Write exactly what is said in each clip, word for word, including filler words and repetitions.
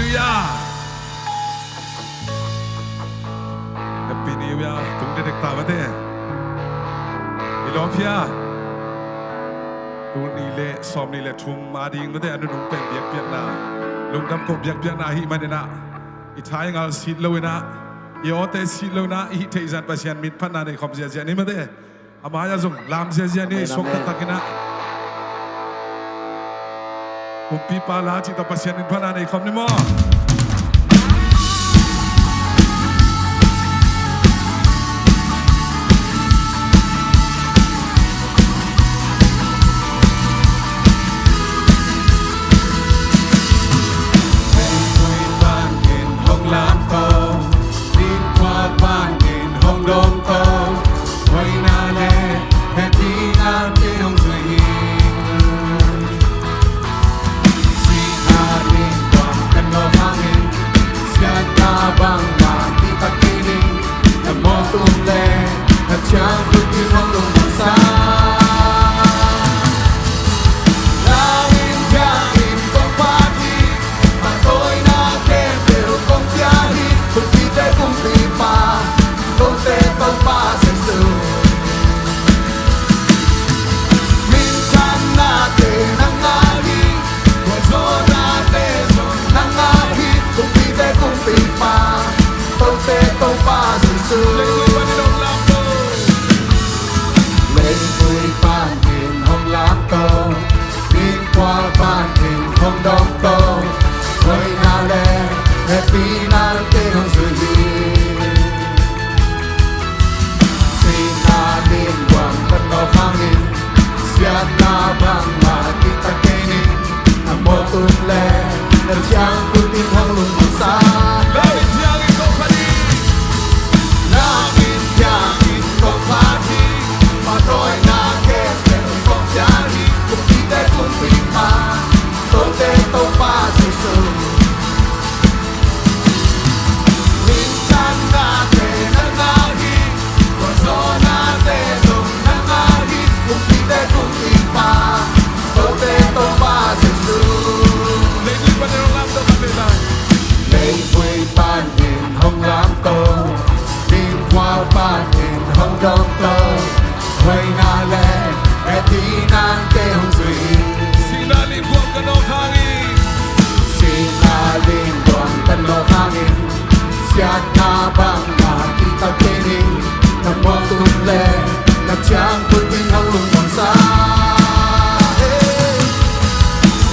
Year. Happy New Year. Tung dekdek ta mate. I lawm hia? Tul nih le sawmnih le thum a ding mate, a nunung pen biakpiakna, lungdam ko biakpiakna ahih manin ah, i thaingal sit lo in ah, i awte sit lo in ah, i hih theih zah Pasian min phatna nei khawm ziahziah ni mate. A mai-ah zong lam ziahziah ni, suak taktak in ah. Kumpipa la cih tawh Pasian min phatna nei khawm ni maw? Leivui panin hong lamto, innkuan panin hong dawngto, hoihna le hehpihna te hong zui hi. Sihna ding buang kan nawk hangin, siatna bangmah kihta kei ning, na mawk um le na ciangkhut in hong lungdam sa. Lam in biakinn kong phat hi, pahtawina khempeuh kong pia hi, kumpite kumpipa, kote Topa Jesu. Minthanna te nang a hi, gualzawhna te zong nang a hi, kumpite kumpipa, kote Topa Jesu. Leivui panin hong lamto, innkuan panin hong dawngto, hoihna le hehpihna te hong zui hi. Sihna ding buang kan nawk hangin, siatna bangmah kihta kei ning, na mawk um le na ciangkhut in hong lungdam sa. Lam in biakinn kong phat hi, pahtawina khempeuh kong pia hi, kumpite kumpipa, kote Topa Jesu. Minthanna te nang a hi, gualzawhna te zong nang a hi, kumpite kumpipa, kote Topa Jesu. Leivui panin hong lamto, leivui panin hong lamto, innkuan panin hong dawngto, hoihna le hehpihna te hong zui hi. Sihna ling buang kan nawk hangin, sihna ling buang kan nawk hangin, siatna bangmah kihta kei ning, na mawk um le na ciangkhut in hong lungdam sa.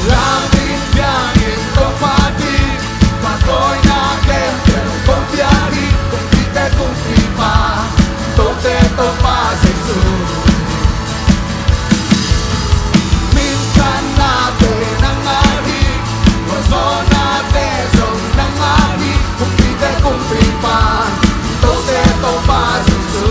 Lam in biakinn kong phat hi, pahtawina khempeuh kong pia hi, kumpite kumpipa, kote Topa Jesu. Minthanna te nang a hi, gualzawhna te zong nang a hi, kumpite kumpipa, kote Topa Jesu.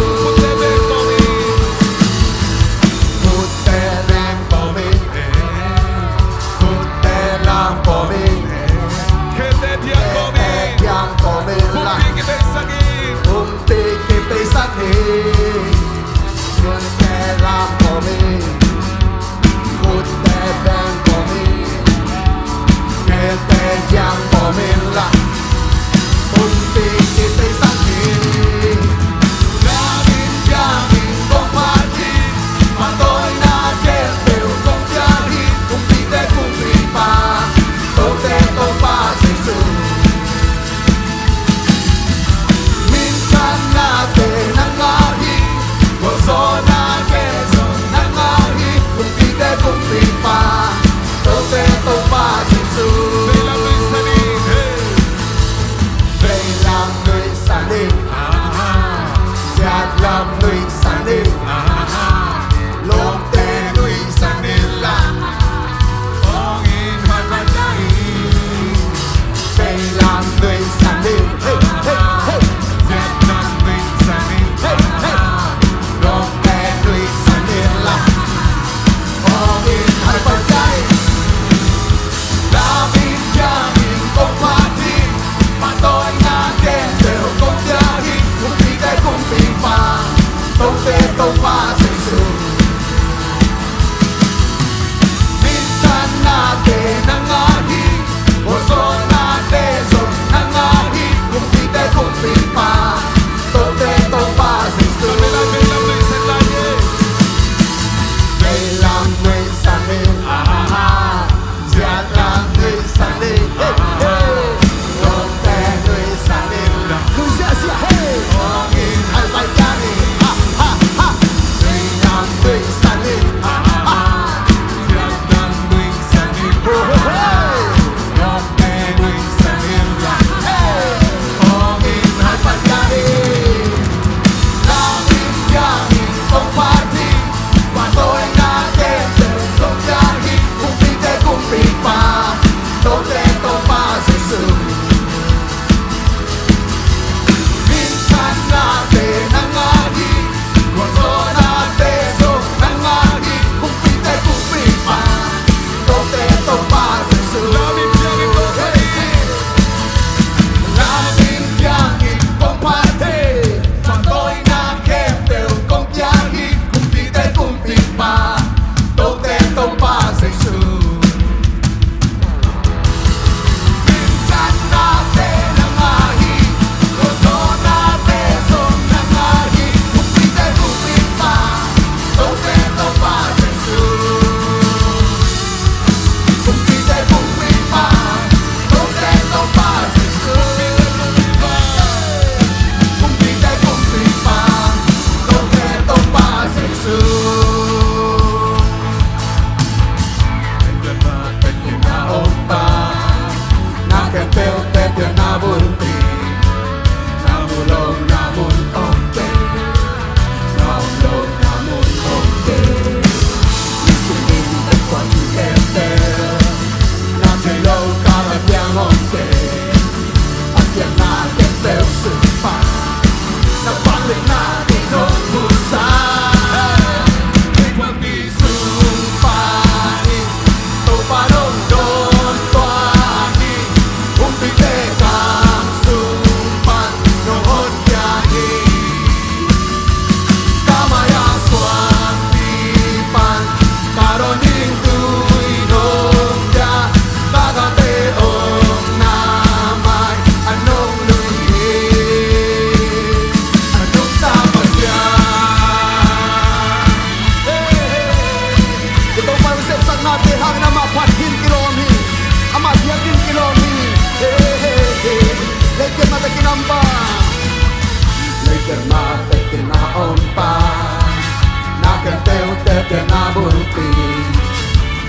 Na bulpi,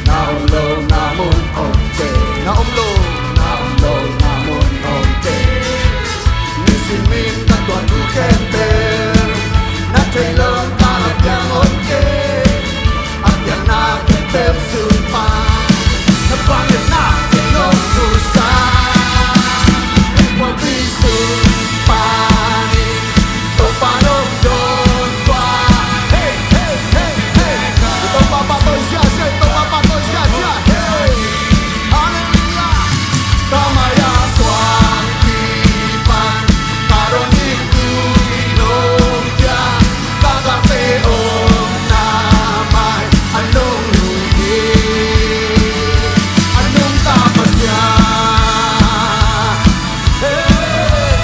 na om lo, na mun om te. Na om lo, na om lo, na mun om te. Nisim in na tuat thu khempeuh, na theih lo ka la piang om te. A piang na khempeuh sung pan, na vangliatna kei nong thu sa. Hei, pawlpi sung panin Topa nong dawn tua. Hey, hey, hey, hey. Topa pahtawi ziahziah, Topa pahtawi ziahziah. Hey. Halleluiah. Ka mai-a suangpi pan ka dawn ding tui nong pia. Ka galte omna mai a nong lui hi. A nungta Pasian. Hey.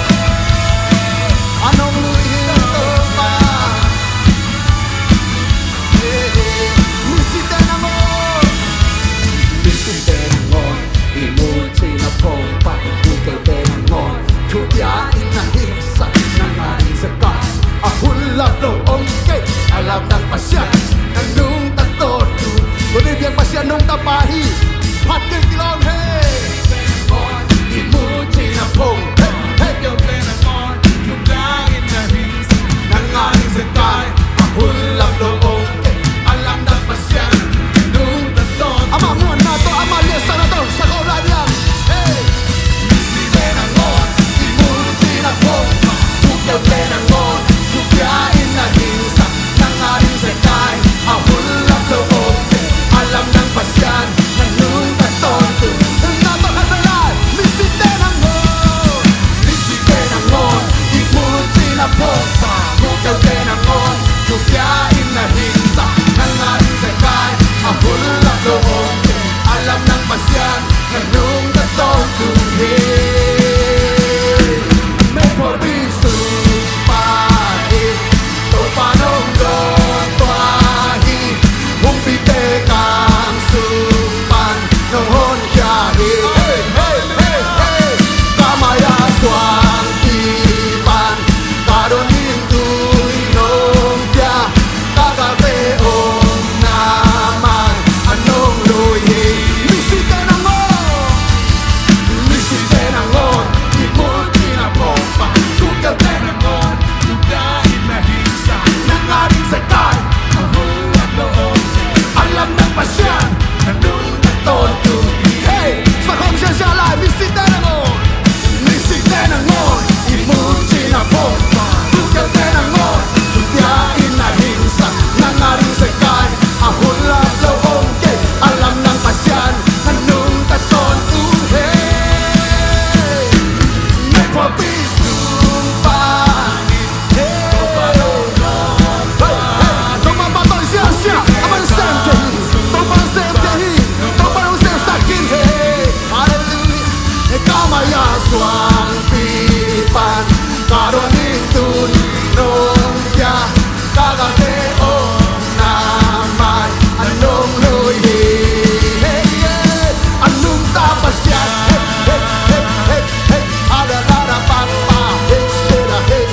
A nong lui hi Topa. Hey, hey. Misite nangawn, misite nangawn, i mucina phongpa, i mukeute nangawn, thupia in na hingsa, nang a ding zekai a hun lap lo om kei. A lamdang Pasian na nungta tawntung. Tuni biak Pasian nungta pa hi. Phat ding kilawm hi. I mucina phong, hey, hey. Nang a ding zekai a hun lap lo om kei. A lamdang Pasian nungta tawntung. Amah muanna tawh, amah liatsakna tawh sa kho lai diam. Hey. Misite nangawn, i mucina phongpa, mukeute nangawn, thupia in na hingsa, nang a ding zekai a hun lap lo om kei. A lamdang Pasian na nungta tawntung. Na tawh khat vei lai. Misite nangawn, misite nangawn, i mucina phongpa, mukeute nangawn, thupia in na hingsa, nang a ding zekai a hun lap lo om kei. A lamdang Pasian na nungta tawntung hi. Metro Bison pa hi. Topa nong dawn tua hi. Humpite kang sung pan nong honkhia hi. Hey, hey, hey, hey. Ka mai-a suangpi pan ka dawn ding tui nong pia. Ka galte omna mai a nong lui hi. Misite nangawn, misite nangawn, i mucina phongpa, mukeute nangawn, thupia in na hingsa, nang a ding zekai a hun lap lo om kei. A lamdang Pasian na nungta tawntung hi. Hey, sa khawm ziahziah lai, misite nangawn. Misite nangawn, i mucina phongpa, mukeute nangawn, thupia in na hingsa, nang a ding zekai a hun lap lo om kei. A lamdang Pasian na nungta tawntung hi. Metro Bison pa hi. Hey, hey, Topa pahtawi ziahziah. Amah na sem kei hi. Topa na sem kei hi. Topa na sem sak kei hi. Halleluiah. Ka mai-a suangpi pan ka dawn ding tui nong pia. Ka galte omna mai a nong lui hi. Hey, yeah. A nungta Pasian. Hey, hey, hey, hey, hey. A da da da pa pa. Hey, hey, da, hey.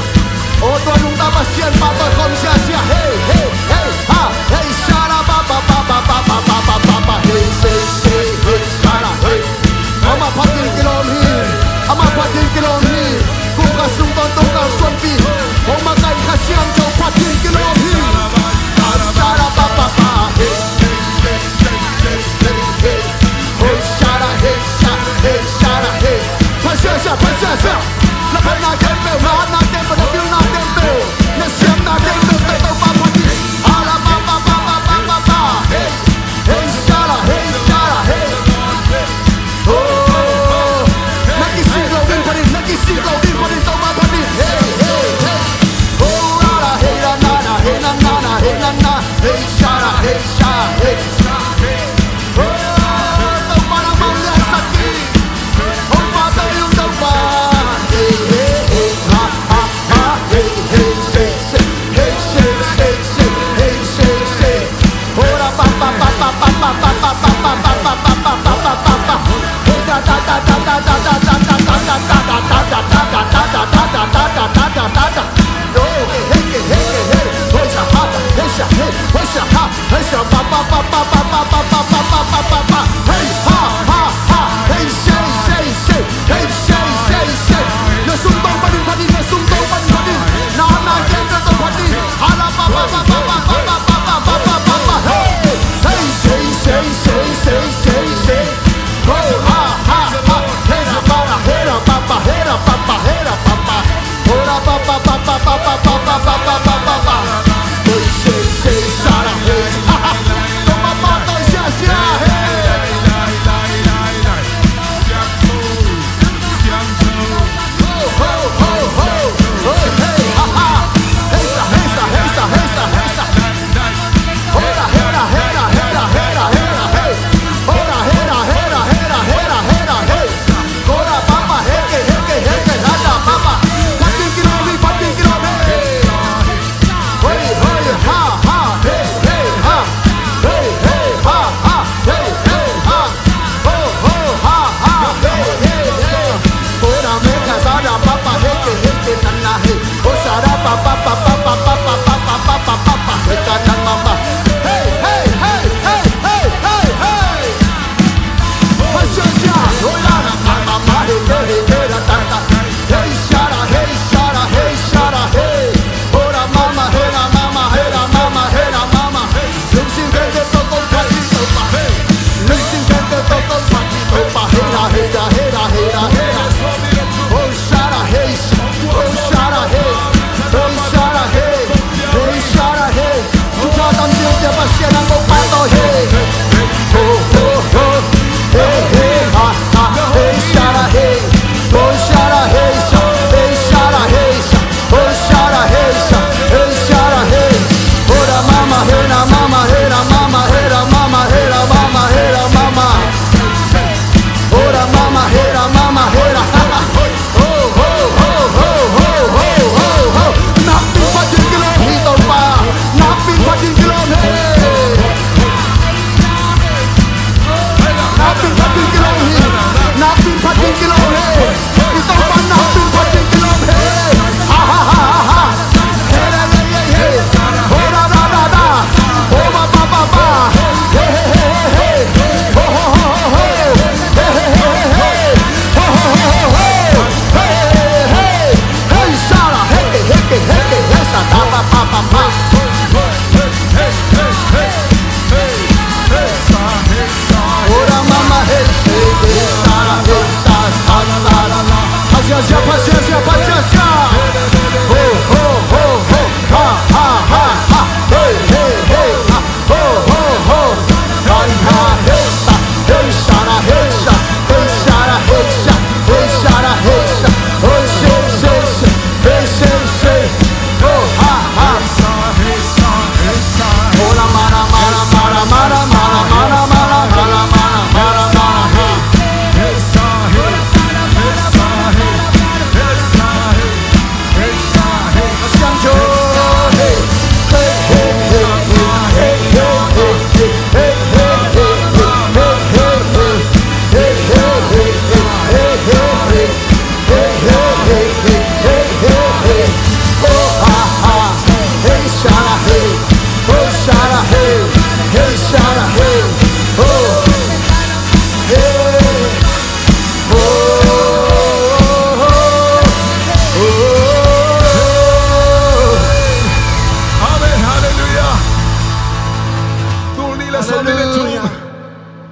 O tua nungta Pasian pahtawi khawm ziahziah. Hey, hey, hey, ha. Hey, sha da pa pa pa pa pa pa pa pa pa pa. Hey, hey, hey, hey, sha da, hey. Amah phat ding kilawm hi. Amah phat ding kilawm hi. Kum kha sung tawntung kalsuanpih. Amah kai Kha Siangtho phat ding kilawm hi. Sha da pa pa pa. Hey, hey, hey, hey, hey, hey. Hey, sha da, hey, sha, hey, sha da, hey. Phat ziahziah, phat ziahziah. Na phatna khempeuh, na hatna khempeuh, na pilna khempeuh, na siamna khempeuh tawh Topa phat ding. Ala pa pa pa pa pa pa pa. Hey, hey, sha da, hey, sha da, hey. Oh, na kisik loh ding phat in, na kisik loh ding phat in, Topa phat ding. Hey, hey, hey. Oh, la la, hey, la na na, hey, na na na, hey, na na. Hey, sha da, hey, sha, hey. Oh, Topa na mawh lian sak hi. Hong pahtawi ung Topa. Hey, hey, hey, ha, ha, ha. Hey, hey, say, say. Hey, say, say, say. Hey, say, say. Oh, da, pa, pa, pa. Hey, da, da, da, da. Oh, hey, hey, hey, hey, hey. Hey, sha, ha, hey, sha, hey, hey, sha, ha. Hey, sha,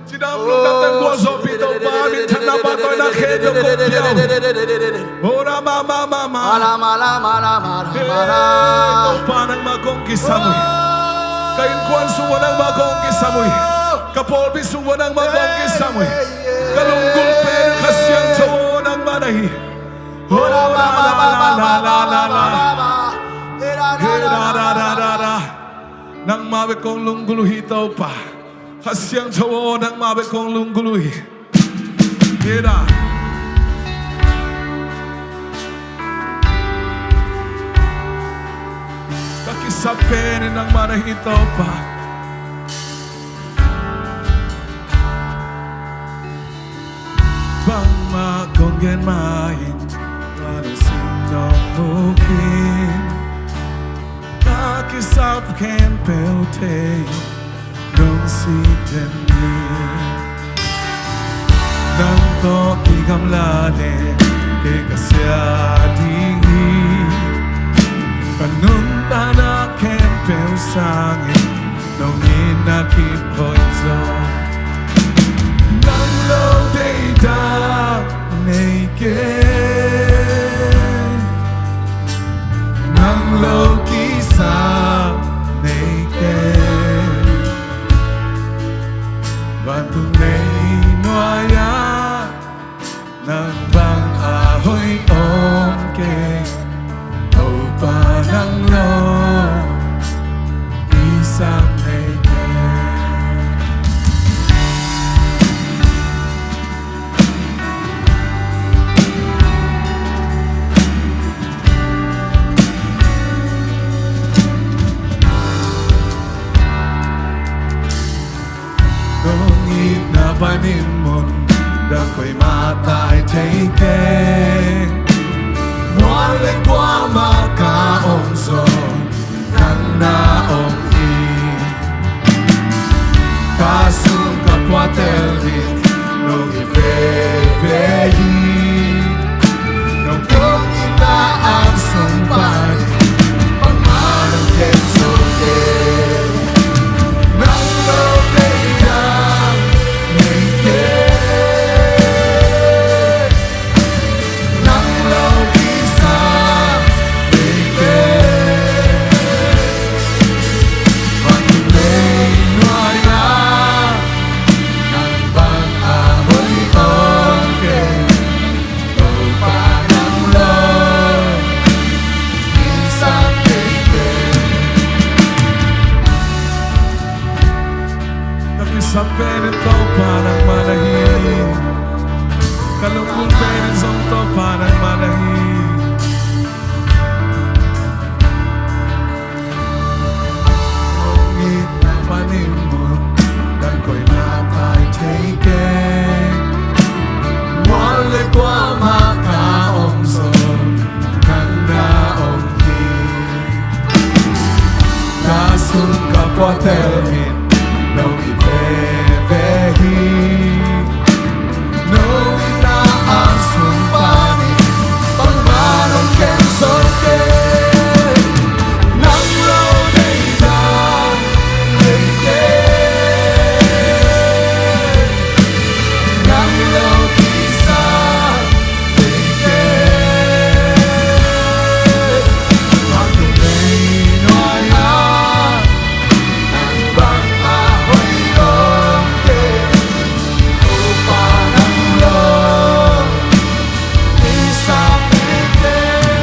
Cidam lungdam tanggualzawhpih Topa minthanna, pahtawina khempeuh kong pia uh. Ora ma ma ma ma. Topa nangmah kong kisam uh hi. Ka innkuan sung uah nangmah kong kisam uh hi. Ka pawlpi sung uah nangmah kong kisam uh hi. Ka lunggulh pen Kha Siangtho aw nangmah na hi. Ora ma ma ma ma. Nangmah bek kong lunggulh uh hi Topa. Kha Siangtho aw, nangmah bek kong lunggulh uh hi. Ira. Ka kisap pen nangmah na hi Topa. Bangmah kong gen mah in, ka lungsim nong mu khin. Ka kisap khempeuh thei nong sih den hi. Nang tawh kigamla leh kei ka sia ding hi. Ka nuntakna khempeuh sangin nong itna kip hoih zaw. Nang lo deihdan nei kei. Nang lo kisap nei kei. Vantung lei nuai-ah nang bang a hoih om kei. Topa nang lo kisap nei kei. Nong itna panin mun dang koimah tai thei keng. Mual le kuamah ka om zong nang na om hi. Ka sum ka puatel in nong it veve hi. Nong kong itna angsung panin bangmah nong kem zo kei. Nang lo deihdan nei kei. Nang lo kisap nei kei. Vantung lei nuai-ah nang bang a hoih om kei. Topa nang lo kisap nei kei. Ka kisap pen Topa nangmah na hi. Ka lunggulh pen zong Topa nangmah na hi. Nong itna panin mun dang koimah tai thei keng. Mual le kuamah ka om zong nang na om hi. Ka sum ka puatel in nong it veve hi. Nong itna angsung panin bangmah nong kem zo kei. Nang lo deihdan nei kei. Nang lo kisap nei kei. Vantung lei nuai-ah nang bang a hoih om kei. Topa nang lo kisap nei kei.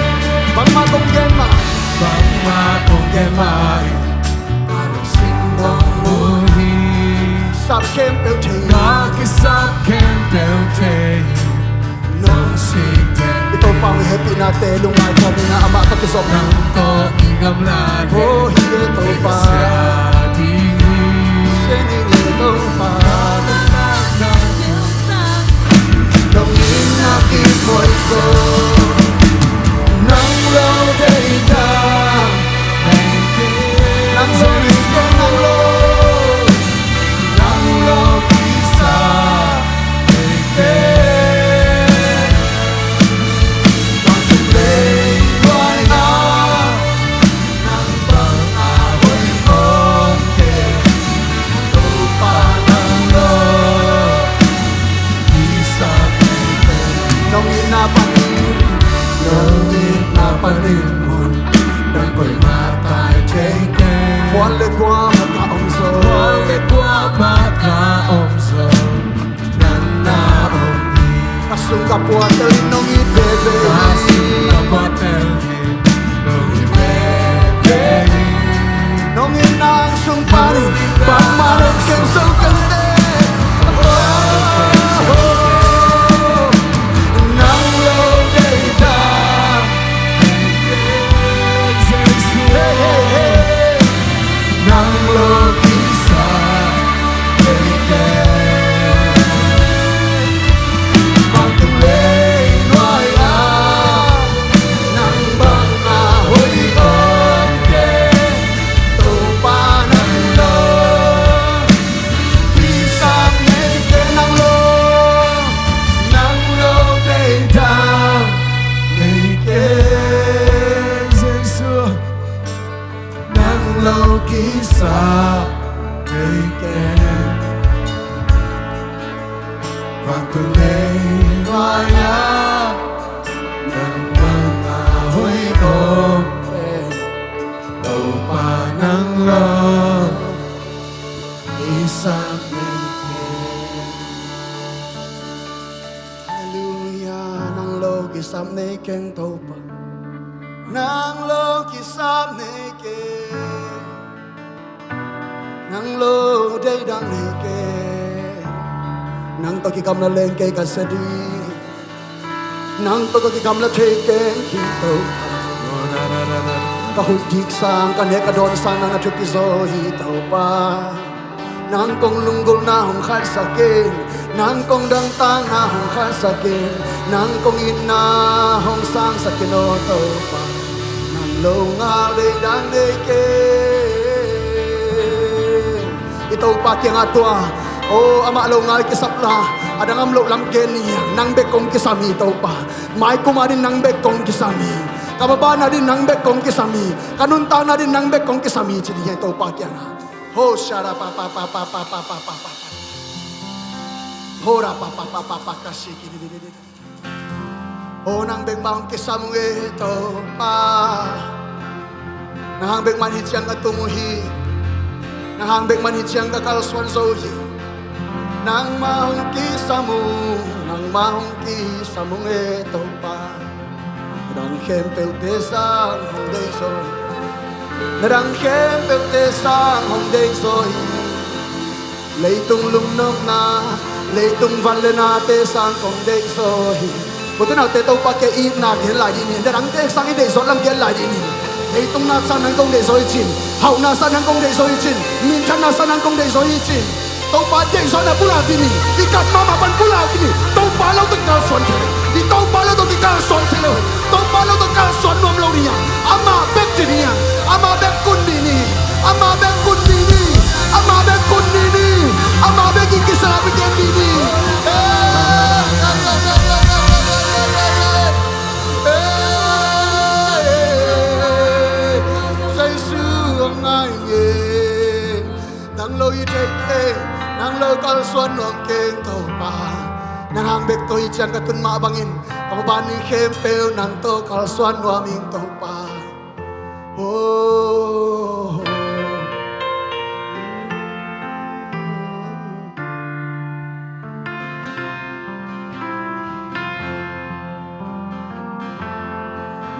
Bangmah kong gen mah. Bangmah kong gen mah in ka lungsim nong mu hi. Sap khempeuh thei. Ka kisap khempeuh thei nong sih den. I Topa hong hehpihnate lungngai khawm ing a, amah tawh kizom ing. Nang tawh kigamla leh, oh, hi e Topa. Kei ka sia ding hi. Sia ding hi Topa. Nong itna kip hoih zaw. Nang lo deihdan nei kei. Nang lo kisap nei kei. Nang lo kisap nei kei. Vantung lei nuai-ah nang bang a hoih om Panin mun dang koimah tai thei kei. Mual le kuamah ka om zo. Mual le kuamah ka om zo. Nang na om hi. Ka sung ka puatel in nong it veve hi. Ka sung ka puatel in nong it veve hi. Nong itna sung panin bangmah nong kem zo kei. Nang lo deihdan. Hey, hey, hey. Nang lo kisam nei kei. Vantung leinuai ah nang bang a hoih om kei. Topa nang lo kisam nei kei. Nang lo, nang lo deihdan nei kei. Jesu, nang lo kisam nei kei. Vantung leinuai ah nang bang a hoih om kei. Topa nang lo kisam nei kei. Halleluia. Nang lo kisam nei keng Topa. Nang lo kisam nei keng. Nang lo deihdan nei keng. Nang tawh kigamla leng kei ka zia ding. Nang tawh ka kigamla thei keng hi Topa. Ka huih dik sang, ka nek ka dawn sang nang na thupi zaw hi Topa. Nang kong lunggulhna hong khaihsak in. Nang kong dangtakna hong khaihsak in. Nang kong itna hong sangsak in aw Topa. Nang lo ngal deihdan nei keng. I Topa kiangah tua, aw, amah lo ngal kisap la, a dang om loh lam gen ni. Nang bek kong kisam hi Topa. Mai kum ading nang bek kong kisam hi. Ka maban ading nang bek kong kisam hi. Ka nuntakna ading nang bek kong kisam hi ci ni hi Topa kiangah. Ho shara pa pa pa pa pa pa pa pa pa pa. Ho ra pa pa pa pa pa ka shi ki di di di di. Aw, nang bek mah hong kisam ung e Topa. Nang hang bek mah in hih ciang ka tung uh hi. Nang hang bek mah in hih ciang ka kalsuan zo uh hi. Nangmah hong kisam ung, nangmah hong kisam ung e Topa. Na dang khempeuhte sang hong deih zaw hi. Na dang khempeuhte sang hong deih zaw hi. Leitung lungnopna, leitung van le nate sang kong deih zaw hi. U te nau te, Topa kiang itna gen lai dih ni. Na dangte sang i deih zawh lam gen lai dih ni. Leitung na sang nang kong deih zaw hi cin. Hauhna sang nang kong deih zaw hi cin. Minthanna sang nang kong deih zaw hi cin. Topa deih zawhna pulak dih ni. I kap mahmah pan pulak dih ni. Topa lo tawh kikalsuan thei lo. I Topa lo tawh kikalsuan thei lo. Topa lo tawh kalsuan nuam lo ding hi hang. Amah bek ci ding hi hang. Amah bek kun dih ni. Amah bek kun dih ni. Amah bek kun dih ni. Amah bek i kisala bek gen dih ni. Jesu a ngai nge. Nang lo i deih keng, nang lo kalsuan nuam keng Topa. Nang hang bek tawh hih ciang ka tun mah bangin, ka maban ni khempeuh nang tawh kalsuan nuam ing Topa. Oh.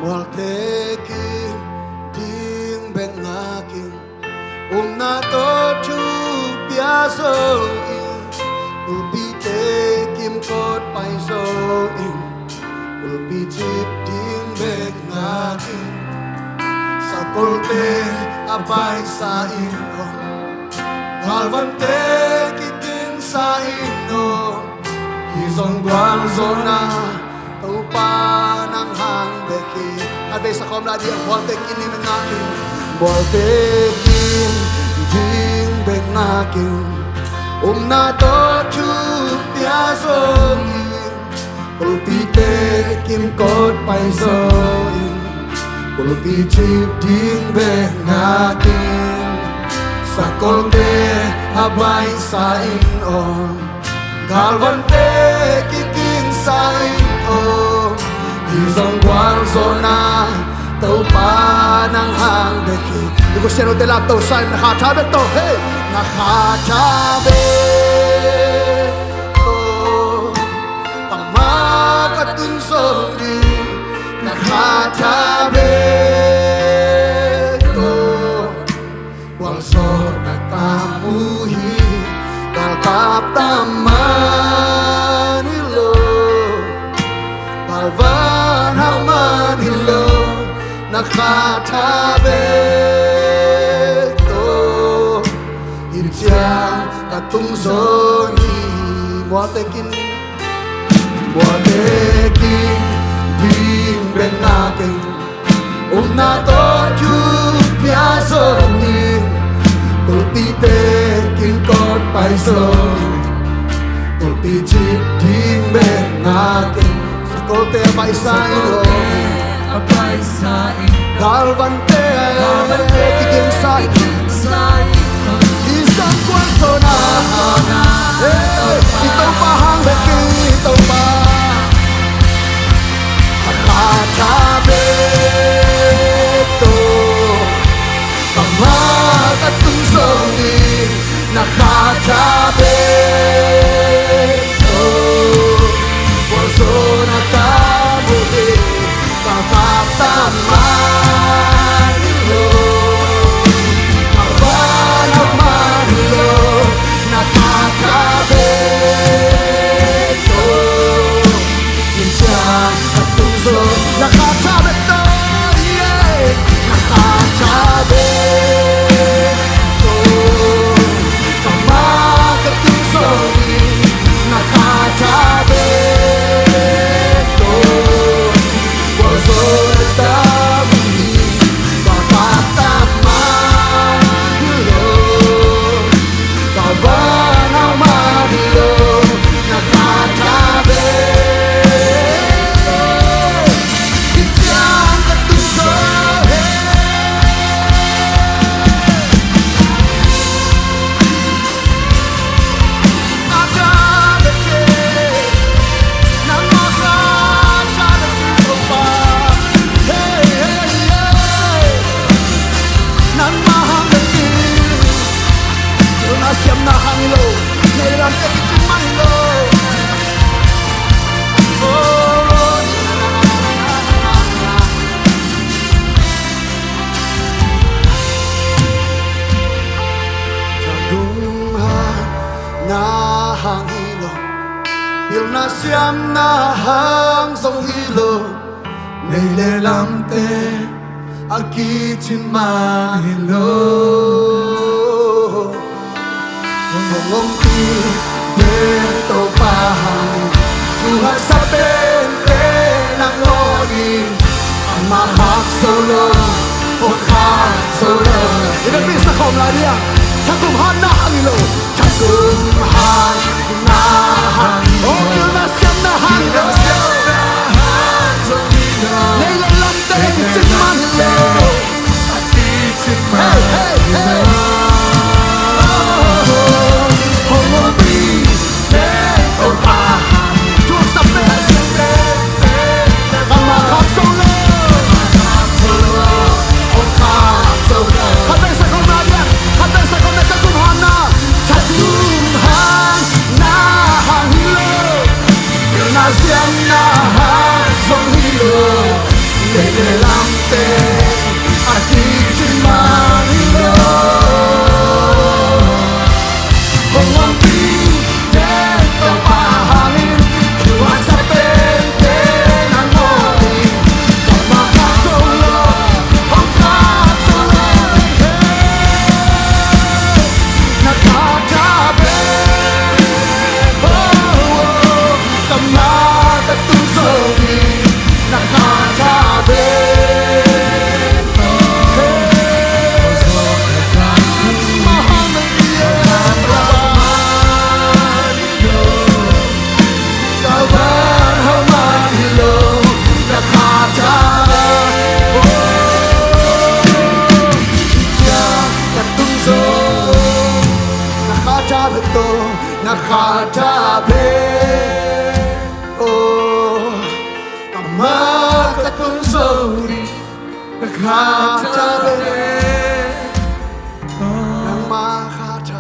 Mualte kim ding bek ngak in, upna tawh thu pia zo in, kulpite kimkot pai zo in, kulpi cip ding bek ngak in, sakolte a baihsa in aw, galvante kikingsa in aw, hih zong gualzawhna Topa nang hang bek hi. Khatvei sa khawm lai dih a, mualte kim ding bek ngak in. Mualte kim ding bek ngak in, upna tawh thu pia zo in, kulpite kimkot pai zo in, kulpi cip ding bek ngak in, sakolte a baihsa in aw, galvante kikingsa in aw, hih zong gualzawhna Topa nang hang bek hi. Tua Kawlsian hotel ah to sa in na kha tha bek to. Hey, na kha tha bek to. Bangmah ka tun zo ding. Na kha tha bek to. Gualzawh na ka mu hi. Galkap tam man hi lo. Galvan hau man hi lo. Na kha tha bek to. Hih ciang ka tung zo hi. Mual tekin, mual tekin ding bek na keng. Upna tawh thu pia zo hi. Kulpi tekin kawt pai zo. Kulpi cip ding bek na keng. Sakolte a paisa in lo. Galvante, kikin sa in. Isang kuan zona. Hey, i Topa hang bek hi, i Topa. Na kha tha bek to. Bangmah ka tun zo ding. Na kha tha bek to. Gualzawh na ka mu hi. Galkap tam man hi lo. Galvan hau man hi lo. Na kha tha bek to. Hih ciang ka tung zo. Na kha tha bek to. Yeah. Na kha tha bek to. Bangmah ka tun zo ding. Na kha tha bek to. Gualzawh na ka mu hi. Galkap tam man hi lo. Galvan hau man hi lo. Na kha tha bek. Hih ciang ka tung zo hi. Thagum hang na hang hi lo. Pilna siamna hang zong hi lo. Nei le lamte a kicin man hi lo. Hong ompih pen Topa hangin, thu haksa penpen nang aw in. Amah khak zo lo, hong khak zo lo. I vekpi sa khawm lai ding a. Thagum hang na hang hi lo. Thagum hang na hang hi lo. Oh, pilna siamna hang hi lo. Nei le lamte a kicin man hi lo. Hey, hey, hey. Siamna hang zong hi lo, lei le lamte a kicin man hi lo. Hong ompih pen Topa hangin, thu haksa penpen nang aw in. Kammal khak zo lo, hong khak zo lo, hey. Na kha tha bek, oh, oh. Kammal ka tun zo hi, na kha tha bek. Hey. Mahang na hi e, Topa. Ka van hau man hi lo, na kha tha bek. Oh, hih ciang ka tun zo. Na kha tha bek to, na kha tha bek. Oh, kammal ka tun zo hi. Khata ve, nangmah khata,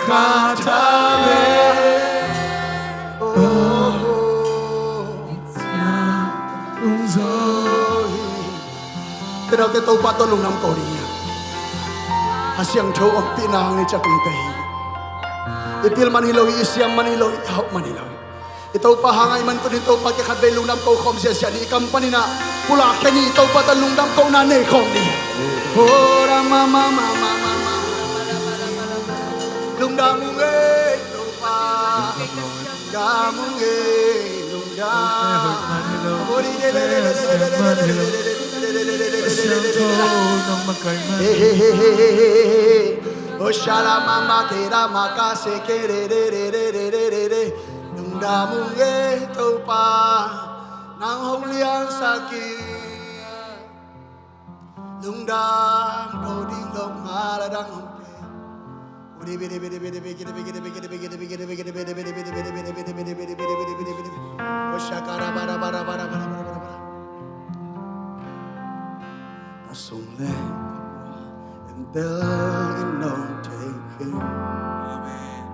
khata ve. Tena te Topa tawh lungdam ko ding hi. A siangtho ompihna hang i ciah tung te hi. I pil man hi lo hi, i siam man hi lo hi, i hauh man hi lo hi. I Topa hang ahih man tunin Topa kiang khatvei lungdam ko khawm siasia ni. I kam panin ah pulak khia ni. I Topa tawh lungdam kohna nei khawm ni. Ho ra ma ma ma ma ma ma. Lungdam ung ei Topa. Lungdam ung ei, lungdam. He he he he he he. O shala ma ma ke ra ma ka se ke re re re. Lungdam ung ei Topa, nang hong liansak hi. Lungdam ko ding lo, ngal a dang hong pe. O sha ka ra ba ra ba ra ba ra. Ka sung le ka pua, entel in nong thei khin. Amen.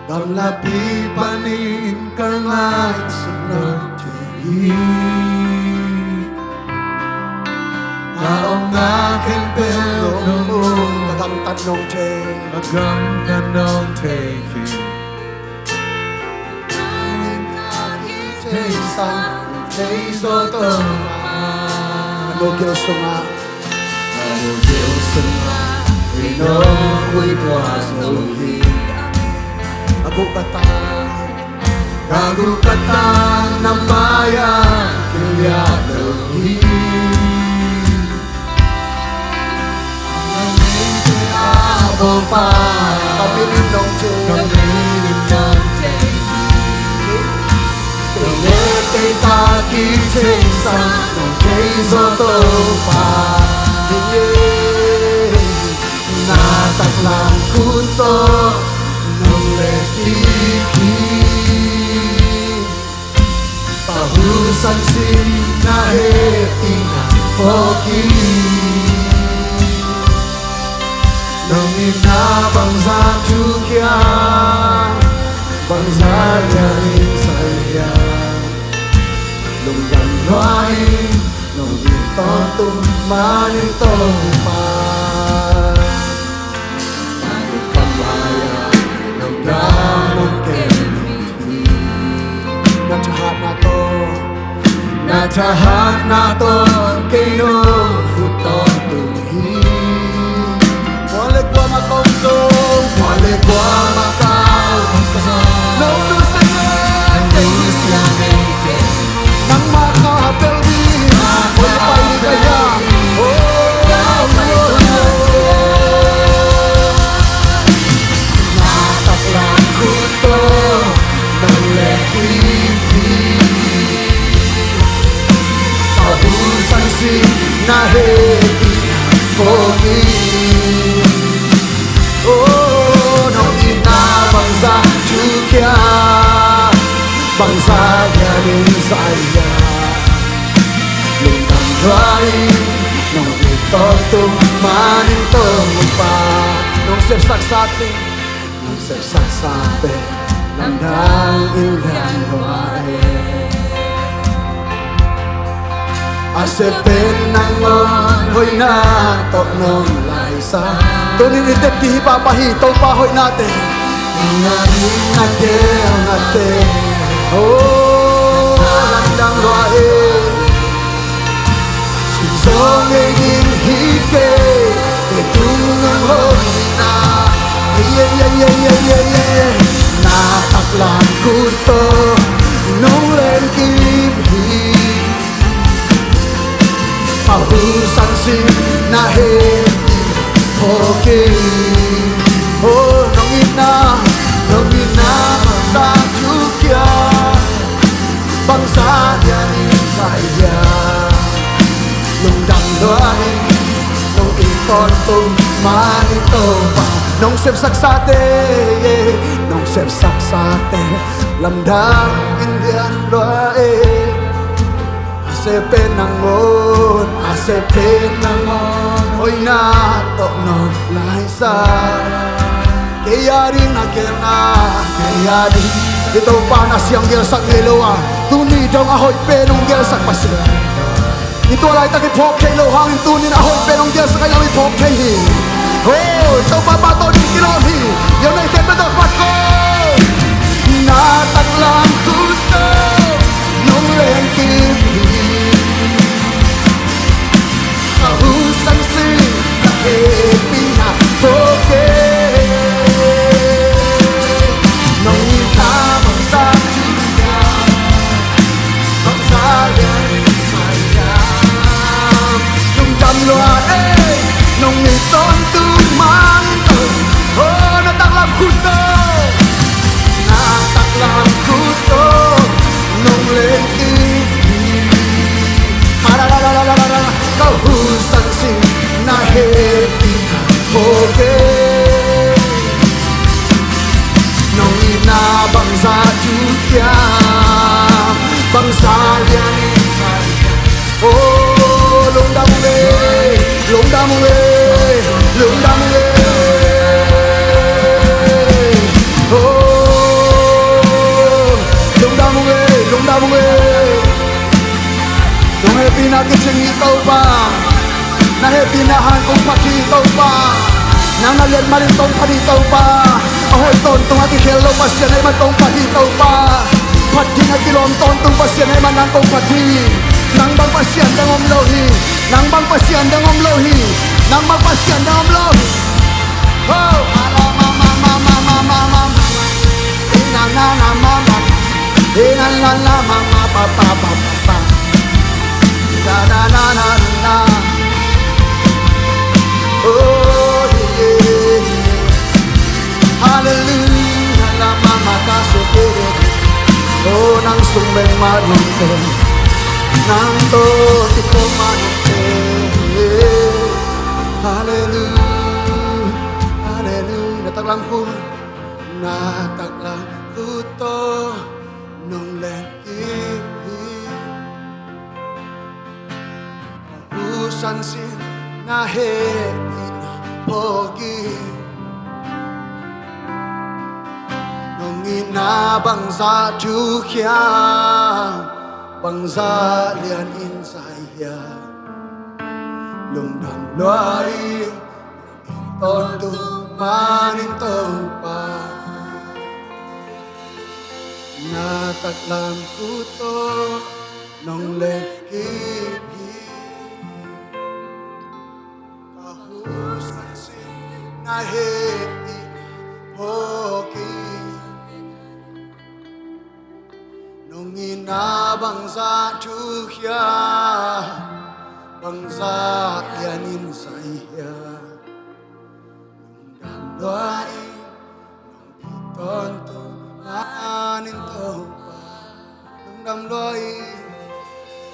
Gamlapi panin ka ngaihsut nong thei hi. Ka omna khempeuh nong mu, ka gamtat nong thei, ka gamtat nong thei hi. Thei sang, thei zo to. Ka nukil sungah, ka nukil sungah, ei nong khui tua zo hi. Ka guh ka tan, ka guh ka tan na mai-ah kiliat lo hi. Ka min in nong thei, ka min in nong thei. Kei le kei ta kithei sang nong thei zo Topa. Na taklam khut tawh nong leh kik hi. Pahu sansin na heh in phawk hi. Nong itna bangzah thukhia, bangzah lian in zai hiam. Lungdam lua in nong it tawntung manin Topa. Ka mai-ah nong dam nong kem hi. Na thahatna tawh, na thahatna tawh kei nong huh tawntung hi. Kua le kua mah ka om zong, kua le kua mah ka om zong, nong nusia ngei kei, nong nusia ngei kei. Nangmah kha bel ding, oi pai ding ka hia. Oh, oh, oh, oh. Na taklam khut tawh nong leh kik hi. Pahu sansin na heh in phawk hi. Oh, nong itna bangzah thukhia, bangzah lian in zai hiam. Lungdam lua in nong it tawntung manin Topa. Nong sepsak sa teng, nong sepsak sa teng, lamdang in lian lua e. A sep pen nangawn hoihna tawh nong laisan. Tunin i teppi hi pahpah hi, Topa hoihnate. Nang a ding na gelnate, oh, lamdang lua e. Sim zaw ngei ding hi kei, kei tung nong hoihna. Ye, ye, ye. Na taklam khut tawh nong leh kik hi. Pahu sansin na heh in phawk hi. Oh, nong itna, nong itna bangzah thukhia, bangzah lian in zai hiam. Lungdam lua in nong it tawn Sepsaksate, nong sepsaksate, lamdang in lian lua e. A sep pen nangawn, a sep pen nangawn, hoihna tawh nong laisak. Kei a ding na gelna, kei a ding. I Topa na siang gelsak ngei lo a, tuni dong a hoih pen hong gelsak Pasian. I tua laitak i phawk thei lo hangin tuni in a hoih pen hong gelsak a, i phawk thei hi. Ho, Topa pahtawi ding kilawm hi. Yo nei ten pe dok pat ko. Na taklam khut tawh nong leng kik hi. Ka husan sin na hehpihna pawh kei. Nong itna bangzah thupiang, bangzah lian in sa hiam. Lungdam lua e, nong it tawntung man in tawh. Oh, na taklam khut tawh, na taklam khut tawh nong leng kik hi. Ka husan sin na hehpihna pawh kei. Nong itna bangzah thupiang, bangzah lian in sa hiam. Oh, lungdam ung e, lungdam ung e, lungdam ung e. Oh, lungdam ung e, lungdam ung e. Nong hehpihna kicing hi Topa. Na hehpihna hang kong phat hi Topa. Nang na lianmat in tong phat hi Topa. A hoih tawntung a kikhel lo Pasian ahih man tong phat hi Topa. Phat ding a kilawm tawntung Pasian ahih man nang kong phat hi. Nang bang Pasian dang om lo hi. Nang bang Pasian dang om lo hi. Nang bang Pasian dang om lo hi. Ho! Ala ma ma ma ma ma ma ma. Ina na na ma ma. Ina la la ma ma pa pa pa pa pa. Na na na na na. Oh, yeah, yeah. Hallelujah, la mama ka se kere. Oh, nang sung beng ma nong te. Nang to ti ko ma nong te. Hallelujah, hallelujah. Na taklam khut, na taklam khut tawh nong leng kik hi. Husan sin na hehpihna pawh kei. Nong itna bangzah thupiang, bangzah lian in sa hiam. Lungdam lua ing, tawntung man in Topa. Na taklam khut tawh nong leng kik hi. Ka husan sin na hehpihna pawh kei. Nong itna bangzah thupiang, bangzah lian in sa hiam. Lungdam lua ing, nong it tawntung man in Topa. Lungdam lua ing,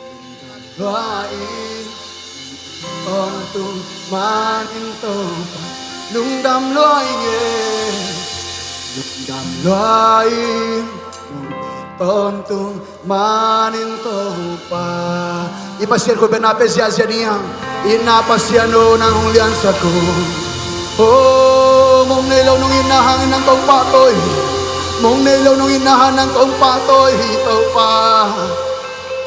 lungdam lua ing, nong it tawntung man in Topa. Lungdam lua ing e, lungdam lua ing, nong it tawntung man in Topa. I Pasian khut bengna pia ziahziah ni a. Itna Pasian aw, nang hong liansak un. Oh, mong nei lo nong itna hangin nang kong pahtawi hi. Mong nei lo nong itna hangin nang kong pahtawi hi Topa.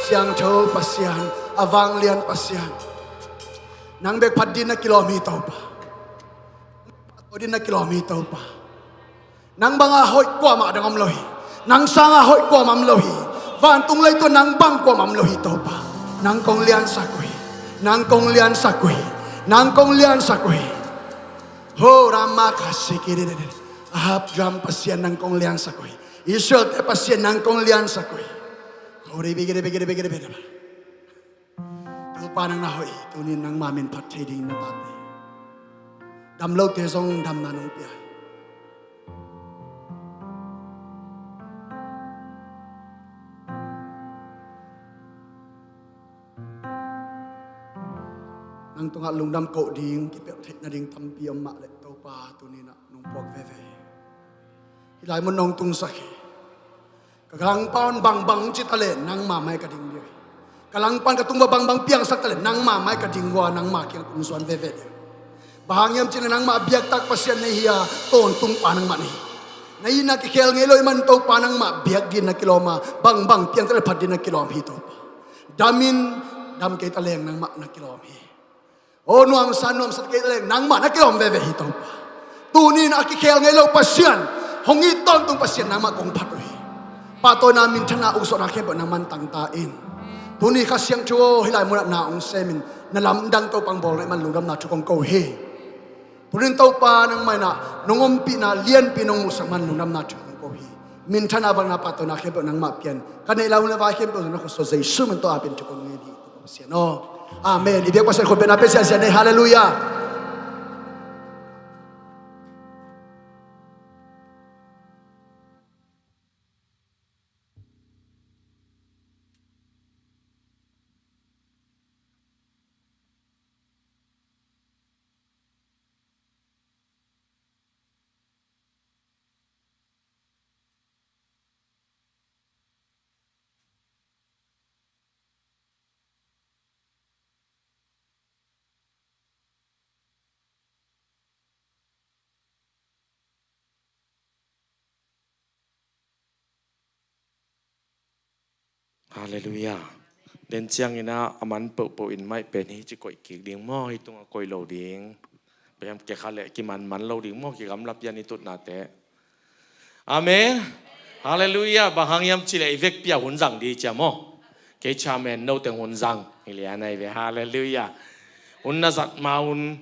Siangtho Pasian, a vanglian Pasian. Nang bek phat ding na kilawm hi Topa. Phat ding na kilawm hi Topa. Nang banga hoih kuamah dang om lo hi. Nang sanga hoih kuamah om lo hi. Vantung leitung nang bang kuamah om lo hi Topa. Nang kong liansak uh hi. Nang kong liansak uh hi. Nang kong liansak uh hi. Ho rama ka sikiri de de. Ahab ram Pasian nang kong liansak uh hi. Israel te Pasian nang kong liansak uh hi. Ho ri bigiri bigiri bigiri bigiri. Topa nang na hoih hi, tuni nangma min phat thei ding na tat hi. Dam lote zong damna nong pia hi. Nang tungah lungdam koh ding, kipelh theih nading tampi om mah leh Topa. Pa, tuni-in ah nong puak veve hi. Hih lai mun nong tungsak hi. Ka langpan bangbang ci ta leh nangma mai ka ding ding hi. Ka langpan ka tung uah bangbang piangsak ta leh nangma mai ka ding uah nangma kiang tung zuan veve ding hi. Bang hang hiam cih leh nangma biaktak Pasian na hi a, tawntung pa nangmah na hi. Na itna kikhel ngei lo ahih manin Topa nangmah biak dingin na kilawm a, bangbang piang ta leh phat dingin na kilawm hi Topa. Dam in, dam kei ta leng nangmah na kilawm hi. Aw nuamsa, nuamsa kei leng nangmah na kilawm veve hi Topa. Tuni-in a kikhel ngei lo Pasian, hong it tawntung Pasian nangmah kong phat uh hi. Pahtawina, minthanna, ukzawhna khempeuh nangman tang ta in. Tuni Kha Siangtho aw, hih lai munah na hong semin, na lamdang Topa hong bawlna ahih manin lungdamna thu kong ko hi. Tuni-in Topa nangmah in ah nong ompihna lianpi nong muhsak man lungdamna thu kong ko hi. Minthanna, vangliatna, pahtawina khempeuh nangmah pia in. Ka neih lai hun le vai khempeuh zong na khut sung Jesu min tawh apin thu kong ngen hi. Topa Pasian aw. Amen. I biak Pasian khut bengna pia ziahziah ni. Halleluiah. Halleluiah. Den ciangin ah a man pohpoh in maih pen hi ci koih kik ding maw, hih tungah koih lo ding. Bang hiam, kekha leh kimanman lo ding maw, kigamla pian i tutnate. Amen. Halleluiah. Bang hang hiam cih leh i vekpi-a hun zang ding cia maw. Kei chairman, no teng hun zang hi lian ahi ve. Halleluiah. Hun na zat ma-un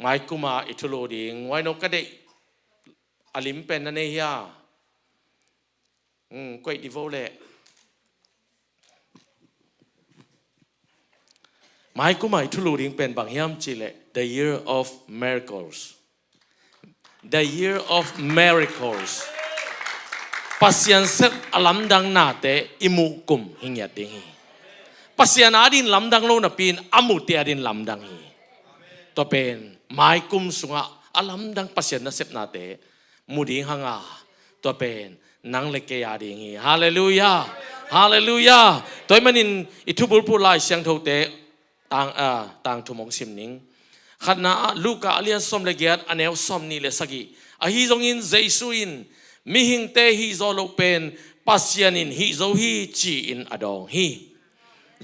maikum a i thulu ding. Huai no ka deih a lim pen na nei hia? Hmm, koih dih vo leh. Maikum a i thulu ding pen bang hiam cih leh The Year of Miracles. The Year of Miracles. Pasian sep a lamdang nate i muh kum hi ngiat ding hi. Pasian adingin lamdang lo napi-in a mute adingin lamdang hi. Tua pen maikum sungah a lamdang Pasian nasepnate mu ding hang a, tua pen nang le kei ading hi. Halleluiah. Halleluiah. Tua ahih manin i thubulphuh Lai Siangthote tang, ah, tang thum hong sim ning. Khatna ah Luka a lian sawm le giat, a neu sawmnih le sagih. Ahi zongin Jesu in, "Mihingte hih zawh loh pen Pasian in hih zo hi," ci-in a dawng hi.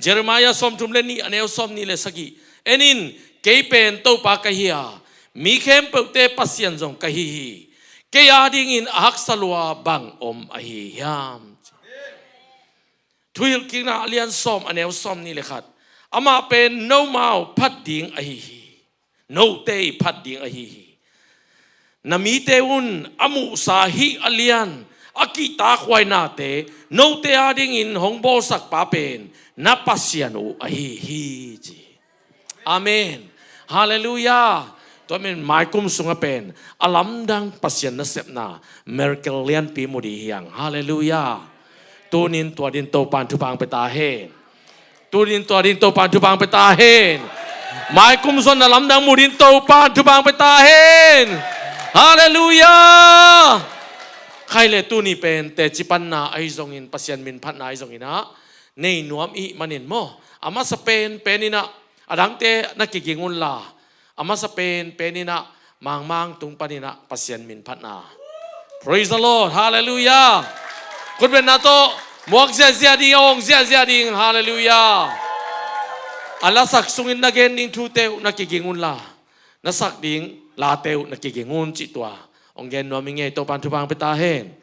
Jeremiah sawmthum le nih, a neu sawmnih le sagih. "En in, kei pen Topa ka hi a, mi khempeuhte Pasian zong ka hi hi. Kei adingin a haksa lua bang om ahi hiam?" Thuhilhkikna a lian sawm, a neu sawmnih le khat. "Amah pen nomau phat ding ahi hi. Note i phat ding ahi hi. Na mite un a muhsa hih a lian a kihtakhuainate note adingin hong bawlsakpa pen na Pasian uh ahi hi," ci. Amen. Halleluiah. Tua ahih manin maikum sungah pen a lamdang Pasian nasepna miracle lianpi mu ding hi hang. Halleluiah. Tuni-in tua dingin Topa'n thupha hong pia ta hen. Tuni-in tua dingin Topa'n thupha hong pia ta hen. Maikum sungah na lamdang mu dingin Topa'n thupha hong pia ta hen. Halleluiah. Khaile tuni pen teci panna ahi zongin, Pasian min phatna ahi zongin ah nei nuam i hih manin maw, a masa penpen in ah, a dangte na kiging unla, a masa penpen in ah mangmang tung panin ah Pasian min phatna. Praise the Lord. Halleluiah. Khutbetna tawh muak ziahziah ding, awng ziahziah ding. Halleluiah. A lasak sungin na gen ding thute uh na kiging unla, na sak ding late uh na kiging un cih tua hong gen nuam ing ei. Topa'n thupha hong pia ta hen.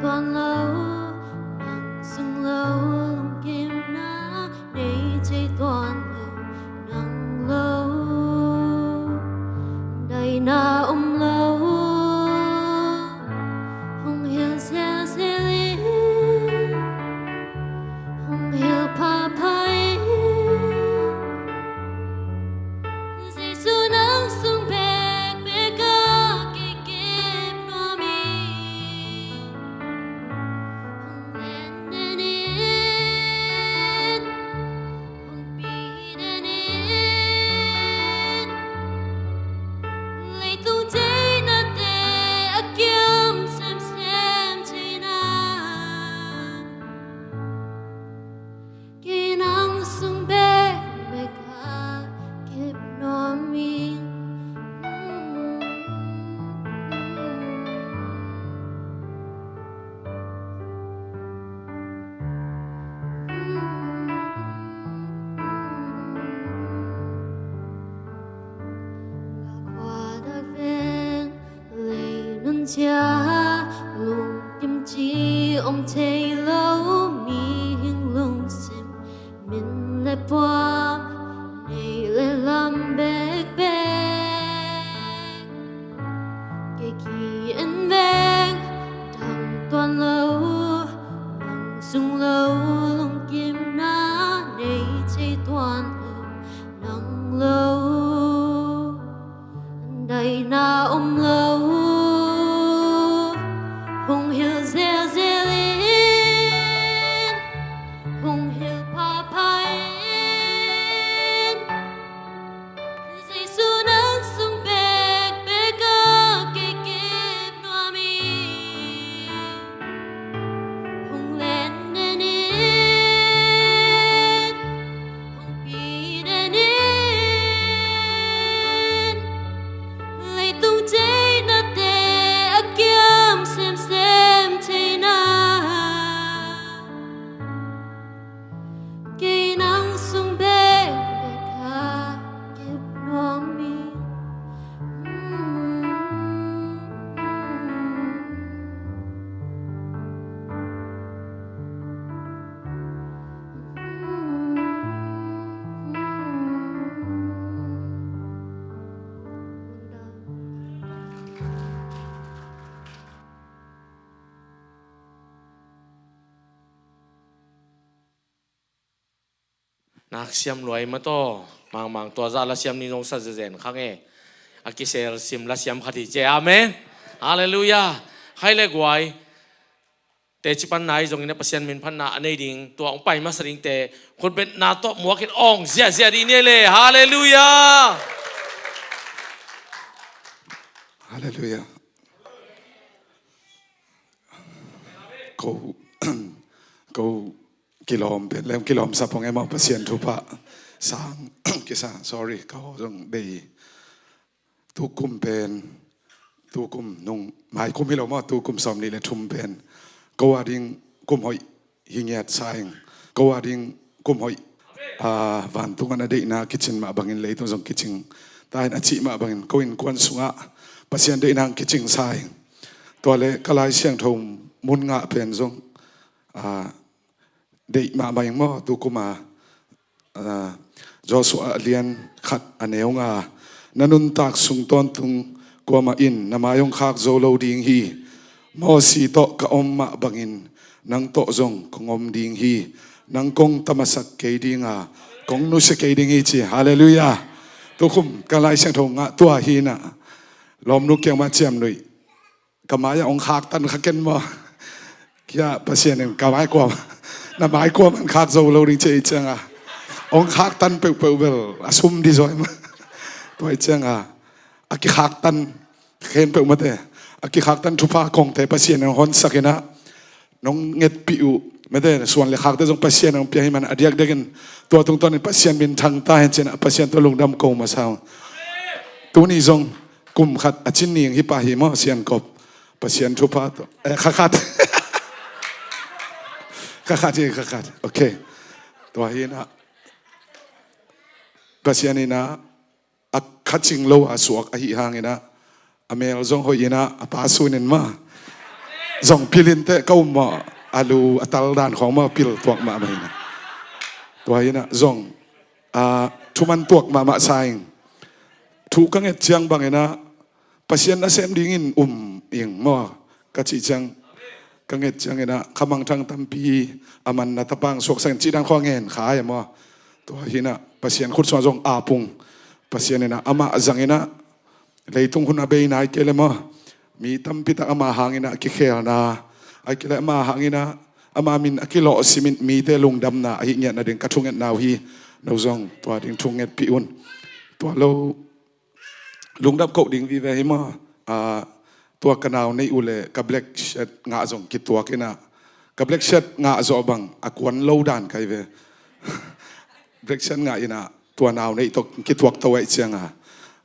Tuan lo, nang sung lo, lungkimna nei thei tuan lo, nang lo, daina om lo, hong hilh zelzel in, hong hilh phapha in, Jesu nang sung bekbek ah kei kip nuam ing. Hong len den in, hong pi den in, leitung deihna te a kiam semsem thei na. Kei nang sung bekbek ah kip nuam ing. Lei nun cia lungkim ci om thei lo, mihing lungsim min le puam, nei le lam bekbek. Kei ki en bek dang tuan lo, nang sung lo, lungkimna nei thei tuan lo, nang lo, daina om lo. Hong hilh zelzel in, hong hilh phapha in, Jesu nang sung bekbek ah kei kip nuam ing. Hong len den in, hong pi den in, leitung deihna te a kiam semsem thei na. Kei nang sung bekbek ah kip nuam ing. Nak siam luai mataw, mangmang tua zah lasiam ning zong sa zezen kha nge. A kisel sim lasiam khat hi cia. Amen. Halleluiah. Khai le guai. Teci pan nai zongin a Pasian min phatna a nei ding, tua hong pai masa dingte khutbetna tawh muakin awng ziahziah dih ni le. Halleluiah. Halleluiah. Ko, ko kilawm pen lem kilawm sa pong e maw, Pasian thupha sang kisa, sorry, ka haw zong bei. Tukum pen, tukum nung, mai kum hi lo maw, tukum sawm nih le thum pen ko a ding kum hoih hi ngiat sa ing. Ko a ding kum hoih, a, vantung a na deihna kicin mah bangin leitung zong kicing ta in a cih mah bangin ko innkuan sungah Pasian deihna kicing sa ing. Tua le ka Lai Siangtho mun ngah pen zong, a, deih mahmah ing maw, tukum a, a, Joshua a lian khat a neu nga, na nuntak sung tawntung kuamah in na mai hong khak zo lo ding hi. Mosi tawh ka om mah bangin nang tawh zong kong om ding hi. Nang kong tamasak kei ding a, kong nusia kei ding hi ci. Halleluiah. Tukum ka Lai Siangtho ngah tua hi na. Lawmnu kiang mah ciamnuih. Ka mai-ah hong khaktan kha ken maw? Kia Pasian in ka mai kuam, na mai kuam an khak zo lo ding ci ei cianga hong khaktan peuhpeuh bel a sum di zaw hi maw? Tua ei cianga a kikhaktan khempeuh mate, a kikhaktan thupha kongte Pasian in hong honsak inah nong ngetpih uh mate, suan le khakte zong Pasian in hong pia hi man a diakdiakin tua tungtawnin Pasian minthang ta hen cinah Pasian tua lungdam ko masa uh. Tuni zong kum khat a cin ning hi pah hi maw, Siankop? Pasian thupha tawh. Eh, kha khat. Kha khat hi, kha khat. Ok. Tua hi inah Pasian inah a kha cing lo a suak ahi hang inah a mel zong hoih inah a pa sun in mah. Zong pilin teh ka um maw, a lu a tal dan khawng maw, pil tuak mahmah hi na. Tua hi na zong, ah, thuman tuak mahmah sa ing. Thu ka nget ciang bang hi na, Pasian nasem dingin um ing maw, ka cih ciang, ka nget ciang hi na, ka mangthang tampi a man na tapang suaksak in cih dan khawng ngen kha hi maw. Tua hi na, Pasian khut sungah zong a pung. Pasian hi na, amah zang hi na, leitung hun a bei nai kei le maw, mi tampi tak ama hangin ah kikhelna, a kile ama hangin ah ama min a kilawh simin mite lungdamna ahi ngiat nading ka thungetna uh hi. No zong tua ding thungetpih un. Tua lo lungdam koh ding vive hi maw. Ah, tua ka nau neih uh le ka black shirt ngah zong kituak in ah, ka black shirt ngah zawh bang a kuan lo dan kai ve. Black shirt ngah in ah tua nau neih tawh kituak to ahih ciang a,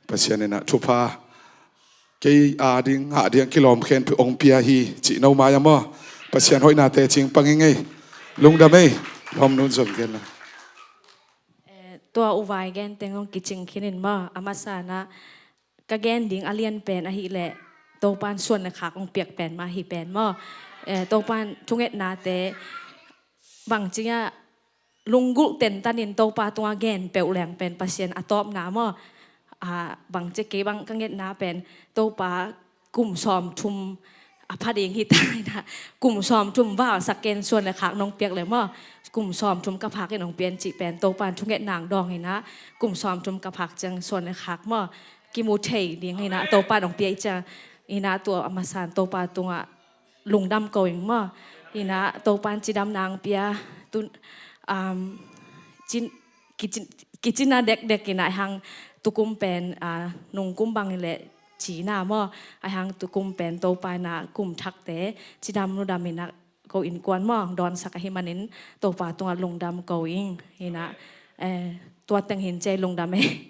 Pasian in ah thupha kei a ding ngah ding kilawm khen ong pia hi cih no mai a maw. Pasian hoihna tecing pang ing ei. Lungdam ei. Lawm nun zong gen la. Eh, tua U Vai gen teng hong kicing khin in maw, a masa na ka gen ding a lian pen ahih leh Topan suan le khak hong piak pen mah hi pen maw. Eh, Topan thungetnate bangci a lunggulh tentan in Topa tungah gen peuh leng pen Pasian a tawpna maw. Ah, bangci kei bang ka ngetna pen Topa kum sawmthum a pha ding hi ta hi na, kum sawmthum valsak ken suan le khak nong piak le maw, kum sawmthum ka phak in hong pian cih pen Topan thungetna dawng hi na, kum sawmthum ka phak ciang suan le khak maw, kimu thei ding hi na, Topan hong pia hi ciang hi na, tua a masan Topa tungah lungdam ko ing maw. Hi na, Topan cidam nang pia tun, um, cin, kicin, kicina dekdek hi na, hang tukum pen, ah, nungkum bang le cina maw, a hang tukum pen Topa na kum thakte cidam lungdam hi na, ko innkuan maw, dawnsak ahi manin Topa tungah lungdam ko ing hi na, eh, tua teng hin cei lungdam ei.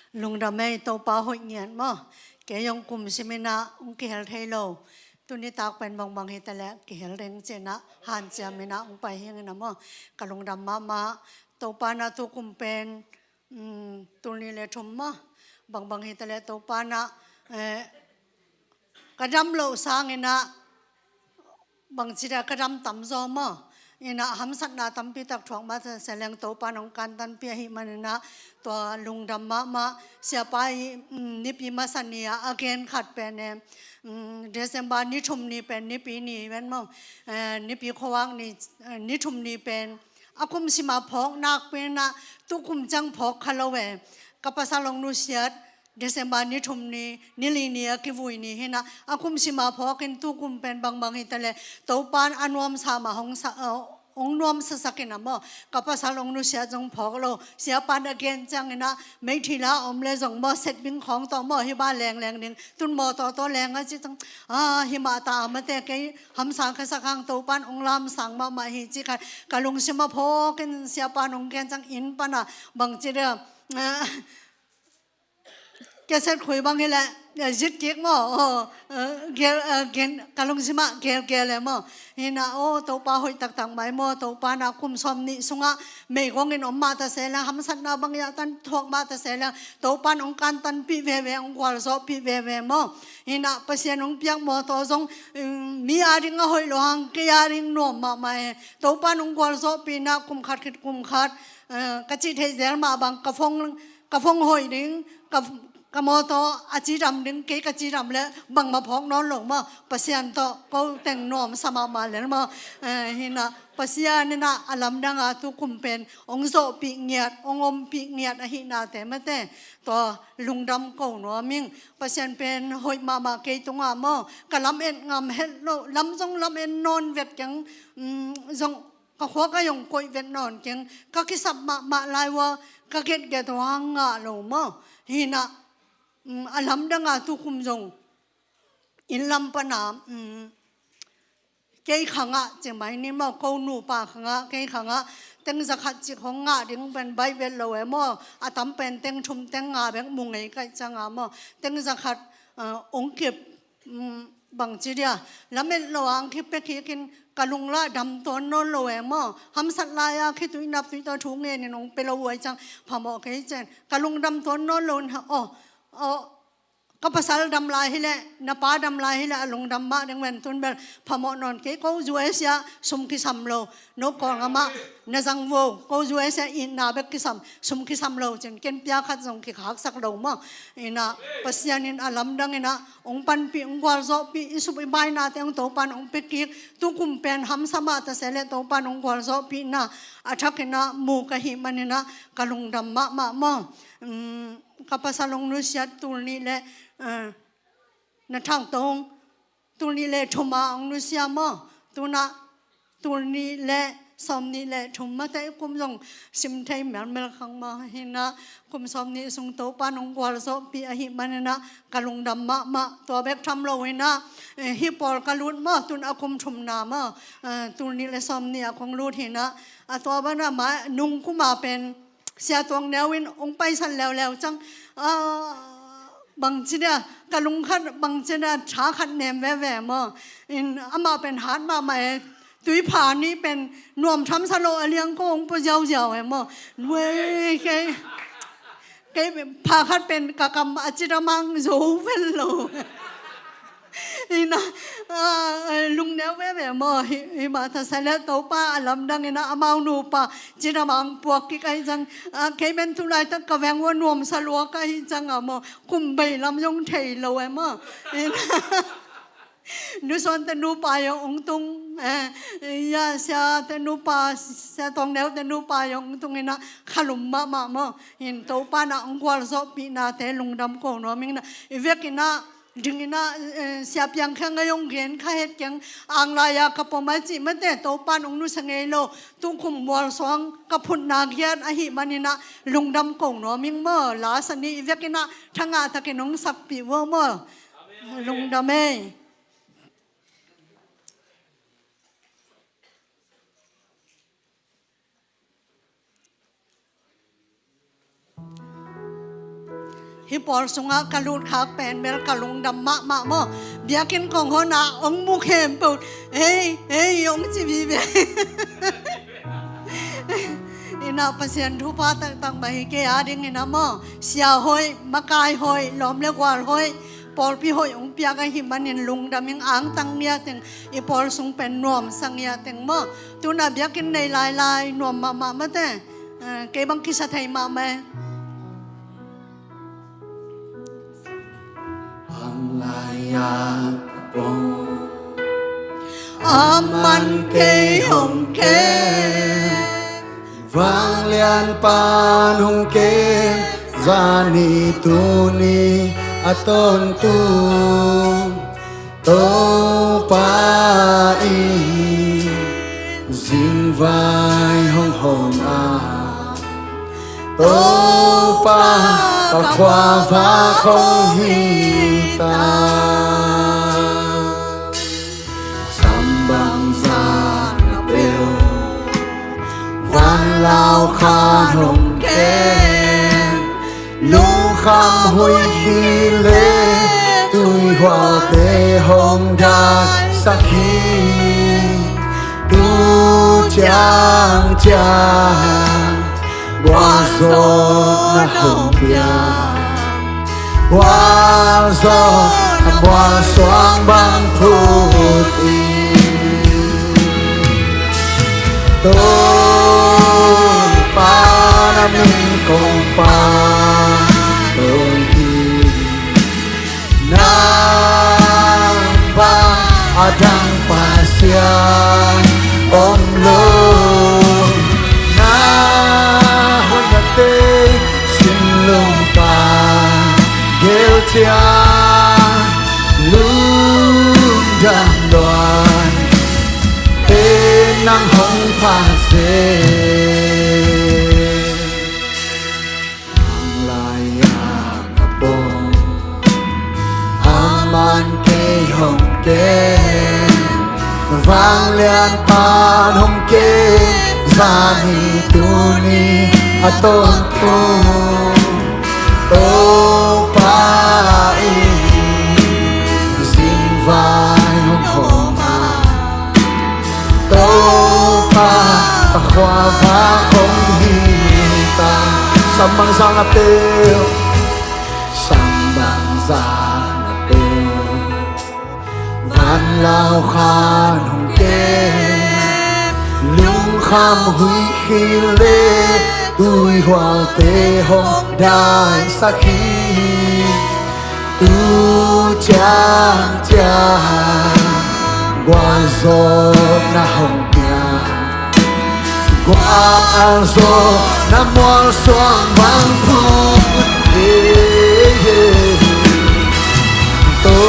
Lungdam ei, Topa hoih ngiat maw. Kei zong kum simin ah hong kihel thei lo. Tuni tak pen bangbang hi ta leh kihel ding ci-in ah hanciam in ah hong pai hi ing a maw. Ka lungdam mahmah. Topa na tukum pen, um, tul nih le thum maw, bangbang hi ta leh Topa na, eh, ka dam loh sangin ah bangci dia ka dam tamzaw maw. Hi na, hamsatna tampi tak thuak mah ta se leng Topa nong kantanpih ahih manin ah tua lungdam mahmah. Siapa i, um, nipi masa ni ah a gen khat pen, eh, um, December ni thum ni pen nipi ni ven maw. Eh, nipi khuavak ni, eh, ni thum ni pen a kum sima phawk nakpi in ah tukum ciang phawk kha lo e. Ka pasal hong nusiat December ni thum ni, ni li ni a kivui ni hi na, a kum sima phawk in tukum pen bangbang hi ta leh Topan a nuamsa mah hong sa, eh, hong nuamsasak in a maw. Ka pasal hong nusiat zong phawk lo. Siapan a gen ciangin ah meithila om le zong maw, setbing khawng tawh maw, hi ba lengleng ding. Tun mawtaw tawh leng a ci ciang, ah, hi mah ta a mate kei hamsa ka sak hang Topan hong lamsang mahmah hi ci khat ka lungsim a phawk in siapan hong gen ciang inn pan a bangci dia, ah, Cassette khui bang hi leh, eh, zit kik maw. Oh, eh, gel, eh, gen, ka lungsim ah gelgel e maw. Hi na, oh, Topa hoih taktak mai maw. Topa na kum sawm nih sungah meigong in om mah ta se leng, hamsatna bang i a tan thuak mah ta se leng, Topan hong kantanpih veve, hong gualzawhpih veve maw. Hi na, Pasian hong piak mawtaw zong, um, mi a ding a hoih lo hang, kei a ding nuam mahmah e. Topan hong gualzawhpih na kum khat khit kum khat, eh, ka cih theih zel mah bang, ka phone, ka phone hoih ding, ka, ka mawtaw a cidam ding, kei ka cidam leh bangmah phawk nawn lo maw. Pasian tawh ko teng nuamsa mahmah lel maw. Eh, hi na, Pasian in ah a lamdang a tukum pen hong zawhpih ngiat, hong ompih ngiat ahihnate mate, tua lungdam ko nuam ing. Pasian pen hoih mahmah kei tungah maw. Ka lam et ngam het lo, lam zong lam et nawn vet keng, um, zong ka khua ka zong koih vet nawn keng, ka kisap mahmah lai ua, ka getget ua ngah lo maw. Hi na, um, a lamdang a tukum zong inn lam pan a, um, kei khang ah ci mai ni maw, ko nupa khang ah, kei khang ah teng za khat cik hong ngah ding pen baih vet lo e maw. A tam pen teng thum teng nga bek mu ngei kaih ciang a maw. Teng za khat, uh, hong kip, um, bangci dia, lamet lo ang khipia khikin ka lung lah dam tuan nawn lo e maw. Hamsat lai-a khitui nap tui tawh thu ngenin hong pia lo uh ai ciang phamawh kei cen. Ka lung dam tuan nawn lo in ha, aw, aw, ka pasal dam lai hileh, na pa dam lai hileh a lungdam mah ding ven, tun bel phamawh nawn kei. Ko zu e sia, sum kisam lo. No Kawlgam ah na zang vo, ko zu e sia, itna bek kisam, sum kisam lo cin, ken pia khat zong kikhaksak lo maw. Inah Pasian in a lamdang inah hong panpih, hong gualzawhpih, i sup i bainate hong Topan hong pia kik. Tukum pen hamsa mah ta se leh Topan hong gualzawhpihna a thak inah mu ka hih man inah ka lungdam mahmah maw. Umm, ka pasal hong nusiat tul nih le, eh, na thangtong tul nih le thum ah hong nusia maw. Tunah tul nih le sawm nih le thum mah te, kum zong sim thei melmel khang maw. Hinah kum sawm nih sung Topan hong gualzawhpih ahih man inah ka lungdam mahmah. Tua bek tham lo inah, eh, hih pawl ka lut maw, tun a kum thumna maw, eh, tul nih le sawm nih ah kong lut hinah. A tua banah mah nung kum a pen Sia Tuang Neu in hong paisan leuleu ciang, ah, bangci dia, ka lung khat bangci dia, tha khat nem veve maw. In amah pen hat mahmah e. Tuipha nih pen nuam tham sa lo, a liang ko hong pua ziauziau e maw. Nuai kei, kei pha khat pen ka kam a ci damang zo vel lo. Inah, ah, lungneu veve maw. Hi, himah ta se leh Topa a lamdang inah amau nupa ci damang puak kik ai ciang, ah, kei pen tulaitak ka veng ua nuam sa lua ka hih ciang a maw. Kum bei lam zong thei lo e maw. Inah Nusuan te nupa zong hong tung, eh, ya, sia te nupa, Sia Tuang Neu te nupa zong hong tung inah khalum mahmah maw. Hin Topa inah hong gualzawhpihnate lungdam ko nuam ing inah. I vek inah ding inah, eh, Sia Piang Kheng a zong gen kha het keng, ang lai-a ka pom a cih mate, Topan hong nusia ngei lo. Tukum mualsuang ka phutna giat ahih man inah lungdam ko nuam ing maw. Lasa nih i vek inah thangah takin hong sakpih vo maw. Lungdam ei. Hih pawl sungah ka lutkhak pen bel ka lungdam mahmah maw. Biakinn kong honna hong mu khempeuh, ei, ei, hong ci vive. Inah Pasian thupha taktak mah hi kei a ding inah maw. Sia hoih, makai hoih, lawm le gual hoih, pawlpi hoih hong piak ahih manin lungdam ing. Angtang ngiateng, i pawl sung pen nuamsa ngiateng maw. Tunah biakinn nei lailai nuam mahmah mate. Eh, kei bang kisa thei mahmah e. Hang lai-a ka pom, a man kei hong kem, Vanglian pan hong kem, zani tuni a tawntung Topa in zingvai hong hawm a, Topa ka khuavak hong hi ta. Sam bangzah na peuh, vanlau khan hong kem, lungkham huih hi le, tuihualte hong daisak hi. Tu ciangciang gualzawhna hong pia, gualzawhna mualsuang bang phut in, Topa na min kong pahtawi hi. Nang bang a dang Pasian om lo, na hoihnate sin lungpa gel ciang, lungdam luan, pen nang hong pha seh. Hang lai-a ka pom, a man kei hong kem, Vanglian pan hong kem, zani tuni a tawntung Topa in zingvai Tua va khong hi ta, sam bang zang na peuh, sam bang zang na peuh. Van lau khan hong kem, lungkham huih khil le, tuihualte hong daisak hi. Tu ciangciang gualzawhna hong pia, gualzawhna mualsuang bang phut hi. Topa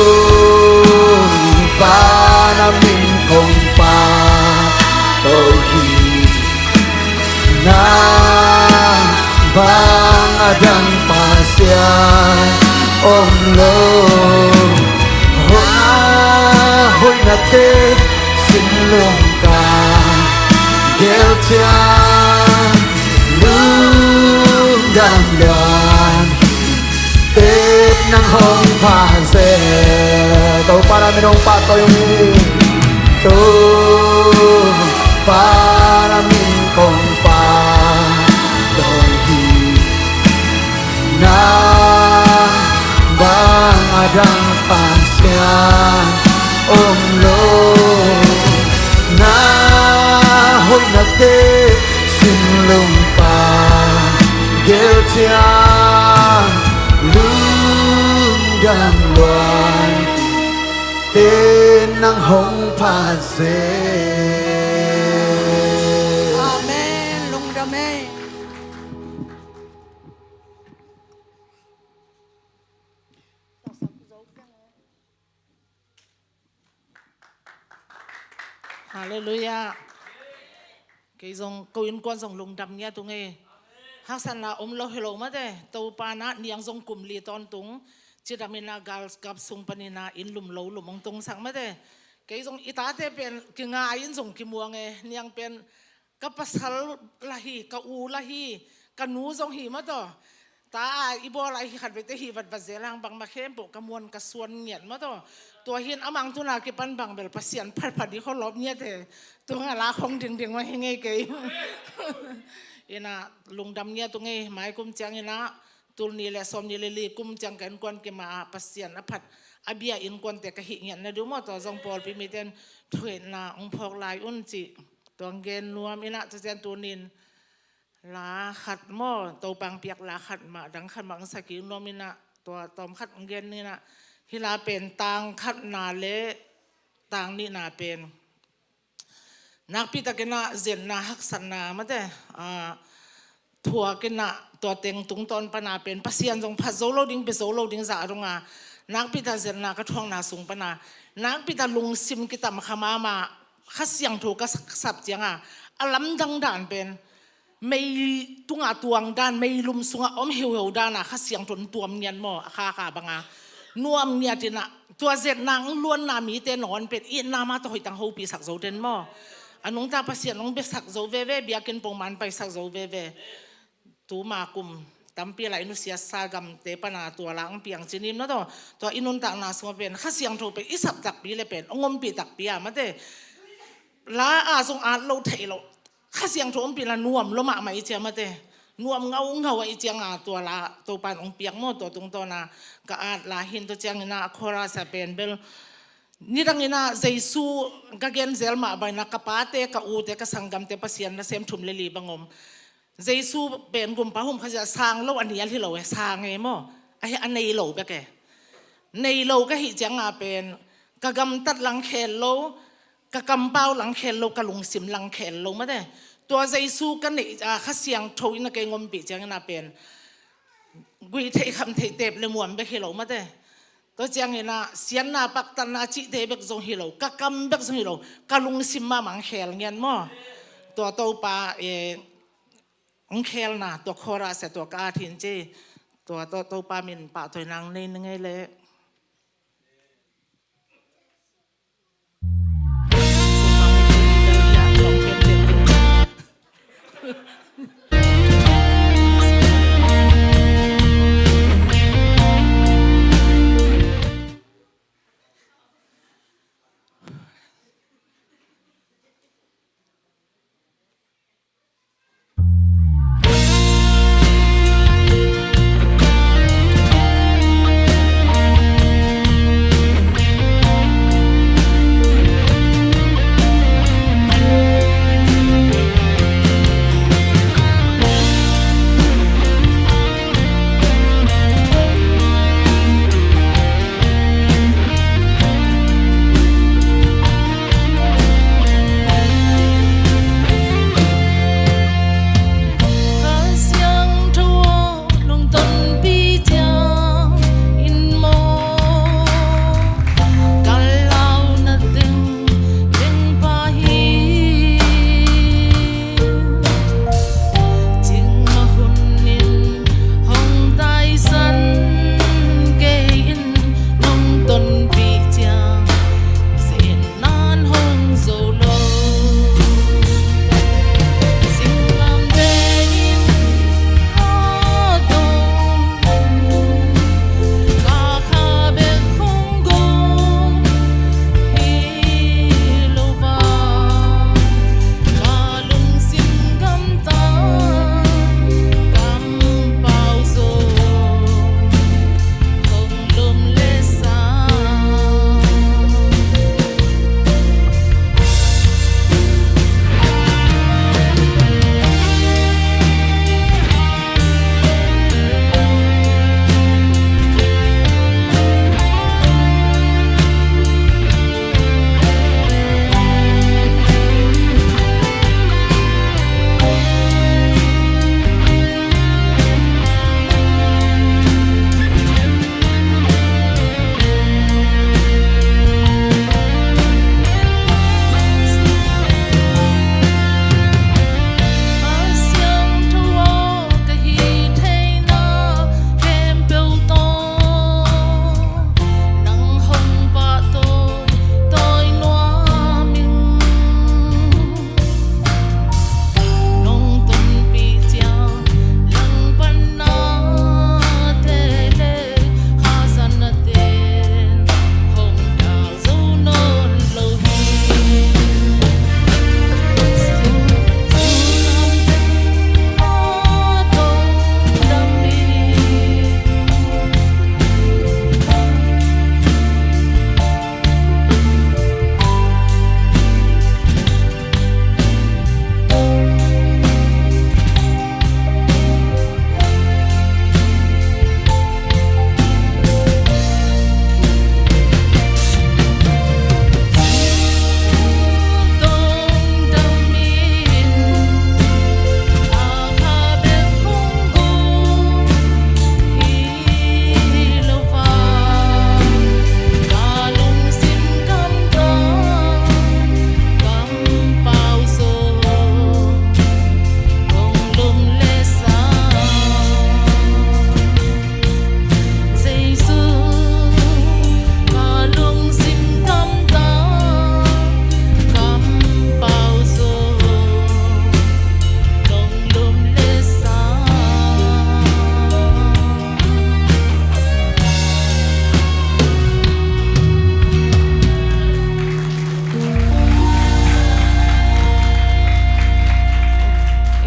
na min kong pahtawi hi. Nang bang a dang Pasian om lo. Hona hoihnate sinlung ka gel ciang lungdam luan hi. Teh nang hong pha zel. Topa na min hong pahtawi hi. Topa na min kong pahtawi hi. Nang bang a dang Pasian om lo. Na hoihnate sinlung ka gel ciang lungdam luan hi. Teh nang hong pha zel. Amen. Lungdam ei. Halleluiah. Kei zong ko innkuan zong lungdam ngiat ung ei. Haksatna om lo hi lo mate. Topa na niang zong kum li tawntung cidam ina galkap sung panina inn lum lo lum hong tungsak mate. Kei zong i tate pen kingai in zong kimuang e. Niang pen ka pasal lah hi, ka u lah hi, ka nu zong hi maw taw. Ta a i bawl a hi khat vete hi vatvat zel hang bangmah khempeuh ka muan ka suan ngiat maw taw. Tua hin a mang tuna kipan bang bel Pasian phatphat i kholawp ngiat he. Tua nga la khong dingding mah hi ngei kei. Ina lungdam ngiat ung ei, mai kum ciang ina tul ni le sawm ni le li kum ciang ka innkuan kima a Pasian a phat a bia innkuante ka hih ngiatna ding maw taw zong pawlpi miten thuhilhna hong phawk lai un cih. Tua hong gen nuam ina, tua ciang tunin la khat maw, Topa hong piak la khat mah, dang khat mah hong sak kik nuam ina, tua tawm khat hong gen ina, hi la pen tang khatna le tang nihna pen nakpi takin ah zetna haksatna mate, ah, thuak in ah tua teng tungtawn pana pen Pasian zong phat zo lo ding, bia zo lo ding zah a dong a, nakpi ta zetna ka thuakna sung pana nakpi ta lungsim kitam kha mahmah, Kha Siangtho ka sak, sap cianga a lamdang dan pen mei tunga tuang dan, meilum sunga om heuheu dana Kha Siangtho in tuam ngiat maw, a khakha banga nuam ngiat ina, tua zetna hong luanna mite nawn pen itna mah tawh hoih tang hopi sak zo den maw. A nungta Pasian hong biasak zo veve, biakinn pongman paisak zo veve. Tuma kum tampi la i nusiasa gamte pana tua la hong piang cinim na tawh, tua i nuntakna sungah pen Kha Siangtho pen i sap takpi le pen hong ompih takpi a mate. La a zong at lo theih lo, Kha Siangtho ompihna nuam lo mahmah i cia mate. Nuam ngaungau a i cianga tua la Topan hong piak maw, tua tungtawna ka at la hin tua ciangina a chorus a pen bel nidangina Jesu ka gen zel mah baina ka pate, ka ute, ka sanggamte Pasian nasem thum le li bang om. Jesu pen gumpa hum kha cia sang lo a nial hi lo e, sang e maw. A hi a nei lo bek e. Nei lo ka hih cianga pen ka gamtat langkhel lo, ka kampau langkhel lo, ka lungsim langkhel lo mate. Tua Jesu ka neih a Kha Siangtho in a kei ngompih ciangina pen guih theih kham theih tep le muam bek hi lo mate. Tua ciangina siatna paktatna cihte bek zong hi lo, ka kam bek zong hi lo, ka lungsim mahmah hong khel ngiat maw. Tua Topa e, hong khelna tua chorus a tua ka at hin ci. Tua tawh Topa min pahtawi nang nei ni ngei leh.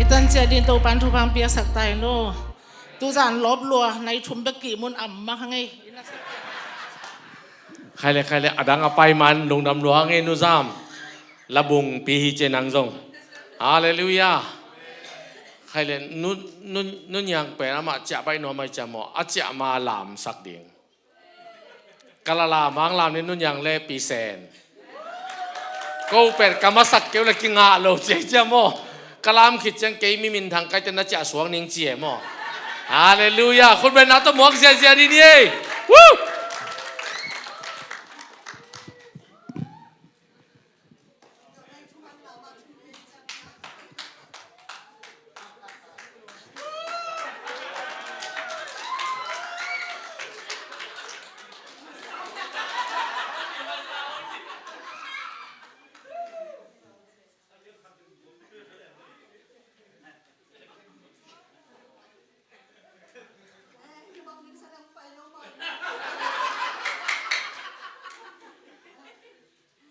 Tan ciah din Topan thupha piaksak ta hen aw. Tuzan lawp lua, nai thum bek kihmun am mah hang ei. Khai le, khai le, a dang a pai man lungdam lua hang ei, Nu Zam. Labung pi hi ci nang zong. Halleluiah. Khai le, Nu, Nu, Nu Niang pen amah ciah baih nuam ai ciam aw. A ciah ma lamsak ding. Ka la lam, hong lam ni, Nu Niang le Pi Sen. Ko pen ka masak kei uh le kingah lo ci ai ciam aw. Ka lam khit ciang kei mi minthang kaite na ciah suak ning ci e maw. Halleluiah. Khutbetna tawh muak ziahziah dih ni ei. Woo!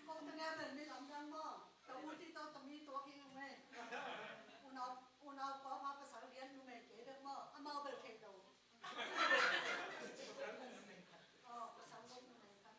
Kong tangel bel mi lamdang maw? Ka u ti tawh tami tuak hi ung ei. Unau, unau kua pha pasal lian numei kei bek maw? Amau bel thei lo. Aw, pasal bek numei khat.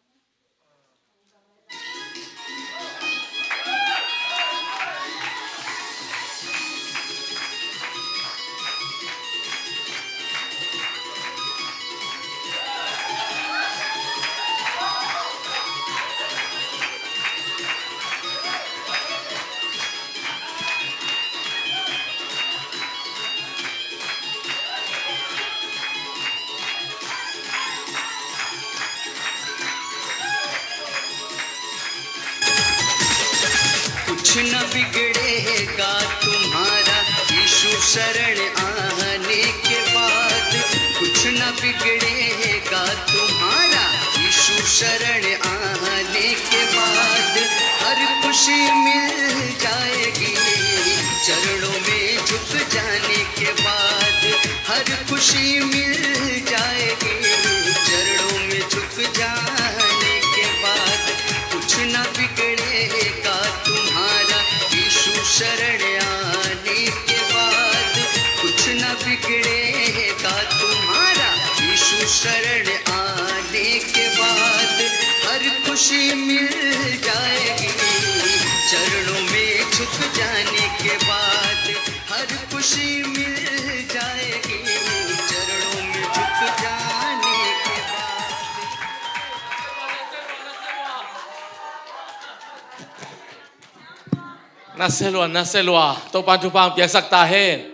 那些路啊，那些路啊，都帮助帮别saktahen.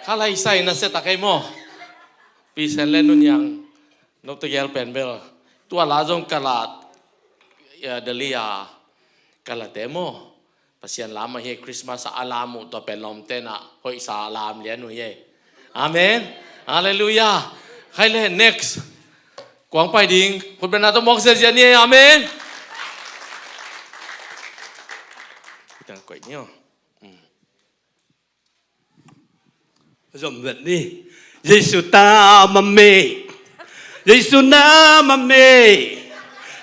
Khalai sai na se takai mo. Pi Sen le Nu Niang, no tegel pen bel. Tua la zong ka la, ya, Delhi a, ka la te mo. Pasian lam ahi, Christmas a lam uh tua pen lawmte na hoihsa lam lian uh hi. Amen. Halleluiah. Khai le, next. Kuang pai ding. Khutbetna tawh muak ziahziah ni. Amen. Itang koih ni aw. Zom vet ni. Jesu ta mame. Jesu na mame.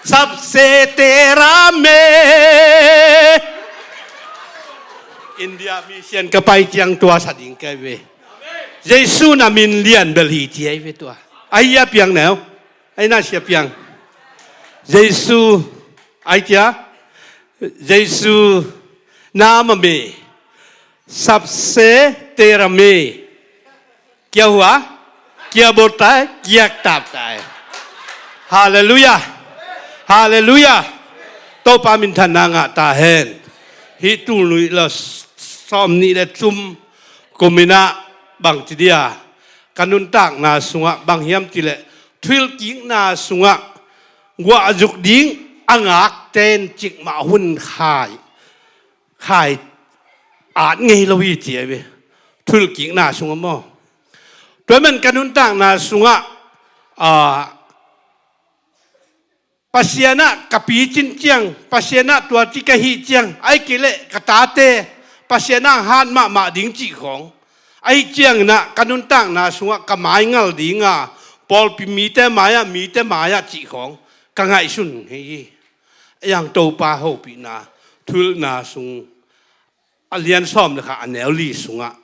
Sabse tera me. India mission ka pai ciang tua sa ding kai ve. Jesu na min lian bel hi ci ai ve tua. Ai a piang neu. Ai na sia piang. Jesu ai cia. Jesu na mame. Sabse tera me. Kya hua? Kya bolta hai? Kya tapta hai? Halleluiah. Halleluiah. Topa minthanna ngah tahen. Hih tul nuih la sawm nih le cum kum inah bang ci dia. Ka nuntakna sungah bang hiam cileh thuhilhkikna sungah guahzuk ding a ngakten cikmah hun khai. Khai at ngei lo hi ci ai ve. Thuhilhkikna sungah maw. Tua man ka nuntakna sungah, ah, Pasian ah ka picin ciang, Pasian ah tua ci ka hih ciang, ai kei leh ka tate Pasian ah hat mahmah ding cih khawng. Ahi ciangin ah ka nuntakna sungah ka maingal dinga, pawlpi mite mai-ah, mite mai-ah cih khawng ka ngaihsun hi. Ei ang Topa hopihna, thuhilhna sung a lian sawm le kha a neu li sungah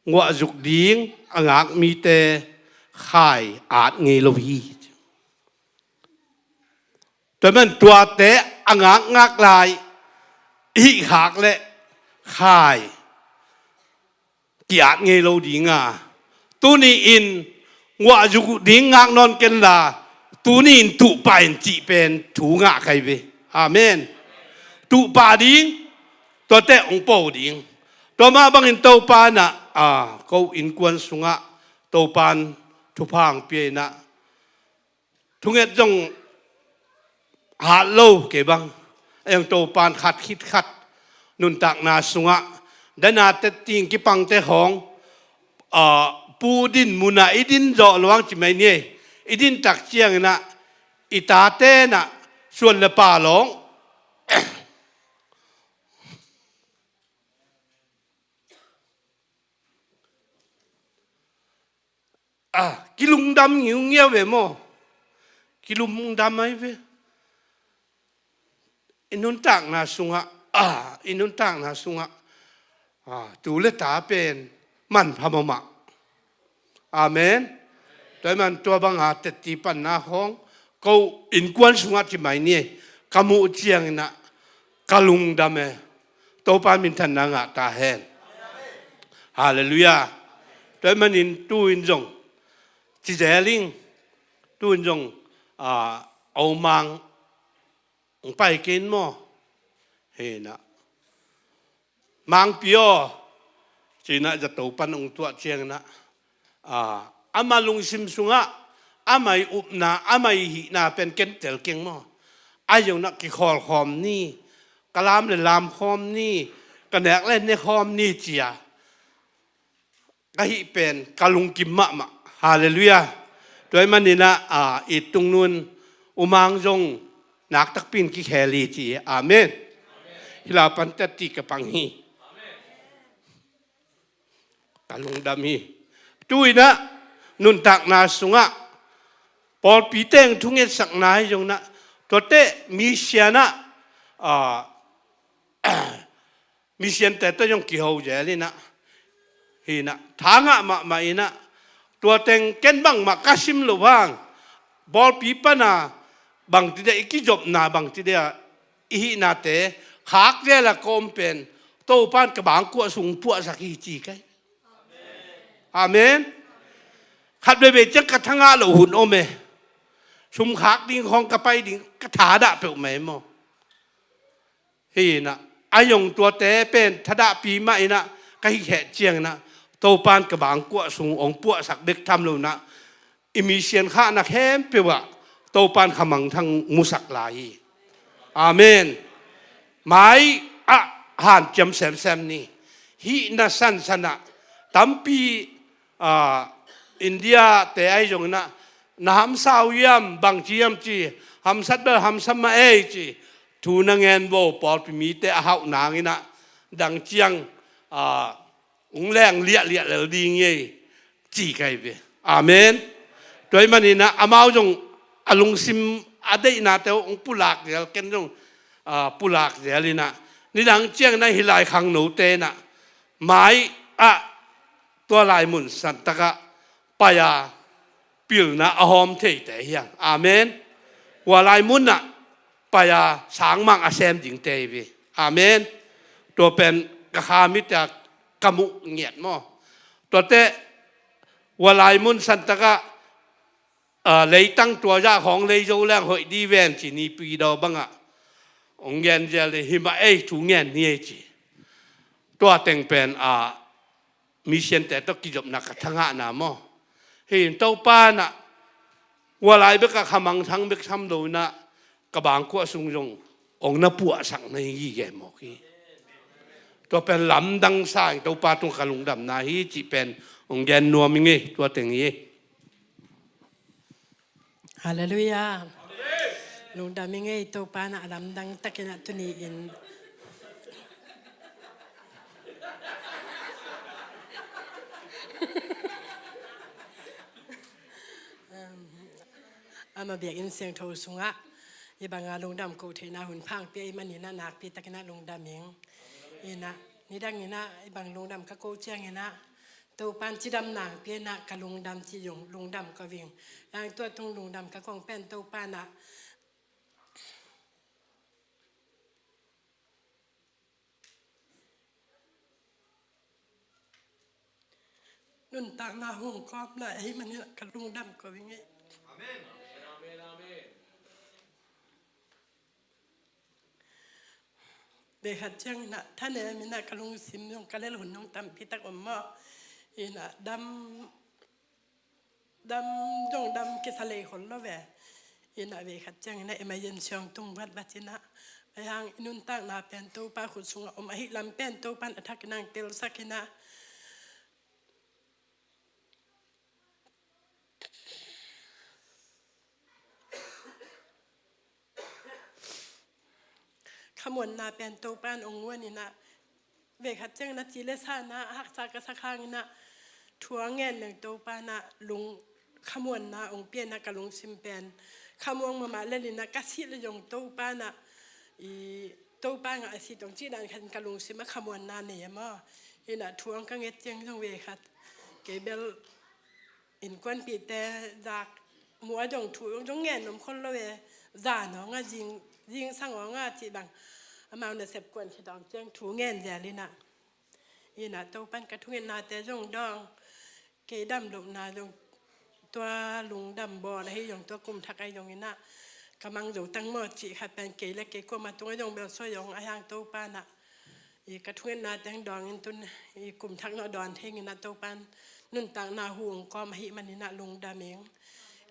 Nguahzuk ding a ngak mite khai at ngei lo hi. Tua man tuate a ngakngak lai hih khak le khai ki-at ngei lo dinga, tuni-in nguahzuk ding ngak nawn kenla, tuni-in tuhpah in cih pen thu ngah kai ve. Amen. Tuhpah ding, tuate hong po ding. Tua mah bangin Topa in ah, a, ko innkuan sungah Topa in thupha hong pia in ah, thunget zong hat lo kei bang, a hong Topa in khat khit khat nuntakna sungah dana tetting kipangte khawng, a, pu din munah i din zawh luang ci mai ni. I din tak ciangin ah i tate in ah suan le pa lawng a, kilungdam ngiungiau ve maw? Kilungdam ai ve. I nuntakna sungah, a, i nuntakna sungah, a, tu le ta pen manpha mahmah. Amen. Tua ahih man tua banga tetti panna khawng ko innkuan sungah ci mai ni. Ka muh ciangin ah ka lungdam e. Topa minthanna ngah ta hen. Halleluiah. Tua ahih manin tu-in zong ci zel ing. Tu-in zong, a, Omang hong pai kei in maw? Hi in ah, Mangpi aw, ci in ah zato pan hong tuah ciangin ah, a, ama lungsim sungah ama ii upna, ama ii hihna pen ken tel keng maw? Ahi zongin ah kikhawl khawm ni, ka lam le lam khawm ni, ka nek le ne khawm ni ci a ka hih pen ka lungkim mahmah. Halleluiah. Tua ahih manin ah, a, i tungnun Omang zong naktakpi in kikhel hi ci hi. Amen. Hih lai pan tetti ka pang hi. Ka lungdam hi. Tu-in ah nuntakna sungah pawlpi teng thungetsakna hi zongin ah, tuate mission ah, a, mission te tawh zong kiho zel in ah, hi in ah, tha ngah mahmah in ah, tua teng ken bangmah ka sim loh hang, pawlpi pana bangci dia i kizopna, bangci dia i hihnate khak zel a ka om pen Topa in ka bangkuah sung puahsak hi ci kai. Amen. Khat veivei ciang ka tha ngah loh hun om e. Sum khak ding khawng ka pai ding ka thadah peuhmah e maw? Hi in ah, a zong tuate pen thadahpih mah in ah ka hih kheh ciangin ah, Topa in ka bangkuah sung hong puahsak bek tham lo in ah, i mission khahna khempeuh ah Topa in khamangthang musak lai hi. Amen. Mai ah hanciam semsem ni. Hihna sansan ah tampi, a, India te ahi zongin ah, na hamsa uh hiam, bangci hiam ci, hamsat bel hamsa mah ei ci, thu na ngen vo, pawlpi mite a hauh nangin ah, dang ciang, a, hong leng liahliah lel ding hi ei, ci kai ve. Amen. Tua ahih manin ah, amau zong a lungsim a deihnate uh hong pulak zel, ken zong, a, pulak zel in ah, nidang ciangin ah hih lai khangnote in ah, mai ah tua lai mun santak ah pai a pilna a hawm theite hi hang. Amen. Hua lai mun ah pai a sangmang a sem dingte hi ve. Amen. Tua pen ka kha mit a ka muh ngiat maw? Tuate hua lai mun santak ah, a, leitang tua zah khawng lei zo leng hoih ding ven ci, Naypyidaw bang ah hong gen zel le, hi mah ei, thu ngen hi ei ci. Tua teng pen, a, mission te tawh kizopna ka tha ngahna maw? Hi in Topa in ah hua lai bek ah khamangthang bek tham lo in ah, ka bangkuah sung zong hong na puahsak na hi gige mawk hi. Tua pen lamdang sa in Topa tung ka lungdamna hi cih pen hong gen nuam ing ei, tua teng hi. Halleluiah. Lungdam ing ei, Topa in ah lamdang takin ah tuni-in ama biakinn siangtho sungah hih banga lungdam ko theihna hun pha hong pia ahih manin ah nakpi takin ah lungdam ing. In ah, nidangin ah hih bang lungdam ka ko ciangin ah, Topan cidamna hong pia in ah ka lungdam ci zong lungdam ko ing. Ahi hang tua tung lungdam ka kong pen Topan ah nuntakna hong kawmna ahih manin ah ka lungdam ko ing. Amen. Amen, amen. Vei khat ciangin ah thanem in ah ka lungsim zong ka lel hun zong tampi tak om maw. In ah dam, dam zong dam kisa lei khol lo ve. In ah vei khat ciangin ah emergency hong tung vatvat in ah, ahi hang i nuntakna pen Topa khut sungah om ahih lam pen Topan a thak in ah hong telsak in ah, khamuanna pen Topan hong guan in ah, vei khat ciangin ah ci le sa in ah haksa ka sak hangin ah thu a ngen leng Topan ah lung khamuanna hong pia in ah ka lungsim pen khamuang mahmah lel in ah ka sih le zong Topan ah i Topa ngah a si tong cih dan khat in ka lungsim ah khamuanna nei a maw. In ah thu hong ka nget ciang zong vei khat kei bel innkuanpihte zak muh a zong thu zong ngen nuam khol lo e. Zan hong a zing, zingsang hong a cih bang amau nasep kuan khit hong ciang thu ngen zel in ah. In ah Topan ka thungetnate zong dawng, kei dam lohna zong tua lungdam bawl ahi zong tua kum thak ahi zong in ah ka mang zo tang maw cih khat pen kei le kei kuama tungah zong bel soi zong ahi hang Topan ah i ka thungetna teng dawng in tun i kum thak nawh dawn thei ing in ah Topan nuntakna hu hong kawm ahih manin ah lungdam ing.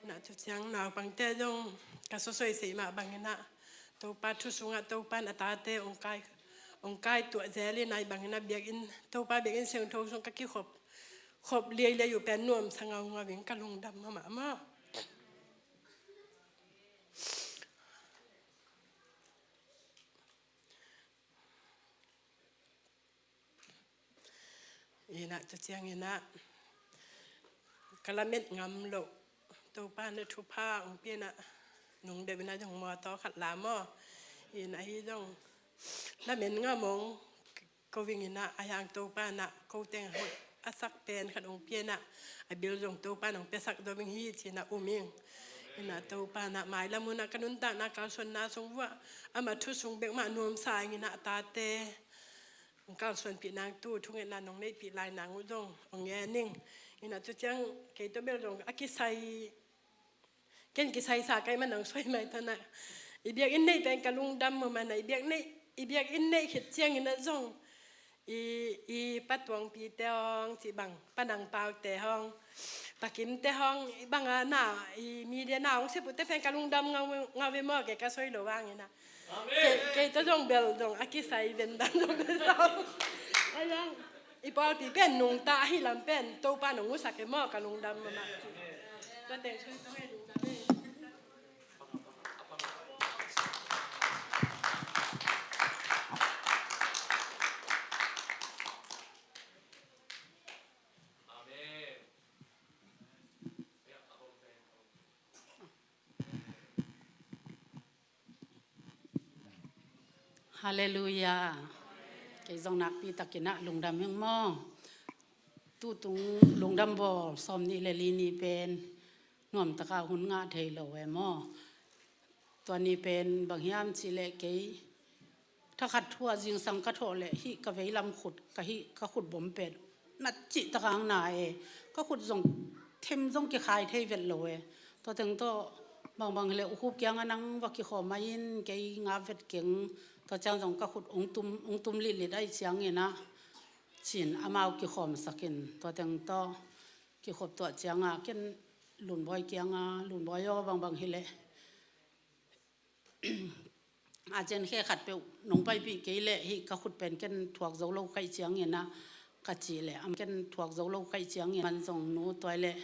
In ah tu ciang naupangte zong ka sosoi sei mah bangin ah Topa thu sungah Topan a tate hong kai, hong kai tuah zel in ah i bangin ah biakinn, Topa biakinn siangtho sung ka kikhop, khop liailiai uh pen nuamsa ngaungau ing ka lungdam mahmah maw. In ah tu ciangin ah ka lamet ngam loh Topa na thupha hong pia in ah nung deuh in ah zong mawtaw khat la maw. In ah ahi zong lamet ngam hong ko ing in ah ahi hang Topa na ko teng hoih a sak pen khat hong pia in ah a bil zong Topa na hong piasak zo ing hi ci in ah um ing. In ah Topa na mailam hun ah ka nuntakna kalsuanna sung vuah ama thu sung bek mah nuamsa ing in ah a tate hong kalsuanpih nang tu thungetna nong neihpih lai nang uh zong hong ngen ing. In ah tu ciang kei tawh bel zong a kisai, ken kisaisa ka hih man nong soi mai tana i biakinn neih pen ka lungdam mahmah in ah i biak neih, i biakinn neih khit ciangin ah zong i, i patuangpite hong cih bang panangpaute hong pakimte hong i banga na i media na hong sep uhte pen ka lungdam ngau, ngau ve maw kei ka soi lo vangin ah. Kei, kei tawh zong bel zong a kisai ven dan zong bel zong. Ahi zong i pawlpi pen nungta ahi lam pen Topa nong usak e maw ka lungdam mahmah. Tua teng soi tong e lungdam e. Halleluiah. Kei zong nakpi takin ah lungdam ing maw. Tutung lungdam bawl sawm nih le li ni pen nuam taka hun ngah thei lo e maw. Tua ni pen bang hiam cih leh kei thakhat thu ah zingsang ka thawh leh hih ka veilam khut, ka hih ka khut bawm pen na cih taka ang na e. Ka khut zong them zong kikhai thei vet lo e. Tua teng tawh bangbang hileh ukhup kiangah nang va kikhawm mah in kei ngap vet keng. Tua ciang zong ka khut ong tum, ong tum litlit ahih ciangin ah cin amau kikhawmsak in tua teng tawh kikhop tuah ciangah ken Lunbawi kiangah, Lunbawi aw bangbang hileh a cen khe khat peuh nong paipih kei leh hih ka khut pen ken thuak zo lo kaih ciangin ah ka cih leh am ken thuak zo lo kaih ciangin man zong nu tuai leh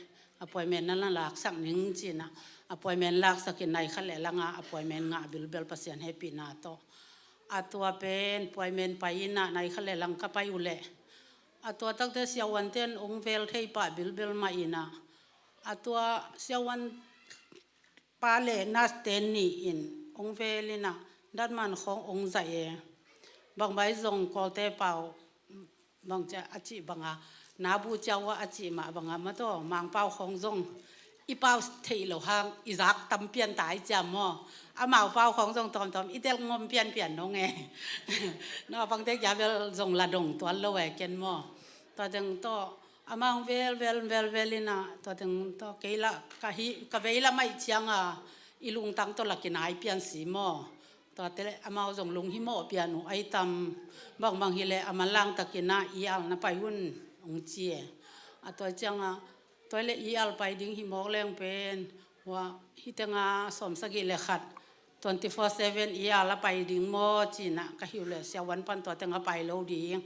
appointment na la laksak ning cin ah appointment laksak in nai khat leh langah appointment ngah bilbel Pasian hehpihna tawh. A tua pen appointment pai in ah nai khat leh lang ka pai uh leh a tua takte siavuante in ong vel thei pah bilbel mah in ah a tua siavuan pa le nurse te nih in ong vel in ah datman khawng ong zaih e. Bangbang zong Kawlte pau bang cia a cih banga Nabu ciau a cih mah bangah mataw, Mangpau khawng zong i pau theih loh hang i zak tam pian ta i ciam maw? Amau pau khawng zong tawmtawm i delh ngawm pianpian dong e. Naupangte kia bel zong la dong tuan lo e ken maw? Tua teng tawh amau vel vel vel vel inah tua teng tawh kei lah ka hi ka vei lah maih cianga i lungtang tawh la kinai pian si maw? Tuate leh amau zong lunghimawh pian uh ai tam, bangbang hileh a manlang takinah i al na pai un hong ci e. A tua ciangah tua leh i al pai ding hi mawk leng pen hua hitenga sawmsagih le khat twenty four seven i al a pai ding maw cinah ka hi uh leh siavuan pan tua tengah pai lo ding.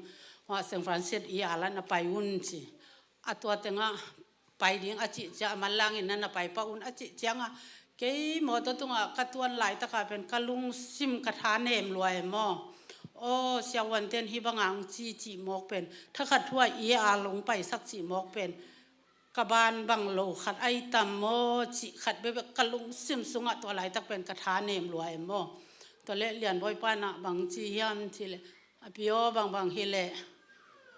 Hua Saint Francis i al ah na pai un ci. A tua tengah pai ding a cih ciah a manlangin na na pai pah un a cih ciangah kei mawtaw tungah ka tuan laitaka pen ka lungsim ka tha nem lua e maw? Aw siavuanten hi banga hong ci cih mawk pen thakhat thu-ah i al hong paisak cih mawk pen ka ban bang lo khat ai tam maw cih khat bekbek ka lungsim sungah tua laitak pen ka tha nem lua e maw? Tua leh Lianbawi panah bang ci hiam cih leh a pi aw bangbang hileh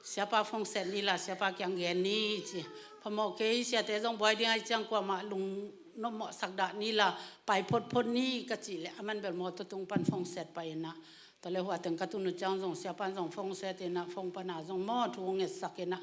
siapa phone set ni la siapa kiang gen ni ci. Phamawh kei siate zong buai ding ai ciang kuamah lungnopmawh sakdah ni la pai photphot ni ka cih leh a man bel mawtaw tung pan phone set pai inah. Tua leh hua teng ka tun uh ciang zong siapan zong phone set inah phone pana zong maw thu ngetsak inah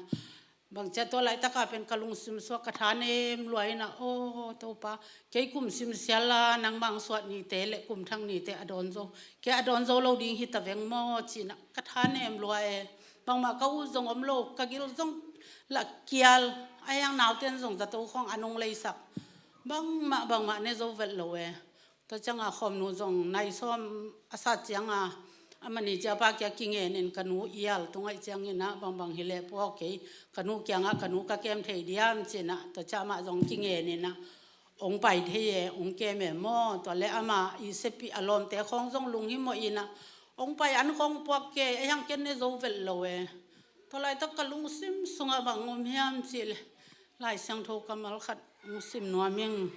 bangcia tua laitaka pen ka lungsim suak ka tha nem lua inah aw Topa kei kum simsiala nangmah hong suah nite le kum thang nite a dawn zo kei a dawn zo lo ding hi ta veng maw cinah ka tha nem lua e. Bangmah ka ut zong om lo ka gil zong lah kial a hiang nauten zong zato khawng a nung leisak bangmah bangmah ne zo velh lo e. Tua cianga khawmnu zong nai sawm a sat cianga a mani ciapa kia kingenin ka nu i al tungaih cianginah bangbang hileh puak kei ka nu kiangah ka nu ka kem thei diam cinah tua ciah amah zong kingeninah hong pai thei e hong kem e maw? Tua leh amah i sepih a lawmte khawng zong lunghimawh inah hong pai an khawng puak kei a hiang ken ne zo velh lo e. Tua laitak ka lungsim sungah bang om hiam cih leh Lai Siangtho kammal khat hong sim nuam ing.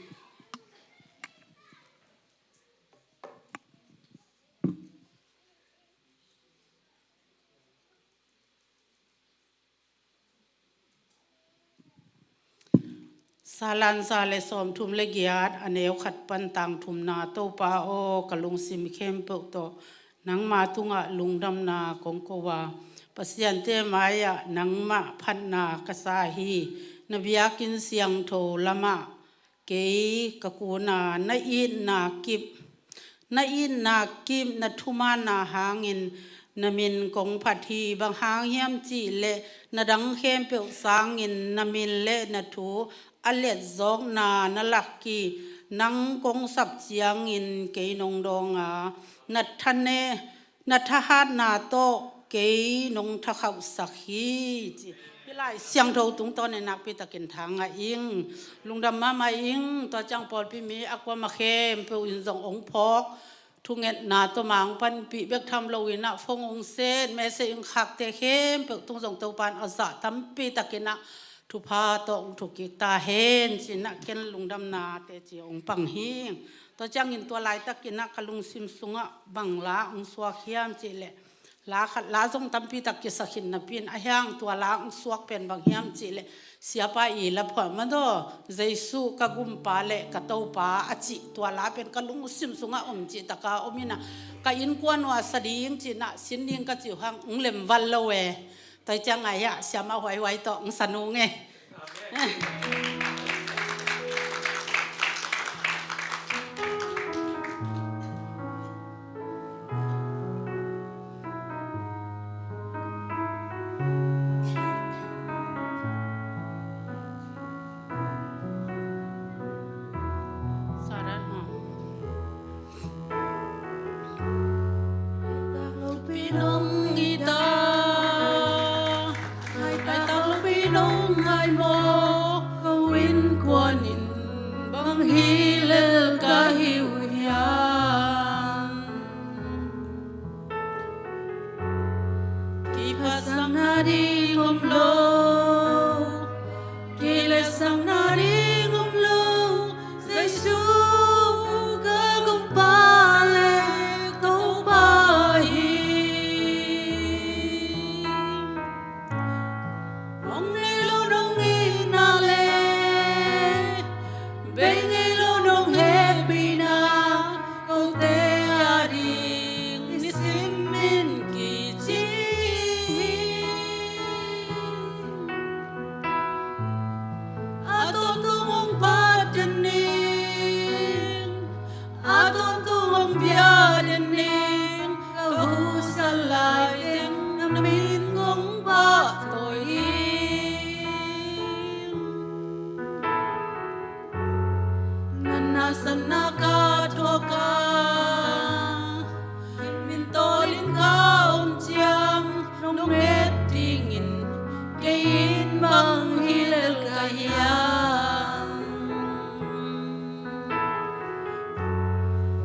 Salan za le sawmthum le giat a neu khat pan tang thumna. Topa aw ka lungsim khempeuh tawh nangma tungah lungdamna kong ko a Pasiante mai-ah nangmah phatna ka sa hi. Na biakinn siangtho lamah kei ka kuna na itna kip na itna kip na thumaanna hangin na min kong phat hi. Bang hang hiam cih leh na dang khempeuh sangin na min le na thu a letzawkna na lak hi. Nang kong sap ciangin kei nong dawnga na thane na thahatna tawh kei nong thakhauhsak hi ci. Hih Lai Siangtho tungtawnin nakpitakin thangah ing. Lungdam mahmah ing. Tua ciang pawlpi mi a kuama khempeuh in zong ong phawk thungetna tawh mang panpih bek tham loinah phone ong set message ong khakte khempeuh tung zong Topan a zah tampitakinah thupha tawh ong thukik ta hen cinah ken lungdamna teci ong pang hi. Tua ciangin tua laitakinah ka lungsim sungah bang la ong suak hiam cih leh la khat la zong tampitak kisakhin napi in a hiang tua la ong suak pen bang hiam cih leh siapa i la phuah madaw Jesu ka gumpa le ka Topa a cih tua la pen ka lungsim sungah om cihtaka om inah ka innkuan uh a sa ding cinah sin ding ka cih uh hang ong lemval lo e. Tua ciang ngai ah siamah huaihuai tawh ong sa nung e. Laitak lopi nong hi ta, laitak lopi nong ngai maw? Ko innkuan in bang hi lel ka hi uh hiam? Kiphatsakna ding om lo, kiletsakna ding om lo, Jesu ka gumpa le Topa hi. Hong ne Sanna ka thuak a, min tawlin ka om ciang nong et dingin kei in bang hi lel ka hiam?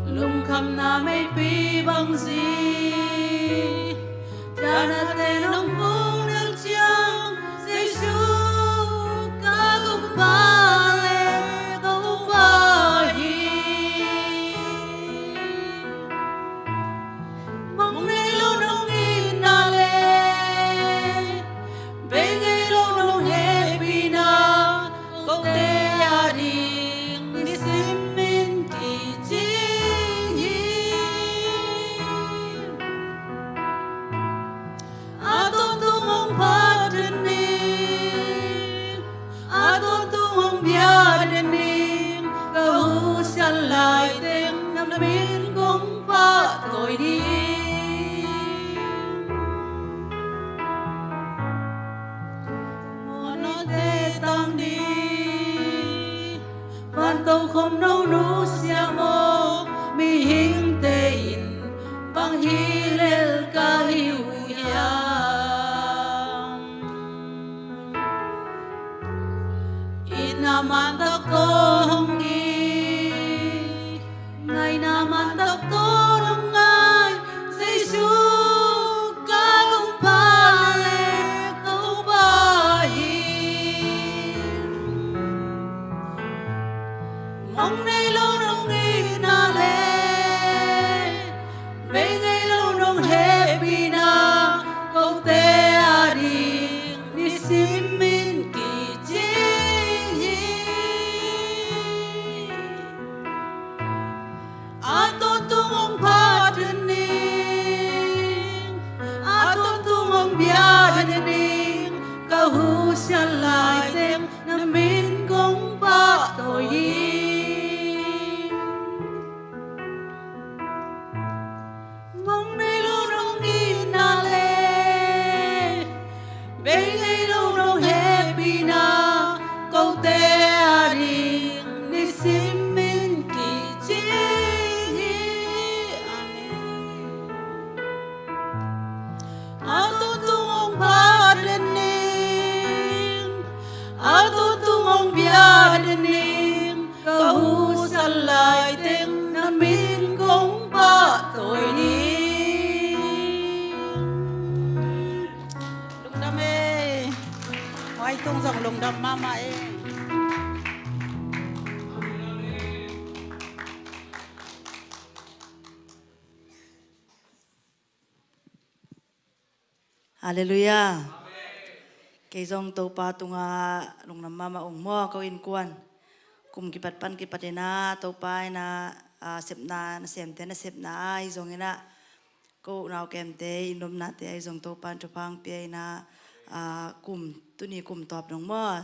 Lungkhamna meipi bang zia, dana te nong vung nel ciang, Jesu ka Gumpa le ka Topa hi. Mong nei lo nong itna le bei ngei lo nong hehpihna, kote a ding nisim in kicing hi. A tawntung hong phat den ning, a tawntung hong bia den ning, ka husiat laiteng na min kong pahtawi ding. Mawhnate tang ding, van tokhom no nusia maw, mihingte in bang hi lel ka hi uh hiam? Itna man tak tawh hong it, ngaihna man tak tawh hong ngai, Jesu ka Gumpa le ka Topa hi. Mong nei lo nong itna le bei ngei lo nong hehpihna, kote a ding nisim in kicing hi. A tawntung hong phat den ning, a tawntung hong bia den ning, ka husiat laiteng na min kong pahtawi ding. Mong nei lo nong itna le bei ngei lo nong hehpihna, kote a ding nisim in kicing hi. Amen. A tawntung hong phat den ning, a tawntung hong bia den ning, ka husiat laiteng na min kong pahtawi ding. Lungdam e. Huai tung zong lungdam mahmah e. Halleluiah. Kei zong Topa tungah lungdam mahmah ung maw, ko innkuan. Kum kipat pan kipat in ah Topa in ah, ah, sepna, nasemte nasepna ahi zongin ah, ko unau kemte inn lomnate ahi zong Topa in thupha hong pia in ah, ah, kum, tuni kum tawp dong maw,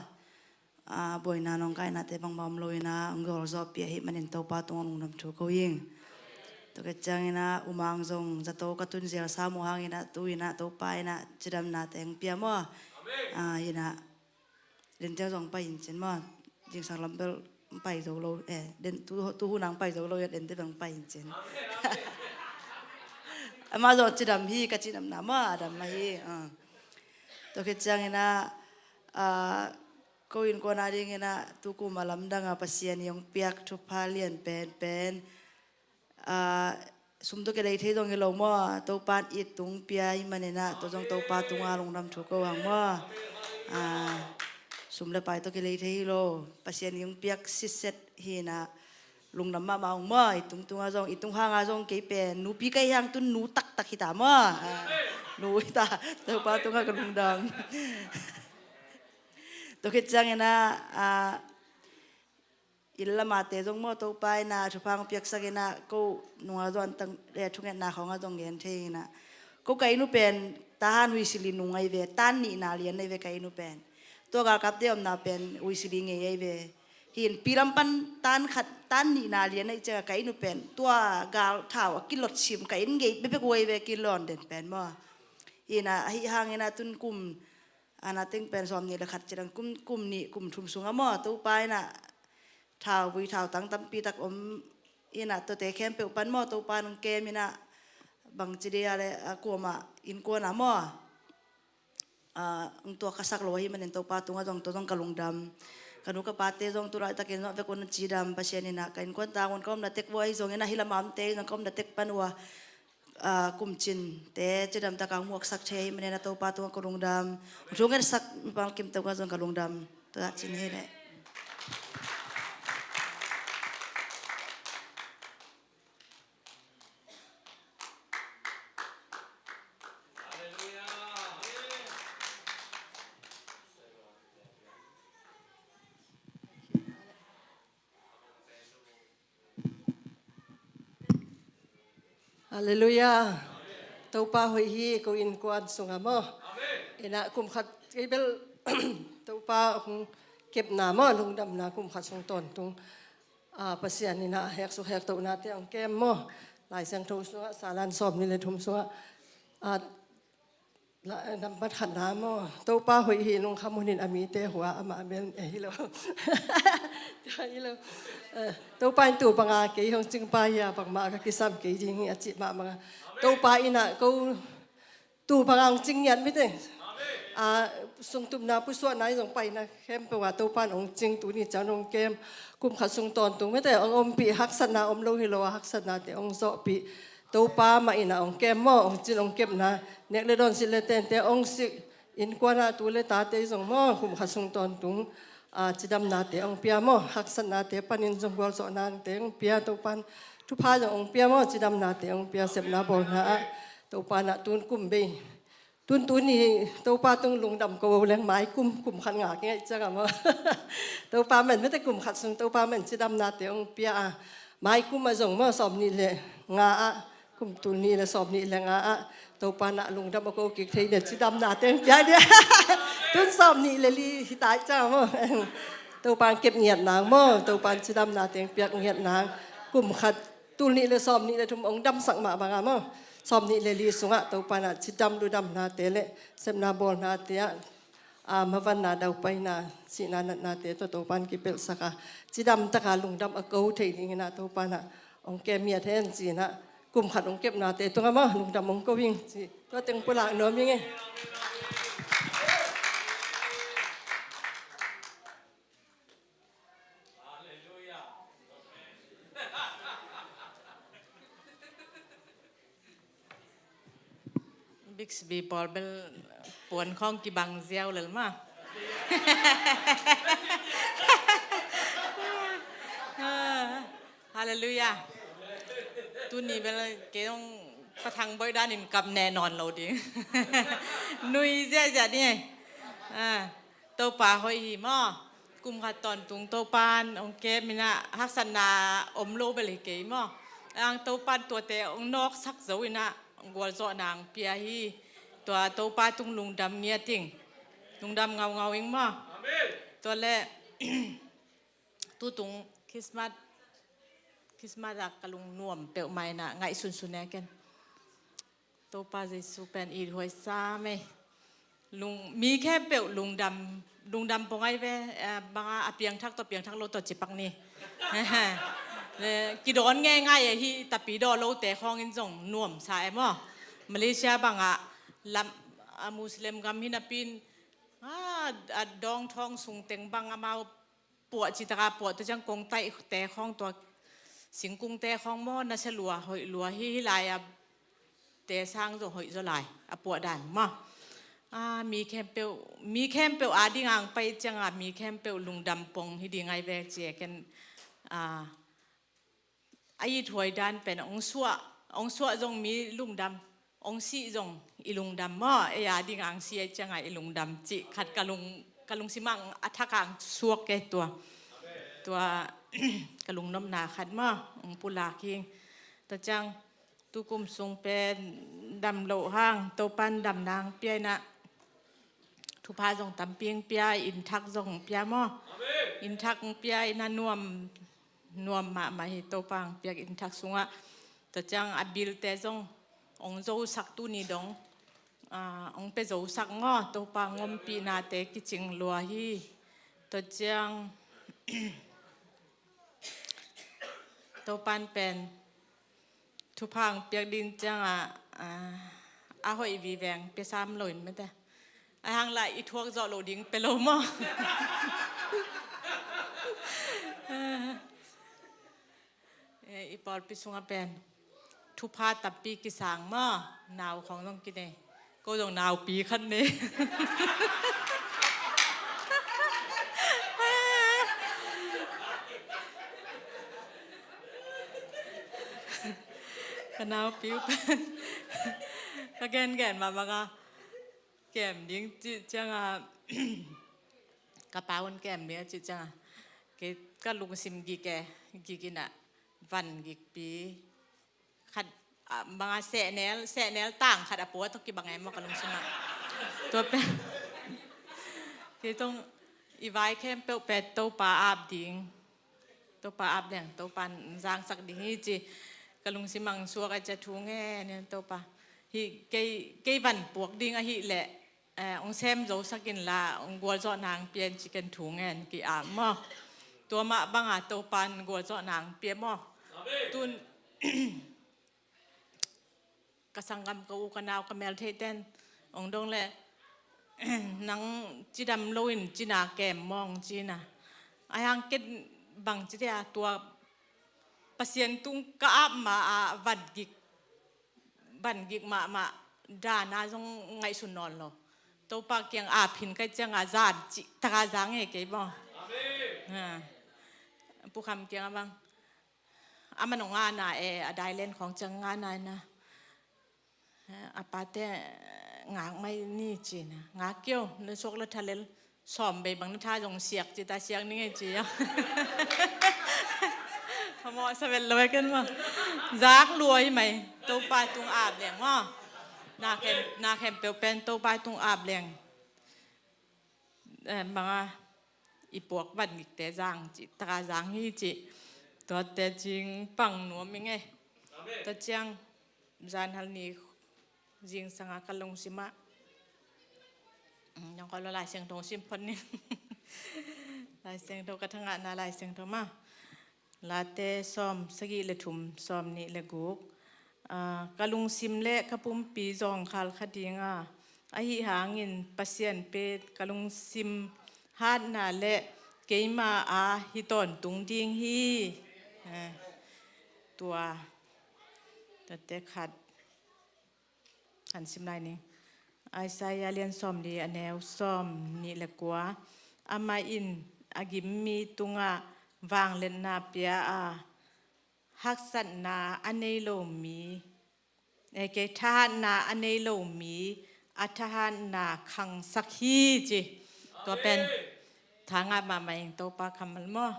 ah, buaina nong kainate bangmah om lo in ah hong gawlzawhpih ahih manin Topa tungah lungdam thu ko ing. Tua khit ciangin ah U Mang zong zato ka tun zel sam uh hangin ah tu in ah Topa in ah cidamnate hong pia maw. Ah, in ah den ciang zong pai in cin maw. Zingsang lam bel hong pai zo lo, eh, den tu, tu hun ah hong pai zo lo, ya den te bel hong pai in cin. Amah zong cidam hi, ka cidamna maw, a dam mah hi, ah. Tua khit ciangin ah, ah, ko innkuan a dingin ah tukum a lamdang a Pasian in hong piak thupha lian penpen, ah, sum tawh kilei thei zong hi lo maw, Topa in it tung pia ahih manin ah, tua zong Topa tungah lungdam thu ko hang maw. Ah, sum le pai tawh kilei thei hi lo, Pasian in hong piak sitset hi in ah, lungdam mahmah ung maw. I tung tungah zong, i tung hangah zong kei pen nupi ka hih hang tun nu taktak hi ta maw. Ah, nu hi ta, Topa tungah ka lungdam. Tua khit ciangin ah, ah, inn lamate zong maw Topa in ah thupha hong piaksak in ah, ko nungah zong antang, eh, thungetna khawngah zong gen thei in ah, ko ka inn uh pen Tahan Huisili nung ahi ve, tan nihna lian ahi ve ka inn uh pen. Tua galkapte omna pen Huisili ngei ahi ve. Hi in pi lam pan tan khat, tan nihna lian ahi ciangah ka inn uh pen tua gal thau a kilot sim ka inn gei bekbek uh ahi ve, kilon den pen maw. Hi in ah, ahi hangin ah tun kum, a na teng pen sawm nih le khat ci dang kum, kum nih, kum thum sungah maw, Topa in ah thauvui thautang tampi tak om inah, tuate khempeuh pan maw, Topa in hong kem inah, bangci dia le a kuamah innkuan ah maw, a, hong tuak khasak lo ahih manin Topa tungah zong tua zong ka lungdam. Ka nu ka pate zong tu laitakin zong a vekun a cidam, Pasian inah ka innkuan tangun ka omna tek vua ahi zongin ah, hih lamah omte zong ka omna tek pan ua, a, kumcinte cidamtak a hong muaksak thei ahih manin ah Topa tungah ka lungdam. Thu ngetsak mipa kim tungah zong ka lungdam. Tua cin hi leh. Halleluiah. Topa hoih hi, ko innkuan sungah maw. Inah kum khat kei bel Topa hong kepna maw, lungdamna kum khat sung tawntung, a, Pasian inah heksuk hektohnate hong kem maw. Lai Siangtho sungah, Salan sawmnih le thum sungah, a, la, nambat khatna maw, Topa hoih hi, lungkham hunin a mite hua amah bel, eh, hi lo. Hi lo. Eh, Topa in tu banga kei hong cingpa hi a, bangmah ka kisam kei ding hi a cih mahmah a. Topa inah ko tu banga hong cing ngiat mite, a, sungtumna pusuahna i zong paina khempeuh ah Topa in hong cing, tuni ciang hong kem. Kum khat sung tawntung mite hong ompih, haksatna om lo hi lo a, haksatnate hong zawhpih. Topa mah inah hong kem maw, hong cin hong kepna, nek le dawn, silh le tente hong sik, innkuan ah tu le tate zong maw, kum khat sung tawntung, a, cidamnate hong pia maw, haksatnate panin zong gualzawhnate hong pia, Topa in thupha zong hong pia maw, cidamnate hong pia, sepna bawlna ah. Topa inah tun kum bei, tun tuni Topa tung lungdam ko leng mai kum, kum khat nga kingaih ciang ah maw. Topa mah in mite kum khat sung Topa mah in cidamnate hong pia a, mai kum ah zong maw, sawmnih le nga ah, kum tul nih le sawmnih le nga ah Topa inah lungdam a ko kik thei ding cidamnate hong pia ding. Tun sawmnih le li hi ta ciang maw. Topa in kep ngiat nang maw, Topa in cidamnate hong piak ngiat nang. Kum khat tul nih le sawmnih le thum hong damsak mah bangah maw, sawmnih le li sungah Topa inah cidam ludamnate le sepna bawlnate ah, a, mavanna, daupaina, sihna natnate tawh Topa in kipelhsak a, cidamtaka lungdam a ko thei ding inah Topa inah hong kem miat hen ci inah, kum khat hong kepnate tungah maw lungdam hong ko ing ci, tua teng pulak nuam ing e. Bixby pawl bel puan khawng kibang ziau lel ma. Halleluiah. Tuni bel kei zong Pa Thang Boih danin kap ne nawn lo ding. Nui ziahziah ding e. Ah. Topa hoih hi maw. Kum khat tawntung Topa in hong kem inah, haksatna om lo bel hi kei maw. Ang Topa in tuate hong nawksak zo inah, gualzawhna hong pia hi. Tua Topa tung lungdam ngiat ing. Lungdam ngaungau ing maw. Tua le tutung Christmas, Christmas ah ka lungnuam peuhmah inah ngaihsunsun e ken. Topa Jesu pen ithuai sam e. Lung, mi khempeuh lungdam, lungdam pong ai ve, eh, banga a piangthak tawh piangthak lo tawh cipak ni. Eh, kidawn ngeingai ahi tapi daw lote khawngin zong nuamsa e maw. Malaysia bangah lam, a Muslim gam hi napin, a, a dawngthawng sungteng bang amau puah citaka puah, tua ciang kongtaihte khawng, tua singkungte khawng maw, nasia lua, hoih lua hi, hih lai-a te sang zong hoih zaw lai a puah dan maw. A, mi khempeuh, mi khempeuh ading ang pai cianga mi khempeuh lungdam pong hi ding ai ve ci e ken, a, a ithuai dan pen hong suah, hong suah zong mi lungdam, hong sih zong i lungdam maw, ei a ding ang si ei cianga i lungdam cih khat ka lung, ka lungsim ang a thak ang suak ke tua. Tua ka lungnopna khat maw, hong pulak hi. Tua ciang tukum sung pen dam loh hang Topan dam nang pia inah, thupha zong tampi hong pia, innthak zong hong pia maw. Innthak hong pia inah nuam, nuam mahmah hi Topa hong piak innthak sungah. Tua ciang a bilte zong hong zosak tuni dong, a, hong pia zosak maw, Topa hong ompihnate kicing lua hi. Tua ciang Topan pen thupha ang piak ding ciangah, ah, a hoih viveng pia sam loin mete. A hang lah i thuak zawh lo ding pia lo maw? Eh, i pawlpi sungah pen thupha tampi kisang maw? Nau khong zong kinei. Ko zong naupi khat nei. Ka naupi uh pen ka gengen mah bangah kem ding cih ciangah, ka pa un kem ding a cih ciangah, kei ka lungsim gik e, gik inah van gikpi khat, ah, bangah sehnel, sehnel tang khat a pua tawh kibang e maw ka lungsimah. Tua pen kei tong i vai khempeuh pen Topa ap ding. Topa ap leng, Topa zangsak ding hi ci. Ka lungsim ang suak a cia thu ngen in Topa. Hi kei, kei van puak ding ahih leh, eh, hong sem zosak inla, hong gualzawhna ang pia in ci ken thu ngen ki-am maw? Tua mah banga Topan gualzawhna ang pia maw? Tun ka sanggam ka u ka nau ka mel theihten hong dong leh, nang cidam loin cina kem mawng cina. A hang ken bang ci dia tua Pasian tung ka ap ma a van gik, van gik mahmah dana zong ngaihsun nawn lo. Topa kiang ap hin kai cianga zan cih taka zang e kei baw. Amen. Ha. Pu Kham kiang a bang, a man hong ngana e, a dailen khawng ciang ngana e na. A pate ngak mai ni ci na. Ngak kio, na suak la tha lel sawm bei bang na tha zong siak ci ta, siak ni ngei ci a. A mawh sa vel lo e ken maw. Zak lua hi mai. Topa tung ap leng maw. Na khem, na khempeuh pen Topa tung ap leng. Eh, banga i puak van gikte zang cih taka zang hi cih. Tuate cing pang nuam i ngei. Tua ciang zanhal ni zingsanga ka lungsimah, mm, nong kawlo Lai Siangtho sim phot ni. Lai Siangtho ka thangahna Lai Siangtho mah. Late sawm sagih le thum, sawm nih le guk. Ah, ka lungsim le ka pumpi zawngkhal kha dinga, ahi hangin Pasian pen ka lungsim hatna le keima a hi tawntung ding hi. Eh, tua, tuate khat. An sim lai ni. Isaiah lian sawm li a neu sawm nih le kua. Amah in a gim mi tungah vangliatna pia a, haksatna a nei lo mi, eh, kei thahatna a nei lo mi a thahatna khangsak hi ci. Tua pen tha ngah mahmah ing, Topa kammal maw.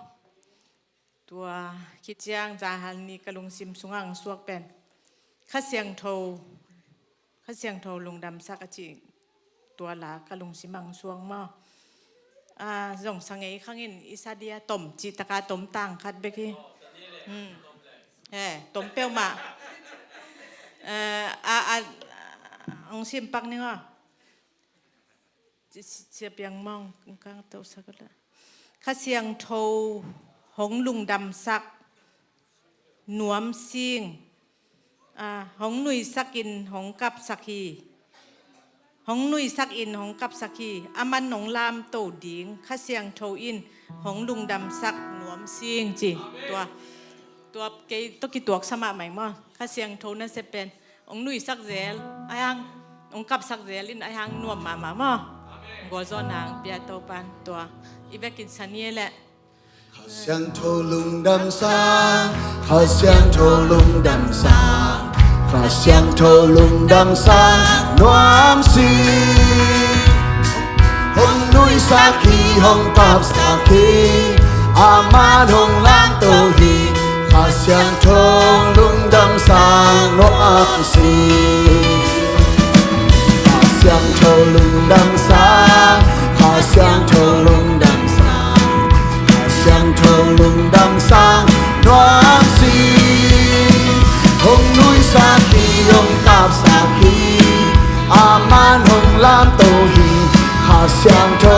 Tua khit ciang zanhal ni ka lungsim sungah ang suak pen Kha Siangtho, Kha Siangtho lungdamsak a cih tua la ka lungsim ang suak maw. Ah, zong sa ngei khangin i sa dia tom cih taka tom tang khat bek hi. Hmm. Eh, tom peuhmah. Eh, a, a, ang sim pak ning aw. Ci-, ci-, cia piang mawng, kang to sak la. Kha Siangtho hong lungdamsak nuam sing, ah, hong nuisakin hong kapsak hi. Hong nuisakin hong kapsak hi. Aman hong lamto ding, Kha Siangtho in hong lungdamsak nuam sing ci. Tua, tua kei tawh kituak sa mahmah ing maw. Kha Siangtho na sep pen hong nuisak zel, a hang hong kapsak zel in a hang nuam mahmah maw. Gualzawhna ang pia Topan tua. I bekin sa ni e leh. Kha Siangtho lungdamsak, Kha Siangtho lungdamsak, Kha Siangtho lungdamsak nuam sing. Hong nuisak hi, hong kapsak hi, aman hong lamto hi. Kha Siangtho lungdamsak nuam sing. Kha Siangtho lungdamsak, Kha Siangtho lungdamsak, Kha Siangtho lungdamsak nuam sing. Hong nuisak hi, hong kapsak hi, aman hong lamto hi. Kha Siangtho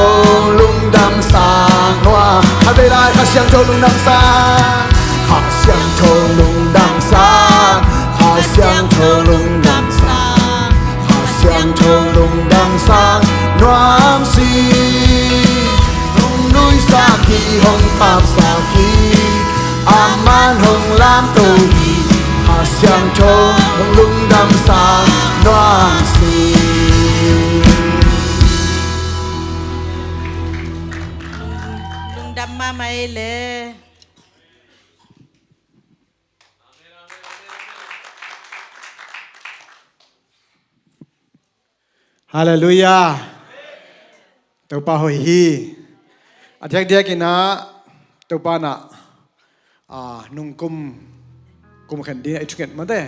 lungdamsak nuam. Khatvei lai Kha Siangtho lungdamsak. Kha Siangtho Hong nuisak hi, hong papsak hi, aman hong lamto hi. Kha Siangtho hong lungdamsak nuam sih. Lungdam mahmah ei le. Halleluiah. Topa hoih hi. A diakdiakin ah Topa in ah, ah, nungkum, kum khen ding a i thunget mate,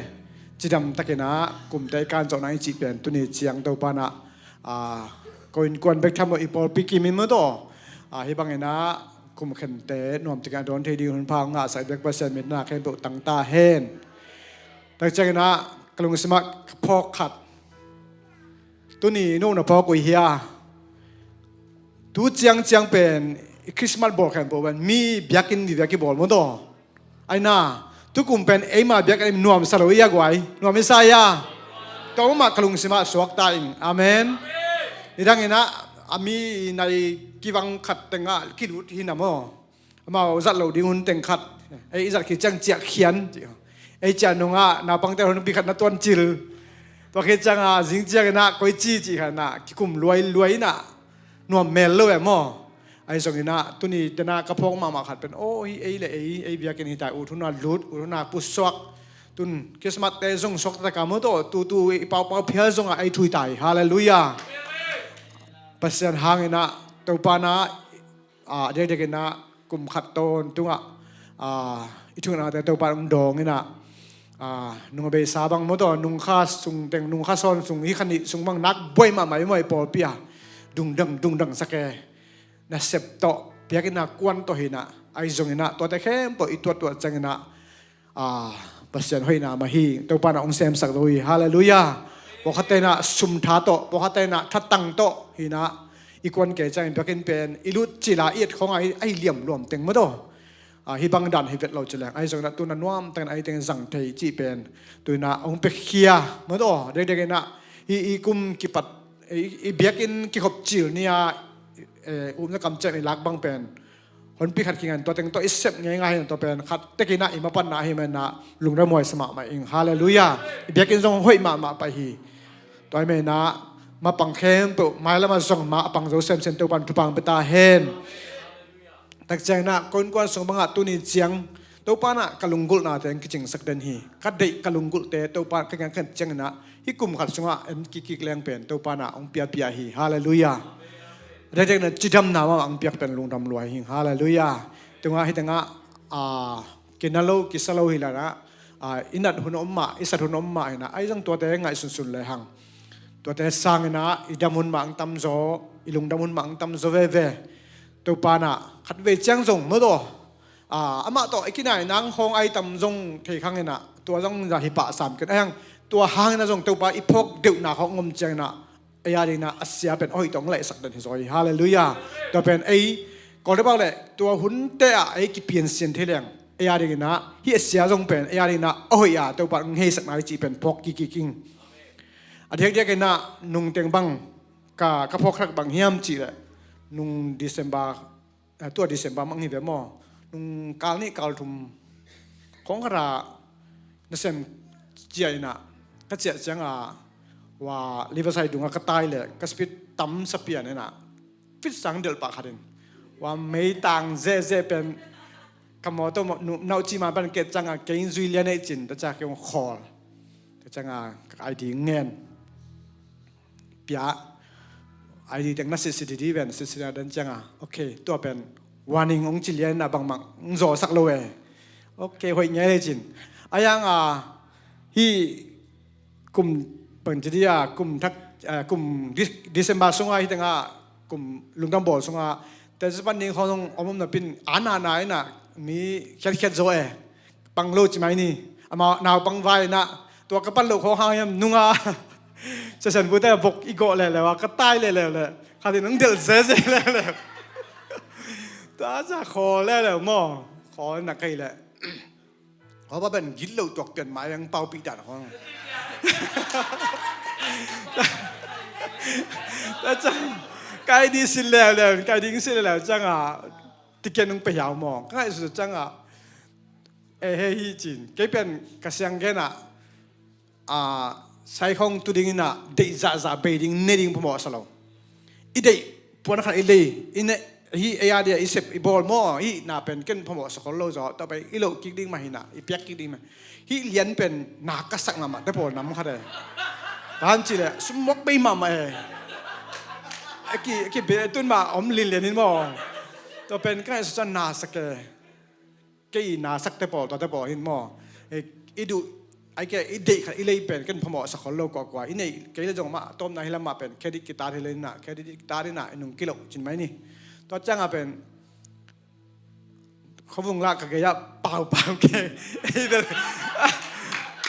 cidam takin ah kumte i kan zawhna i cih pen tuni ciang Topa in ah, ah, ko innkuan bek tham lo, i pawlpi kim in mate, ah, hih bangin ah kum khente nuam takin a dawn thei ding hunpha hong ngahsak bek Pasian min in ah khempeuh tang ta hen. Tak ciangin ah ka lungsim ah ka phawk khat. Tuni no na phawk uh hia? Tu ciangciang pen i Christmas bawl khempeuh pen mi biakinn mi biak i bawl mawtaw. Aina, tukum pen eima biakinn nuamsa lo i a guai, nuam i sa ia? Tua mahmah ka lungsim ah suakta ing. Amen. Nidangin ah a mi nai kivang khat tengah kilut hi na maw? Amau zat lo ding hun teng khat, ei i zat khit ciang ciah khian ci. Ei ciah nungah naupangte hun pi khat na tuan cil. Tua khit ciangah zing ciangin ah koici cih khat in ah kikum luailuai in ah nuam mel lo e maw? Ahi zongin ah tuni tena ka phawk mahmah khat pen, aw, hi ei le ei, ei biakinn hi ta, ut hun ah lut, ut hun ah pusuak. Tun Christmas te zong suak taka mawtaw, tutu i paupau phial zongah ei thui ta hi. Halleluiah. Pasian hangin ah Topa in ah, ah, a diakdiakin ah kum khat tawntungah, ah, i thungetnate Topa in hong dawng in ah, ah, nung a beisa bang mawtaw, nung kha sung teng, nung kha sawn sung, hi kha nih sung bang nak buai mahmah i maw i pawlpi ah. Dungdang, dungdang sak e. Nasep tawh, biakinn ah kuan tawh hi in ah, ahi zongin ah tuate khempeuh i tuattuat ciangin ah, ah, Pasian hoihna mah hi. Topa in ah hong semsak zo hi. Halleluiah. Pawlkhatte in ah sum tha tawh, pawlkhatte in ah thatang tawh hi in ah, i kuan kei ciangin biakinn pen i lut cil a i et khawng a i, a i liam luam teng mawtaw. Ah, hih bang dan hi vet lo ci leng, ahi zongin ah tu in ah nuam takin a i teng zang thei cih pen tu in ah hong piakhia mawtaw. Dekdek in ah hih i kum kipat, i, i biakinn kikhop cil ni a, eh, upna kamciam i lak bang pen honpi khat kingan, tua teng tawh i sep ngeingai hi na, tua pen khat tekin ah i mapanna ahi manin ah lungdam huai sa mahmah ing. Halleluiah. I biakinn zong hoih mahmah pah hi. Tua ahih manin ah mapang khempeuh mailam ah zong mah a pang zo semsem Topa in thupha hong pia ta hen. Tak ciangin ah ko innkuan sung bangah tuni ciang Topa in ah ka lunggulhnate hong kicingsak den hi. Ka deih ka lunggulhte Topa in ka ngian khen ciangin ah hih kum khat sungah en kikkik leng pen Topa in ah hong piapia hi. Halleluiah. Dekdek in ah cidamna mahmah hong piak pen lungdam lua hi. Halleluiah. Tungah hih tengah, ah, kina lo kisa lo hi lai in ah, ah, i nat hun om mah, i sat hun om mah hi in ah, ahi zong tuate ngaihsunsun lehang, tuate sangin ah i dam hun mah hong tamzaw, i lungdam hun mah hong tamzaw veve. Topa in ah khatvei ciang zong mawtaw, ah, amah tawh i kinai nang khawng a i tam zong thei khang in ah, tua zong zah hi pah sam ken. Ahi hang tua hangin ah zong Topa i phawk deuhna khawng om ciangin ah ei a dingin ah a sia pen a hoih tawh hong laihsak den hi zaw hi. Halleluiah. Tua pen ei Kawlte bak le tua hunte ah ei kipiansian thei leng, ei a dingin ah hih a sia zong pen ei a dingin ah a hoih a Topa in hong heisakna hi cih pen phawk kikkik ing. A diakdiakin ah nungteng bang ka, ka phawk khat bang hiam cih leh, nung December, eh, tua December mang hi ve maw, nung kal nih kal thum khawng khat ah nasem ciah in ah, ka ciah ciangah, wa, Riverside dungah ka tai leh ka speed tam sa pian in ah, fit sang delh pah khat in, wa, meitang zehzeh pen ka mawtaw mawh, nu, nauh cih man pan ket ciangah kei in zui lian ei cin, tua ciang kei hong khawl. Tua ciangah ka I D ngen pia, I D teng na sitsit didi ven, sitsit na den ciangah, okay, tua pen warning hong ci lian a bangmah hong zawhsak lo e. Okay, hoih ngei le cin. A yang a, hih kum bang ci dia, kum thak, eh, kum Di-, December sungah hih tengah kum lungdam bawl sungah teci pan ding khawng om om napin, ana na in ah mi khiatkhiat zaw e. Pang lo ci mai ni. Amau naupang vai in ah, tua ka pan loh khawng hang hiam nunga Sesen bute bok i gawh leuleu a, ka tai leuleu le, khat in hong delh zeze leuleu. Tua za khawl leuleu maw? Khawl na kei le. Khawl pa pen gitloh tuak pian mai ang paupih dan khawng. Tua ciang Kai ding sin leuleu, kai ding sin leuleu ciangah ticket nung pe hiau maw? Ka ngaihsut ciangah, eh, hei hi cin. Kei pen ka siang genah, ah, saikhong tu ding inah deih zahzah bei ding, ne ding phamawh sa lo. I deih puan khat i lei, i ne, hi ei a dia i sep i bawl maw, hih na pen ken phamawh sa khol lo zaw, tua pen i loh kik ding mah hinah, i piak kik ding mah. Hih lian pen na ka sak mahmah te pawl nam khat e. Ban cileh sum mawk bei mahmah e. A ki, a ki be tun mah om linlian in maw. Tua pen ka ngaihsut ciang na sak e. Kei i na sak te pawl, tua te pawl hin maw. E, i duh, ai ke, i deih khat i lei pen ken phamawh sa khol lo kuakua. I neih kei le zong mah, tawmna hi lam mah pen credit kitat hi le inah, credit kitat inah i nung kiloh cin mai ni. Tua ciangah pen khuavung lah ka gei ah pau pau ke.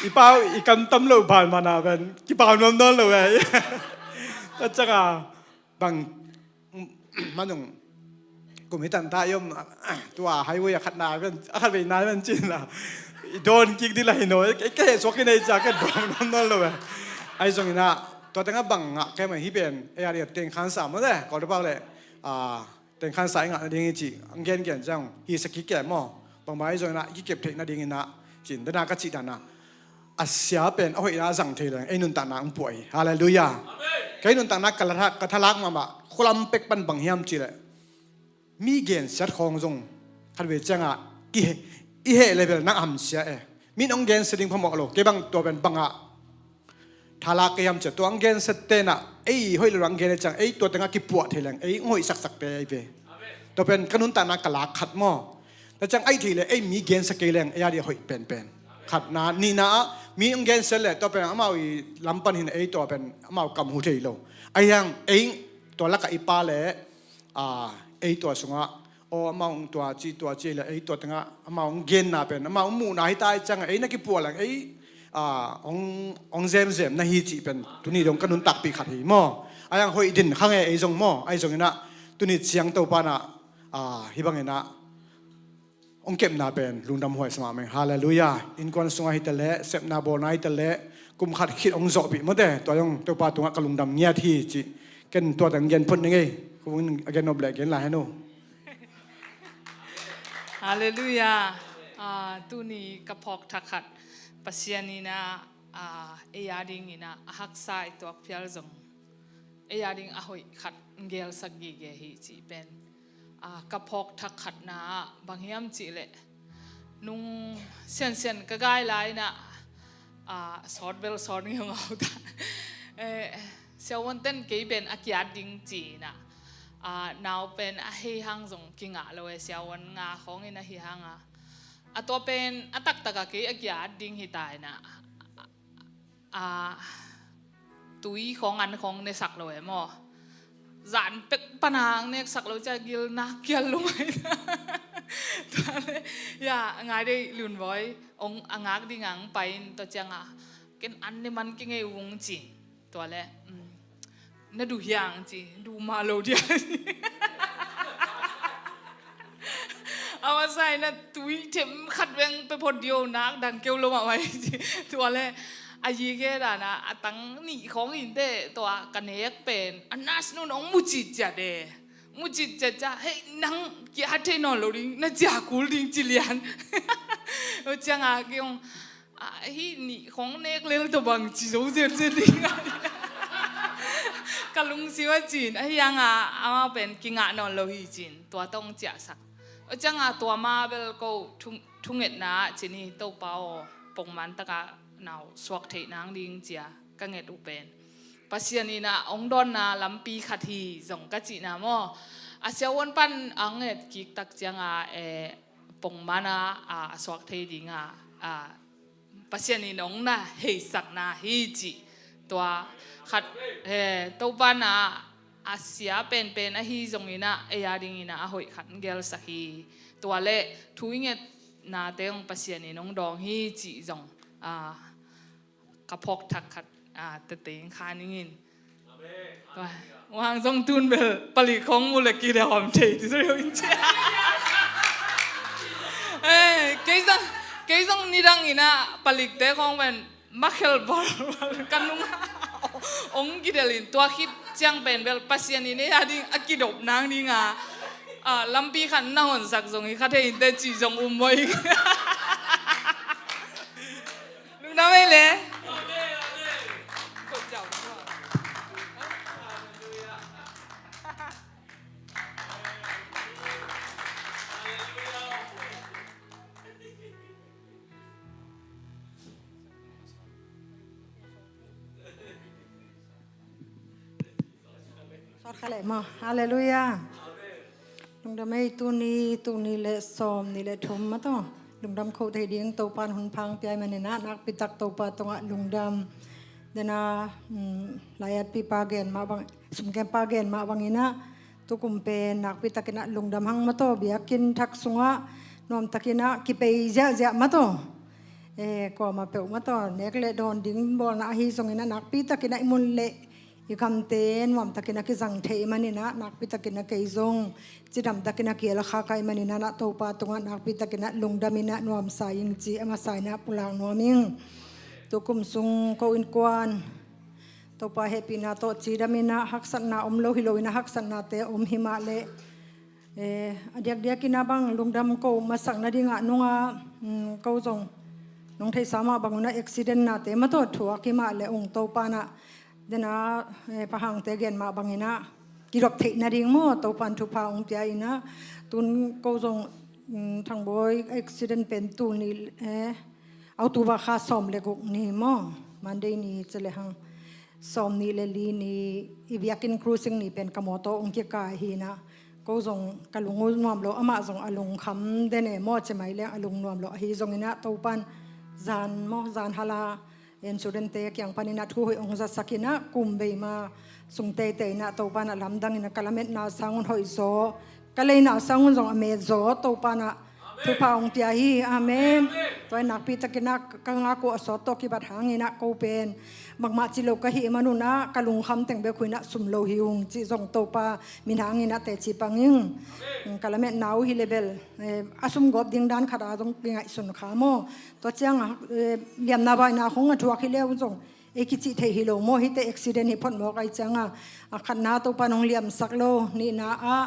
I pau i kam tam lo ban mana pen kipau nuam nawn lo e. Tua ciangah bang manung kum hi tan ta i om, tua highway a khat na pen, a khat vei na pen cin la i dawn kik ding la hi naw. Ka heh suak hi nei cia ka dawn nawn nawn lo e. Ai zong inah tua tengah bang ngah kem a hi pen ei a ding teng khansa maw le, kawltepa le, ah, teng khansa i ngah nading hi ci, ang gengen ciang hi sa kik kem maw? Bangmah i zong inah i kikep theih nading inah cin dana ka cih dana a sia pen a hoihna a zang thei leng ei nuntakna ang puah hi. Halleluiah. Kei nuntakna ka la, ka thalak mahmah khualam pek pan bang hiam cileh mi gensiat khawng zong khat vei ciangah i he, i heh level nang a hamsia e. Min hong gensia ding phamawh lo, kei bang tua pen bangah thalak kei hiam cia, tua ang gensia tenah ei hoih lo ang gen e ciang ei tua tengah kipuah thei leng ei ang hoih saksak te ei ve. Tua pen ka nuntakna ka lak khat maw? Tua ciang ai thei le ei mi gensia kei leng ei a dia hoih penpen. Khatna, nihna ah mi ang gensia le tua pen amau i lam pan hin ei tua pen amau kam hu thei lo. Ahi hang ei tua lakah i pa le, ah, ei tua sungah aw, amau ong tua ci, tua ci le ei tua tengah amau ong genna pen amau ong muhna hi ta i ciangah ei na kipuah lang ei, ah, ong, ong zemzem na hi cih pen tuni dong ka nuntakpih khat hi maw? Ai ang hoih din kha nge ei zong maw? Ai zong inah tuni ciang Topa nah, ah, hi bang inah ong kepna pen lungdam huai sa mahmah ing. Halleluiah. Innkuan sungah hi ta le, sepna bawlna hi ta le, kum khat khit ong zawhpih mawte, tua zong Topa tungah ka lungdam ngiat hi cih ken tua teng gen phot ning ei. Khuavung a gen nop le gen lai hen uh. Halleluiah. Ah, tuni ka phawk thak khat Pasian inah, ah, ei a ding inah a haksa i tuak phial zong ei a ding a hoih khat ngelsak gige hi cih pen, ah, ka phawk thak khatna ah bang hiam cihleh nung siansian ka gai lai inah, ah, sawt bel sawt ngeungau ta. Eh, siavuanten kei pen a kiat ding ci inah, ah, nau pen a hei hang zong kingah lo e, siavuan nga khawngin ahi hanga a tua pen a taktakah kei a kiat ding hi ta inah, ah, tui khawng an khawng nesak lo e maw? Zan pek panang neksak lo cia gil nak kial lo mai. Tuale, ya, ngai dei lunvoi ong a ngak ding ang pai in tua cianga ken an ne man kingei ung ci. Tuale, um, na duh hiang ci, duh mah lo dia. A masa in a tui them khat veng pe phot dio nak dang keu lo mahmah hi ci. Tuale a yi ke dana a tang nih khawng in te tua ka nek pen a nas nun ong mucit ciat e. Mucit ciat ciat hei nang kia thei nawn lo ding na cia kul ding ci lian. Cianga kiong a, hih nih khong nek lel tawh bang ci zo zenzen ding a. Ka lungsim a cin ahi hanga amau pen kingah nawn lo hi cin tua tawh hong ciahsak. A cianga tua ma bel ko thungetna ah cin hi Topa aw, pongman taka nau suak theih nang ding cia ka nget uh pen Pasian in a hong dawnna lampi khat hi zong ka cihna maw? A siavuan pan a nget kik tak cianga, eh, pongman a, a, a suak thei dinga, a, Pasian in hong na heisakna hi cih tua khat, eh, Topa na a sia penpen ahi zongin a, ei a dingin a, a hoih khat gelsak hi. Tua le thu i ngetnate hong Pasian in hong dawng hi cih zong, a, ka phawk thak khat, a, tete in kha ningin. Wang zong tun bel palik khong mu le ki de hom thei ti zori in cia. Eh, kei zong, kei zong nidang in a palik te khong pen makhel bal bal ka nung. Ong ki del in tua khit Ciang pen bel Pasian in ei a ding a kidop nang ding a, ah, lampi khat na honsak zong hi kha thei inteh cih zong um maw hi. Lungdam ei le. Sawt kha leh maw. Halleluiah. Lungdam ei, tuni, tuni le sawm nih le thum maw taw. Lungdam kho thei ding Topa'n hun pha hong pia ahih manin ah nakpi tak Topa tungah lungdam. Dena, um, lai-atpipa gen mah bang, sumkempa gen mah bangin ah, tukum pen nakpi takin ah lungdam hang maw taw, biakinn thak sungah nuam takin ah kipei ziahziah maw taw. Eh, kuamah peuh maw taw, nek le dawn ding bawlna ahi zongin ah nakpi takin ah i mun le i gamte nuam takin ah kizang thei ahih manin ah nakpi takin ah kei zong cidam takin ah kiel khak ahih manin ah, na Topa tungah nakpi takin ah lungdam in ah nuamsa ing ci a masa in ah pulak nuam ing. Tukum sung ko innkuan Topa hehpihna tawh cidam in ah haksatna om lo hi lo in ah haksatnate om hi mah leh, eh, a diakdiakin ah bang lungdam ko masak nadingah nungah, um, ko zong nong theihsa mah bang un ah accident nate maw taw thuak hi mah leh ung Topa'n ah dena, eh, pahangte gen mah bangin ah kidop theih nading maw Topa'n thupha hong pia in ah, tun ko zong, um, Thangbawi accident pen tul nih, eh, October kha sawm le guk ni maw, Monday ni ci le hang, sawm nih le li ni, i biakinn cruising ni pen ka mawtaw hong kikah hi in ah, ko zong ka lung uh nuam lo, amah zong a lungkham den e maw, ci mai leng a lung nuam lo. Ahi zongin ah Topa'n zan maw, zan hal a, insurance-te kiang panin ah thu hoih hong zasak in ah, kum bei ma sung teitei in ah Topa'n ah lamdang in ah ka lametna sang un hoih zaw, ka leina sang un zong a met zaw Topa'n ah thupha hong pia hi. Amen. Tua in nakpi takin ah ka ngak uh a sawt tawh kibat hangin ah ko pen bangmah ci lo ka hih man un ah ka lungkham teng bek uh in ah sum lo hi ung cih zong Topa min hangin ah teci pang ing. Ka lametna uh hi le bel, eh, a sum gawp ding dan khat a zong kingaihsun kha maw. Tua ciangah, eh, liamna baina khong a thuak hi le uh zong ei kicih theih hi lo maw, hihte accident hi phot mawk ahih ciangah, a khatna Topa'n hong liamsak lo, nihna ah,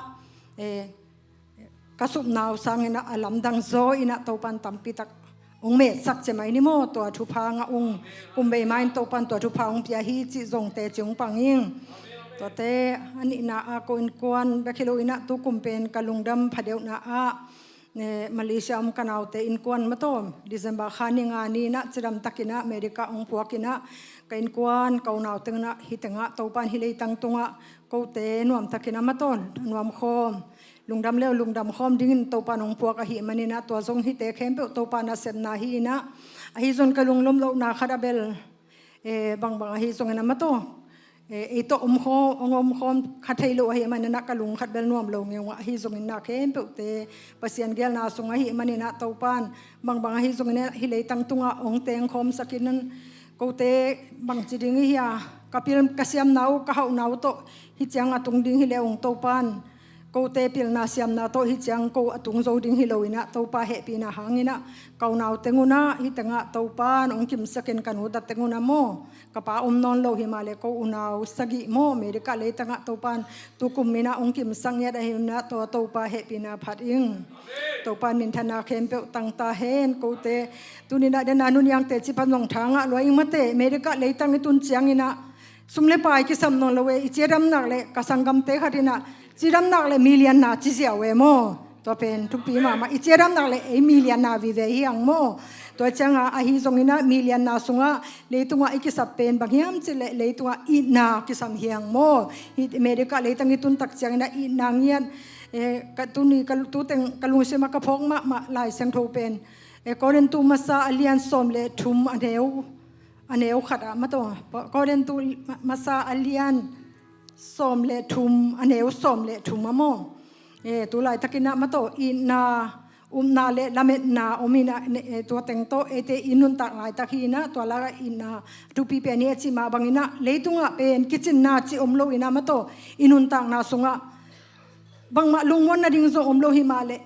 eh, ka supna uh sangin ah a lamdang zaw in ah Topa'n tampi tak hong metsak ci mai ni maw, tua thupha ngah ung, kum bei ma in Topa'n tua thupha hong pia hi cih zong teci hong pang ing. Tuate a nihna ah ko innkuan bek hi lo in ah tukum pen ka lungdam phadeuhna ah, eh, Malaysia om ka naute innkuan maw taw, December kha ni nga ni in ah cidam takin ah America hong puak in ah ka innkuan ka unau teng in ah hih tengah Topa'n hih leitang tungah kote nuam takin ah maw taw nuam khawm, lungdam le uh lungdam khawm dingin Topa'n hong puak ahih manin ah tua zong hihte khempeuh Topa nasepna hi in ah, ahi zong ka lunglawm lohna khat ah bel, eh, bangbang ahi zongin ah maw taw, eh, ei tawh om khawm, hong om khawm kha thei lo ahih manin ah ka lung khat bel nuam lo ngeu ah, ahi zongin na khempeuhte Pasian geelna sung ahih manin ah Topa'n bangbang ahi zongin ah hih leitang tungah hong teng khawmsak in ah, kote bangci ding i hia, ka pil ka siamna uh ka hauhna uh tawh hih ciang a tung ding hi le ung Topa'n kote pilna siamna tawh hih ciang ko a tung zo ding hi lo in ah Topa hehpihna hangin ah ka unau teng un ah hih tengah Topa'n hong kimsak in ka nu ta teng un ah maw, ka pa om nawn lo hi mah leh ko unau sagih maw, America leitangah Topa'n tukum in ah hong kimsak ngiat ahih manin ah tua Topa hehpihna phat ing. Topa'n minthanna khempeuh tang ta hen. Kote tuni in ah dena nuniangte cih pan zong tha ngah lua ing mate, America leitang i tun ciangin ah sum le pai kisam nawn lo e, i ciadamnak le ka sanggamte khat in ah ciadamnak le milianna ci ziau e maw. Tua pen thupi mahmah, i ciadamnak le ei milianna vive hi hang maw. Tua ciangah ahi zongin ah milianna sungah leitungah i kisap pen bang hiam cih leh leitungah itna kisam hi hang maw. Hih America leitang i tun tak ciangin ah itna ngiat, eh, ka tuni ka tuteng ka lungsim ah ka phawk mahmah Lai Siangtho pen, eh, Korintu masa a lian sawm le thum a neu a neu khat ah maw taw, Korintu masa a lian sawm le thum, a neu sawm le thum ah maw. Eh, tu laitakin ah maw taw, itna, upna le lametna om in ah, eh, tua teng tawh eite i nuntak laitak hi in ah, tua lakah itna thupi pen hi a cih mah bangin ah, leitungah pen kicinna cih om lo in ah maw taw, i nuntakna sungah bangmah lungmuan nading zong om lo hi mah leh,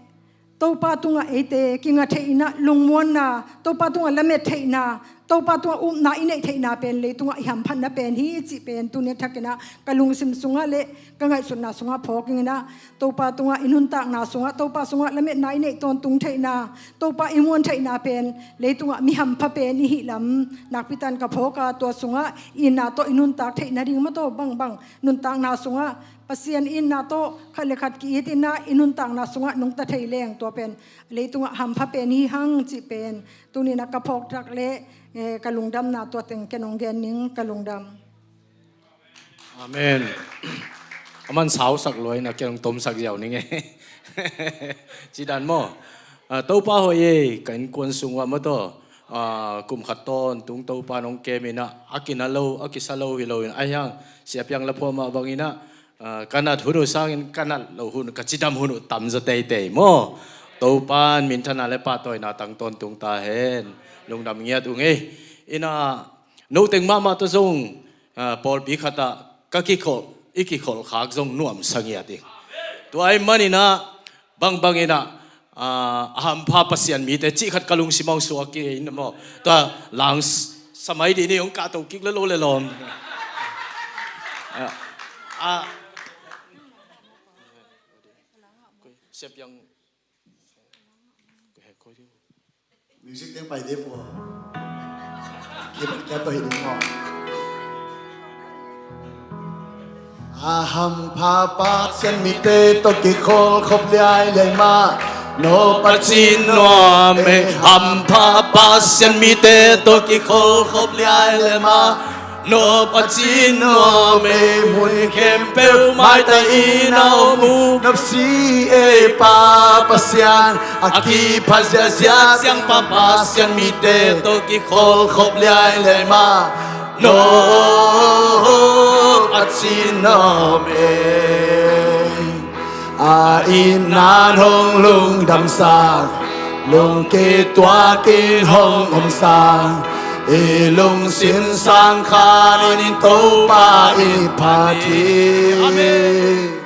Topa tungah eite kinga theihnah, lungmuanna, Topa tungah lamet theihna, Topa tungah upna i neih theihna pen leitungah i hamphatna pen hi cih pen tuni a thakinah ka lungsim sungah le ka ngaihsutna sungah phawk inginah, Topa tungah i nuntakna sungah, Topa sungah lametna i neih tawntung theihna, Topa i muan theihna pen leitungah mi hampha pen i hihlam nakpitan ka phawk a, tua sungah i itna tawh i nuntak theihna ding mataw bangbang nuntakna sungah Pasian itna tawh khat le khat ki-itinna i nuntakna sungah nungta thei leng tua pen leitungah hampha pen hi hang cih pen tuninah ka phawktak le, eh, ka lungdamna tua teng ken hong gen ning. Ka lungdam. Amen. A man sausak luaina ken hong tomsak ziau ning e. Cidan maw? Ah, Topa hoih e, ka innkuan sungah mataw, ah, kum khat tawntung Topa nong keminah a kina lo, a kisa lo hi loin a hiang siapiang laphua mah banginah, ah, ka nat hun uh sangin ka nat lo hun, ka cidam hun uh tamzaw teitei maw? Topan minthana le pahtawina tang tawntung ta hen. Lungdam ngiat ung e. Inah noteng mahmah tawh zong, ah, pawlpi khatah ka kikholh, i kikholh khak zong nuamsa ngiat ing. Tua ahih maninah bangbang inah, ah, a hampha Pasian mite cih khat ka lungsim hong suak kei in maw? Tua lang s-, samai dih ni hong kahto kik le lo le lawm. Ah, ah. Siapiang. Music teng pai dih fua. Kibat kia tawh hi ding maw? A hampha Pasian mite tawh kikholhkhop liailiai mah. No Pasian nuam e, hampha Pasian mite tawh kikholhkhop liailiai mah. No Pasian nuam e, mun khempeuh maitai in a om uh. Nopsi ei Pa Pasian, a kiphat ziahziah Siangpa Pasian mite tawh kikholhkhop liailiai mah. No Pasian nuam e. A itna in hong lungdamsak, lungke tuakin hong omsak, i lungsim sang khanin Topa i phat hi. Amen.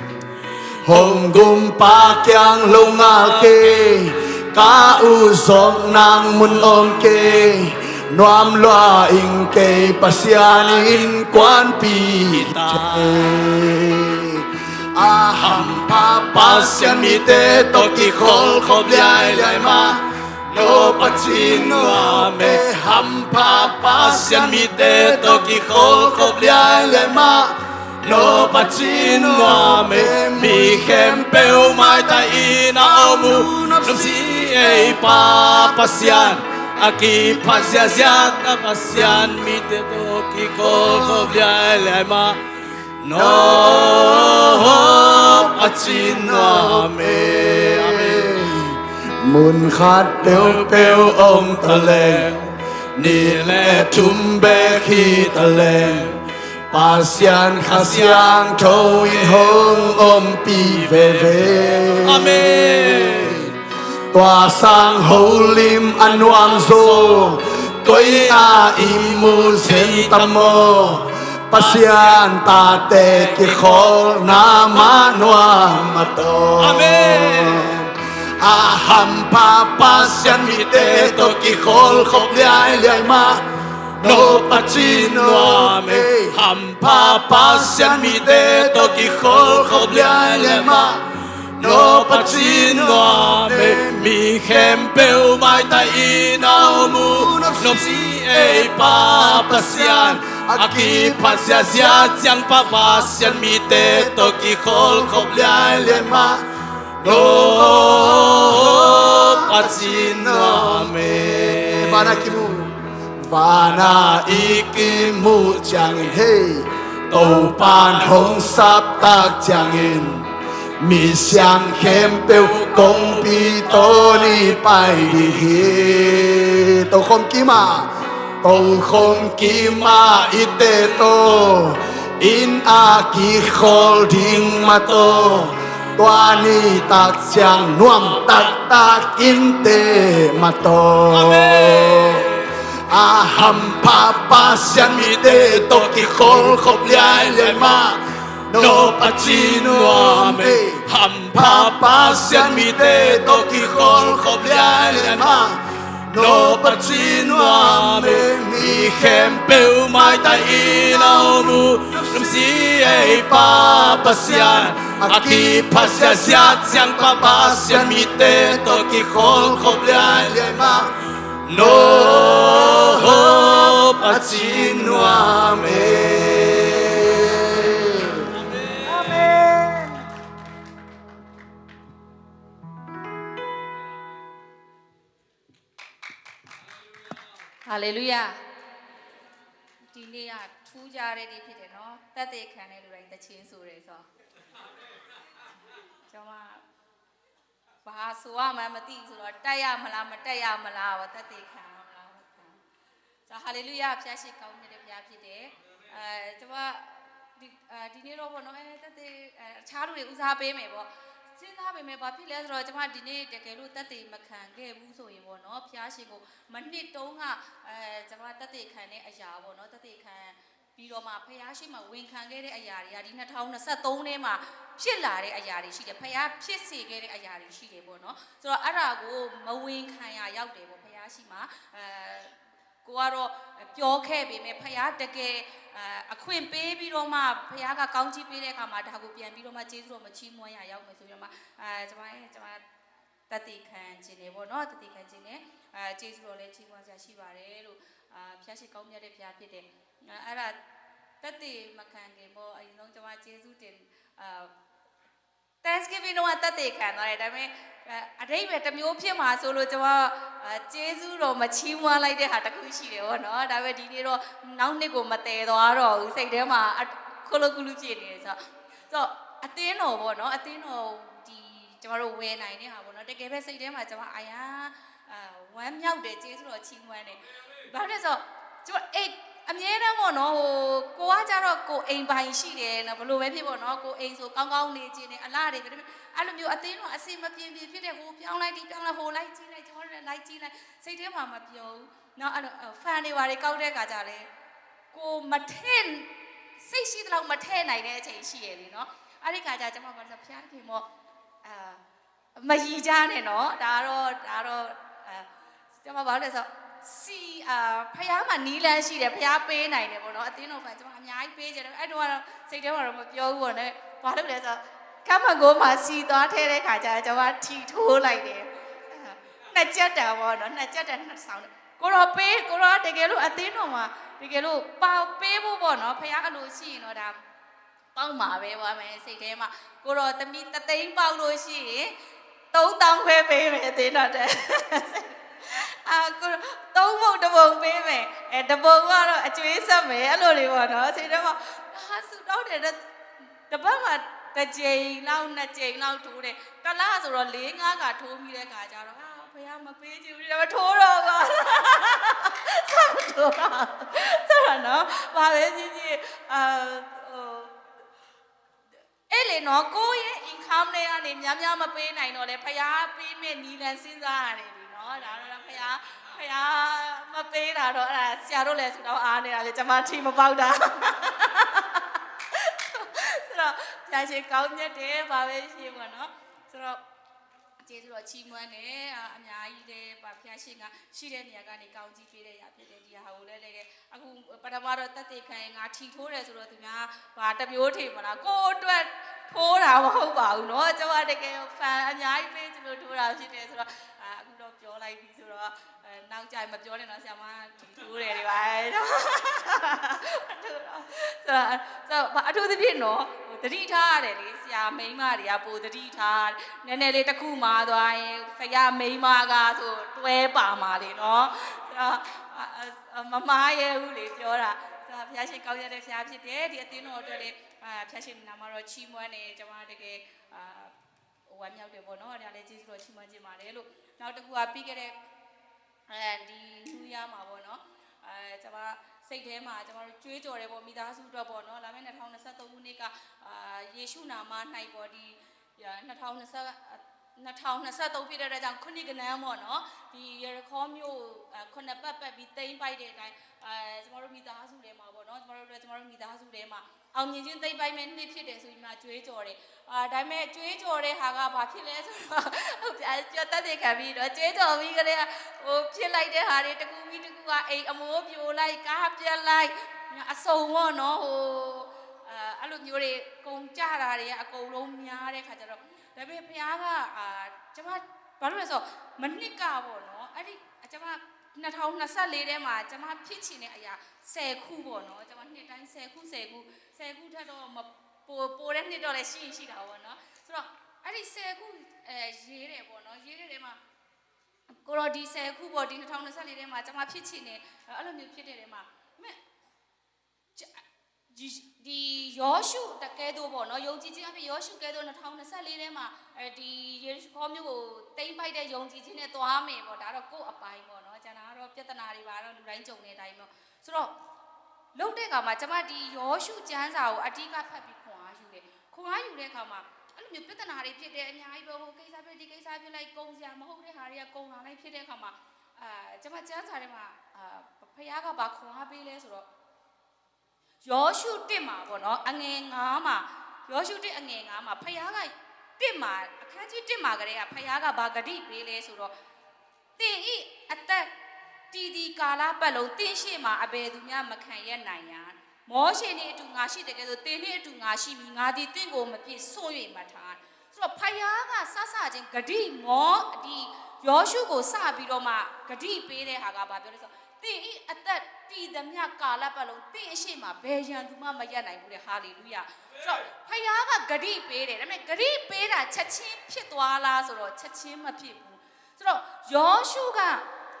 Hong gumpa kiang lungngal kei, ka ut zawk nang mun om kei, nuam lua ing kei Pasian innkuanpihte. A hampha Pasian mite tawh kikholhkhop liailiai mah. No Pasian nuam e, hampha Pasian mite tawh kikholhkhop liailiai mah. No Pasian nuam e, mi khempeuh maitai in a om uh. Nopsi ei Pa Pasian, a kiphat ziahziah Pasian mite tawh kikholhkhop liailiai mah. No Pasian nuam e. Amen. Mun khat peuhpeuh om taleng, nih le thum bek hi taleng, Pasian Kha Siangtho in hong ompih veve. Amen. Tua sang holim a nuam zaw, koi ah i mu zen tam maw? Pasian tate kikholhna mah nuam a tawh. Amen. A hampha Pasian mite tawh kikholhkhop liailiai mah. No Pasian nuam e, hampha Pasian mite tawh kikholhkhop liailiai mah. No Pasian nuam e, mi khempeuh maitai in a om uh. Nopsi ei Pa Pasian, a kiphat ziahziah Siangpa Pasian mite tawh kikholhkhop liailiai mah. No Pasian nuam e. Vana kimu. Vana i kimuh ciangin hei, Topan hong saptak ciangin, misiang khempeuh kongpi tawh ni pai ding hi. Tokhom kimah, tokhom kimah i tet aw, inn ah kikhawl ding mah tawh, tua ni tak ciang nuam taktak in teh mah tawh. Amen. A hampha Pasian mite tawh kikholhkhop liailiai mah. No Pasian nuam e, hampha Pasian mite tawh kikholhkhop liailiai mah. No Pasian nuam e, mi khempeuh maitai in a om uh, lungsim ei Pa Pasian, a kiphasia siat siangpa Pasian mite tawh kikholhkhop liailiai mah. No Pasian nuam e. Hallelujah. ဒီနေ့ကထူးခြားတဲ့နေ့ဖြစ်တယ်နော်။ သက်သေခံတဲ့လူတိုင်းသီချင်းဆိုတယ်ဆိုတော့ ကျွန်မ ဘာဆိုရမှန်းမသိဘူးဆိုတော့ တိုက်ရမလား မတိုက်ရမလား သက်သေခံရမလား။ ဆိုတော့ ဟာလေလုယာ ဘုရားရှင်ကောင်းမြတ်တဲ့ဘုရားဖြစ်တယ်။ အဲ၊ ကျွန်မ ဒီ၊ အဲ၊ ဒီနေ့တော့ပေါ့နော်၊ အဲ၊ သက်သေ၊ အဲ၊ တခြားလူတွေဦးစားပေးမယ်ပေါ့။ စဉ်းစားပေမဲ့ ဘာဖြစ်လဲဆိုတော့ ကျွန်မဒီနေ့တကယ်လို့သက်သေမခံခဲ့ဘူးဆိုရင်ပေါ့နော်၊ ဘုရားရှင်ကို မနှစ်တုန်းက၊ အဲ၊ ကျွန်မသက်သေခံတဲ့အရာပေါ့နော်၊ သက်သေခံပြီးတော့မှ ဘုရားရှေ့မှာဝန်ခံခဲ့တဲ့အရာတွေက ဒီနှစ်ထောင်နှစ်ဆယ့်သုံးထဲမှာဖြစ်လာတဲ့အရာတွေရှိတယ်။ ဘုရားဖြစ်စေခဲ့တဲ့အရာတွေရှိတယ်ပေါ့နော်။ ဆိုတော့ အဲ့ဒါကိုမဝန်ခံရာရောက်တယ်ပေါ့ ဘုရားရှေ့မှာ။ အဲ၊ ကိုကတော့ပြောခဲ့ပေမဲ့ ဘုရားတကယ်၊ အဲ၊ အခွင့်ပေးပြီးတော့မှ ဘုရားကကောင်းချီးပေးတဲ့အခါမှာ ဒါကိုပြန်ပြီးတော့မှ ကျေးဇူးတော်မချီးမွမ်းရာရောက်မယ်ဆိုပြီးတော့မှ၊ အဲ၊ ကျွန်မရဲ့၊ ကျွန်မသက်သေခံခြင်းနဲ့ပေါ့နော်၊ သက်သေခံခြင်းနဲ့၊ အဲ၊ ကျေးဇူးတော်လည်းချီးမွမ်းစရာရှိပါတယ်လို့၊ အာ၊ ဘုရားရှင်ကောင်းမြတ်တဲ့ဘုရားဖြစ်တယ်။ အဲ၊ အဲ့ဒါသက်သေမခံခင်ပေါ့၊ အရင်ဆုံးကျွန်မကျေးဇူးတင်၊ အာ၊ Thanksgiving တုန်းကသက်သေခံသွားတယ်။ ဒါပေမဲ့၊ အဲ၊ အဓိပ္ပာယ်တစ်မျိုးဖြစ်မှာစိုးလို့ ကျွန်မ၊ အဲ၊ ကျေးဇူးတော်မချီးမွမ်းလိုက်တဲ့ဟာတစ်ခုရှိတယ်ပေါ့နော်။ ဒါပေမဲ့ဒီနေ့တော့နောက်နှစ်ကိုမတည်သွားတော့ဘူး။ စိတ်ထဲမှာ၊ အဲ၊ ခလုတ်ခလုတ်ဖြစ်နေတယ်ဆိုတော့။ ဆိုတော့ အသင်းတော်ပေါ့နော်၊ အသင်းတော်ဒီကျွန်မတို့ဝယ်နိုင်တဲ့ဟာပေါ့နော်။ တကယ်ပဲစိတ်ထဲမှာကျွန်မအရမ်း၊ အာ၊ ဝမ်းမြောက်တယ်၊ ကျေးဇူးတော်ချီးမွမ်းတယ်။ ဘာလို့လဲဆိုတော့ ကျွန်မအိမ်၊ အမြဲတမ်းပေါ့နော်၊ ဟို၊ ကိုကကြတော့ကိုယ်အိမ်ပိုင်ရှိတယ်နော်၊ ဘယ်လိုပဲဖြစ်ပေါ့နော်၊ ကိုယ်အိမ်ဆိုကောင်းကောင်းနေချင်တယ်၊ အလားတွေပဲ။ ဒါပေမဲ့အဲ့လိုမျိုးအသင်းတော်အဆင်မပြေမပြေဖြစ်တဲ့၊ ဟိုပြောင်းလိုက်ဒီပြောင်းလိုက်၊ ဟိုလိုက်ကြည့်လိုက်၊ ကျွန်မတို့လည်းလိုက်ကြည့်လိုက်၊ စိတ်ထဲမှာမပြောဘူးနော်။ အဲ့လို၊ အဲ၊ fan တွေဘာတွေကောက်တဲ့အခါကျလည်း ကိုယ်မထည့်၊ စိတ်ရှိသလောက်မထည့်နိုင်တဲ့အချိန်ရှိရယ်လေနော်။ အဲ့ဒီအခါကျကျွန်မဘာလို့လဲဆိုတော့ ဘုရားသခင်ပေါ့၊ အာ၊ မရည်ကြနဲ့နော်။ ဒါတော့၊ ဒါတော့၊ အဲ၊ ကျွန်မဘာလို့လဲဆိုတော့ စီ၊ အာ၊ ဘုရားမှာနည်းလမ်းရှိတယ်၊ ဘုရားပေးနိုင်တယ်ပေါ့နော်။ အသင်းတော်ကကျွန်မအများကြီးပေးချင်တယ်။ အဲ့တုန်းကတော့စိတ်ထဲမှာတော့မပြောဘူးပေါ့နော်။ ဘာလို့လဲဆိုတော့ ခမ်းမန်ကိုမှာစီသွားထဲတဲ့ခါကျတော့ ကျွန်မထီထိုးလိုက်တယ်။ အဲ၊ နှစ်ချက်တန်ပေါ့နော်၊ နှစ်ချက်တန်နှစ်ဆောင်တယ်။ ကိုယ်တော်ပေး၊ ကိုယ်တော်ကတကယ်လို့အသင်းတော်မှာတကယ်လို့ပါပေးဖို့ပေါ့နော်၊ ဘုရားအလိုရှိရင်တော့ဒါ ပေါက်မှာပဲပေါ့၊ အဲ၊ စိတ်ထဲမှာ။ ကိုယ်တော်သမီးတစ်သိန်းပေါက်လို့ရှိရင်သုံးသောင်းခွဲပေးမယ်၊ အသင်းတော်အတွက်။ အာ၊ ကိုယ်သုံးပုံတစ်ပုံပေးမယ်၊ အဲ၊ တစ်ပုံကတော့အကျွေးဆက်မယ်၊ အဲ့လိုတွေပေါ့နော်။ စိတ်ထဲမှာ၊ အာ၊ ဆုတောင်းတယ်၊ တစ်ပတ်မှာတစ်ကြိမ်လောက်နှစ်ကြိမ်လောက်ထိုးတယ်။ တစ်လဆိုတော့လေးငါးခါထိုးပြီးတဲ့ခါကျတော့၊ အာ၊ ဘုရားမပေးချင်ဘူး၊ ဒါပေမဲ့ထိုးတော့ကွာ။ ဆက်မထိုးတော့ဘူး။ ဆိုတော့နော်၊ ဘာပဲဖြစ်ဖြစ်၊ အာ၊ ဟို၊ အဲ့လေနော်၊ ကိုယ့်ရဲ့ income တွေကနေများများမပေးနိုင်တော့လဲ ဘုရားပေးမဲ့နည်းလမ်းစဉ်းစားရတယ်လေနော်။ ဒါတော့ဘုရား၊ ဘုရားမပေးတာတော့ အဲ့ဒါဆရာတို့လည်းဆုတောင်းအားနေတာလေ၊ ကျွန်မထီမပေါက်တာ။ ဆိုတော့ဘုရားရှင်ကောင်းမြတ်တယ်၊ ဘာပဲဖြစ်ဖြစ်ပေါ့နော်။ ဆိုတော့ ကျေးဇူးတော်ချီးမွမ်းတယ်။ အာ၊ အများကြီးလည်းပါ၊ ဘုရားရှင်ကရှိတဲ့နေရာကနေကောင်းကြီးပေးတဲ့အရာဖြစ်တယ်။ ဒီဟာကိုလည်းလည်းအခုပထမတော့သက်သေခံရင် ငါထီထိုးတယ်ဆိုတော့ သူများဘာတစ်မျိုးထင်မလား။ ကိုယ့်အတွက်ထိုးတာမဟုတ်ပါဘူးနော်။ ကျွန်မတကယ် fan အများကြီးပေးချင်လို့ထိုးတာဖြစ်တယ်ဆိုတော့၊ အာ၊ အခုတော့ပြောလိုက်ပြီဆိုတော့၊ အဲ၊ နောက်ကျရင်မပြောနဲ့နော်၊ ဆရာမထီထိုးတယ်တွေပါ။ ဆိုတော့၊ ဆိုတော့၊ အထူးသဖြင့်နော်၊ ဟို၊ သတိထားရတယ်လေ၊ ဆရာမိန်းမတွေကပိုသတိထား၊ နည်းနည်းလေးတစ်ခုမှားသွားရင် ဆရာမိန်းမကဆိုတွဲပါမှာလေနော်။ ဆိုတော့၊ အာ၊ အာ၊ မမှားရဲဘူးလေပြောတာ။ ဆိုတော့ဘုရားရှင်ကောင်းရတဲ့ဘုရားဖြစ်တယ်။ ဒီအသင်းတော်အတွက်လည်း၊ အာ၊ ဘုရားရှင်နာမတော်ချီးမွမ်းတယ်။ ကျွန်မတကယ်၊ အာ၊ ဝမ်းမြောက်တယ်ပေါ့နော်။ ဒါလည်းကျေးဇူးတော်ချီးမွမ်းခြင်းပါတယ်လို့။ နောက်တစ်ခုကပြီးခဲ့တဲ့၊ အဲဒီ New Year မှာပေါ့နော်၊ အဲ၊ ကျွန်မစိတ်ထဲမှာကျွန်မတို့ကြွေးကြော်တယ်ပေါ့၊ မိသားစုအတွက်ပေါ့နော်။ လာမယ့်နှစ်ထောင်နှစ်ဆယ့်သုံးခုနှစ်က၊ အာ၊ ယေရှုနာမ၌ပေါ့၊ ဒီ၊ အာ၊ နှစ်ထောင်နှစ်ဆယ့်၊ နှစ်ထောင်နှစ်ဆယ့်သုံးဖြစ်တဲ့အတွက်ကြောင့် ခုနှစ်ကနန်းပေါ့နော်၊ ဒီယေရီခေါမြို့၊ အဲ၊ ခုနှစ်ပတ်ပတ်ပြီးသိမ်းပိုက်တဲ့အတိုင်း၊ အဲ၊ ကျွန်မတို့မိသားစုထဲမှာပေါ့နော်၊ ကျွန်မတို့အတွက်၊ ကျွန်မတို့မိသားစုထဲမှာ အောင်မြင်ခြင်းသိမ်းပိုက်မဲ့နှစ်ဖြစ်တယ်ဆိုပြီးမှကြွေးကြော်တယ်အာဒါပေမဲ့ကြွေးကြော်တဲ့ဟာကဘာဖြစ်လဲဆိုတော့အာပြောတတ်တဲ့ခံပြီးတော့ကြွေးကြော်ပြီးကလေးကဟိုဖြစ်လိုက်တဲ့ဟာတွေတစ်ခုပြီးတစ်ခုကအိမ်အမိုးပြိုလိုက်ကားပြက်လိုက်အစုံပေါ့နော်ဟိုအာအဲ့လိုမျိုးတွေကုန်ကြတာတွေကအကုန်လုံးများတဲ့ခါကျတော့ဒါပေမဲ့ဘုရားကအာကျွန်မဘာလို့လဲဆိုတော့မနှစ်ကပေါ့နော်အဲ့ဒီကျွန်မနှစ်ထောင်နှစ်ဆယ့်လေးထဲမှာကျွန်မဖြစ်ချင်တဲ့အရာဆယ်ခုပေါ့နော်ကျွန်မနှစ်တိုင်းဆယ်ခုဆယ်ခုဆယ်ခုထက်တော့မပိုပိုတဲ့နှစ်တော့လည်းရှိရင်ရှိတာပေါ့နော်ဆိုတော့အဲ့ဒီဆယ်ခုအဲရေးတယ်ပေါ့နော်ရေးတဲ့ထဲမှာကိုတော့ဒီဆယ်ခုပေါ့ဒီနှစ်ထောင်နှစ်ဆယ့်လေးထဲမှာကျွန်မဖြစ်ချင်တယ်အဲ့လိုမျိုးဖြစ်တဲ့ထဲမှာမင်းဒီဒီယောရှုတကဲသို့ပေါ့နော်ယုံကြည်ခြင်းအဖြစ်ယောရှုကဲသို့နှစ်ထောင်နှစ်ဆယ့်လေးထဲမှာအဲဒီယေရုရှလင်မြို့ကိုသိမ်းပိုက်တဲ့ယုံကြည်ခြင်းနဲ့သွားမယ်ပေါ့ဒါတော့ကိုယ့်အပိုင်းပေါ့နော်ကျွန်တော်ကတော့ပြဿနာတွေပါတော့လူတိုင်းကြုံနေတဲ့အတိုင်းပေါ့ဆိုတော့လုပ်တဲ့အခါမှာကျွန်မဒီယောရှုကျမ်းစာကိုအဓိကဖတ်ပြီးခွန်အားယူတယ်ခွန်အားယူတဲ့အခါမှာအဲ့လိုမျိုးပြဿနာတွေဖြစ်တယ်အများကြီးပဲဟိုကိစ္စဖြစ်ဒီကိစ္စဖြစ်လိုက်ကုန်စရာမဟုတ်တဲ့ဟာတွေကကုန်လာလိုက်ဖြစ်တဲ့အခါမှာအာကျွန်မကျမ်းစာထဲမှာအာဖခင်ကဘာခွန်အားပေးလဲဆိုတော့ယောရှုတစ်မှာပေါ့နော်အငယ်ငါးမှာယောရှုတစ်အငယ်ငါးမှာဖခင်ကတစ်မှာအခန်းကြီးတစ်မှာကလေးကဖခင်ကဘာဂတိပေးလဲဆိုတော့ သင်၏အသက်တည်သည့်ကာလပတ်လုံးသင့်ရှေ့မှာအဘယ်သူမျှမခံရနိုင်ရ။ မောရှေနှင့်အတူငါရှိသကဲ့သို့သင်နှင့်အတူငါရှိမည်။ငါသည်သင့်ကိုမပစ်၊စွန့်၍မထား။ဆိုတော့ဖယားကစစချင်းဂတိမောဒီယောရှုကိုစပြီးတော့မှဂတိပေးတဲ့ဟာကဘာပြောလဲဆိုတော့သင်၏အသက်တည်သမျှကာလပတ်လုံးသင့်အရှေ့မှာဘယ်ရန်သူမှမရပ်နိုင်ဘူးတဲ့ဟာလေလုယာဆိုတော့ဖယားကဂတိပေးတယ်ဒါပေမဲ့ဂတိပေးတာချက်ချင်းဖြစ်သွားလားဆိုတော့ချက်ချင်းမဖြစ်ဘူးဆိုတော့ယောရှုက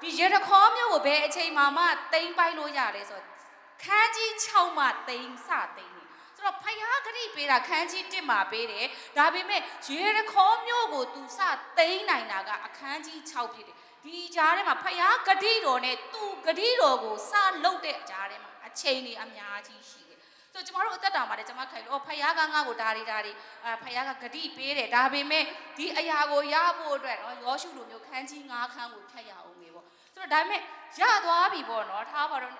ဒီယေရခေါမြို့ကိုဘယ်အချိန်မှာမှသိမ်းပိုက်လို့ရတယ်ဆိုတော့ခန်းကြီး6မှာသိမ်းစသိမ်းနေဆိုတော့ဖယားဂတိပေးတာခန်းကြီး1မှာပေးတယ်ဒါပေမဲ့ယေရခေါမြို့ကိုသူစသိမ်းနိုင်တာကအခန်းကြီး6ဖြစ်တယ်ဒီကြားထဲမှာဖယားဂတိတော်နဲ့သူဂတိတော်ကိုစလုပ်တဲ့အကြားထဲမှာအချိန်တွေအများကြီးရှိတယ်ဆိုတော့ကျမတို့အသက်တာမှာလည်းကျမခံယူလို့ဖယားကငါ့ကိုဒါတွေဒါတွေအာဖယားကဂတိပေးတယ်ဒါပေမဲ့ဒီအရာကိုရဖို့အတွက်နော်ယောရှုလိုမျိုးခန်းကြီး9ခန်းကိုဖြတ်ရအောင်လေပေါ့ဆိုတော့ဒါပေမဲ့ရသွားပြီပေါ့နော်ထားပါတော့အဲ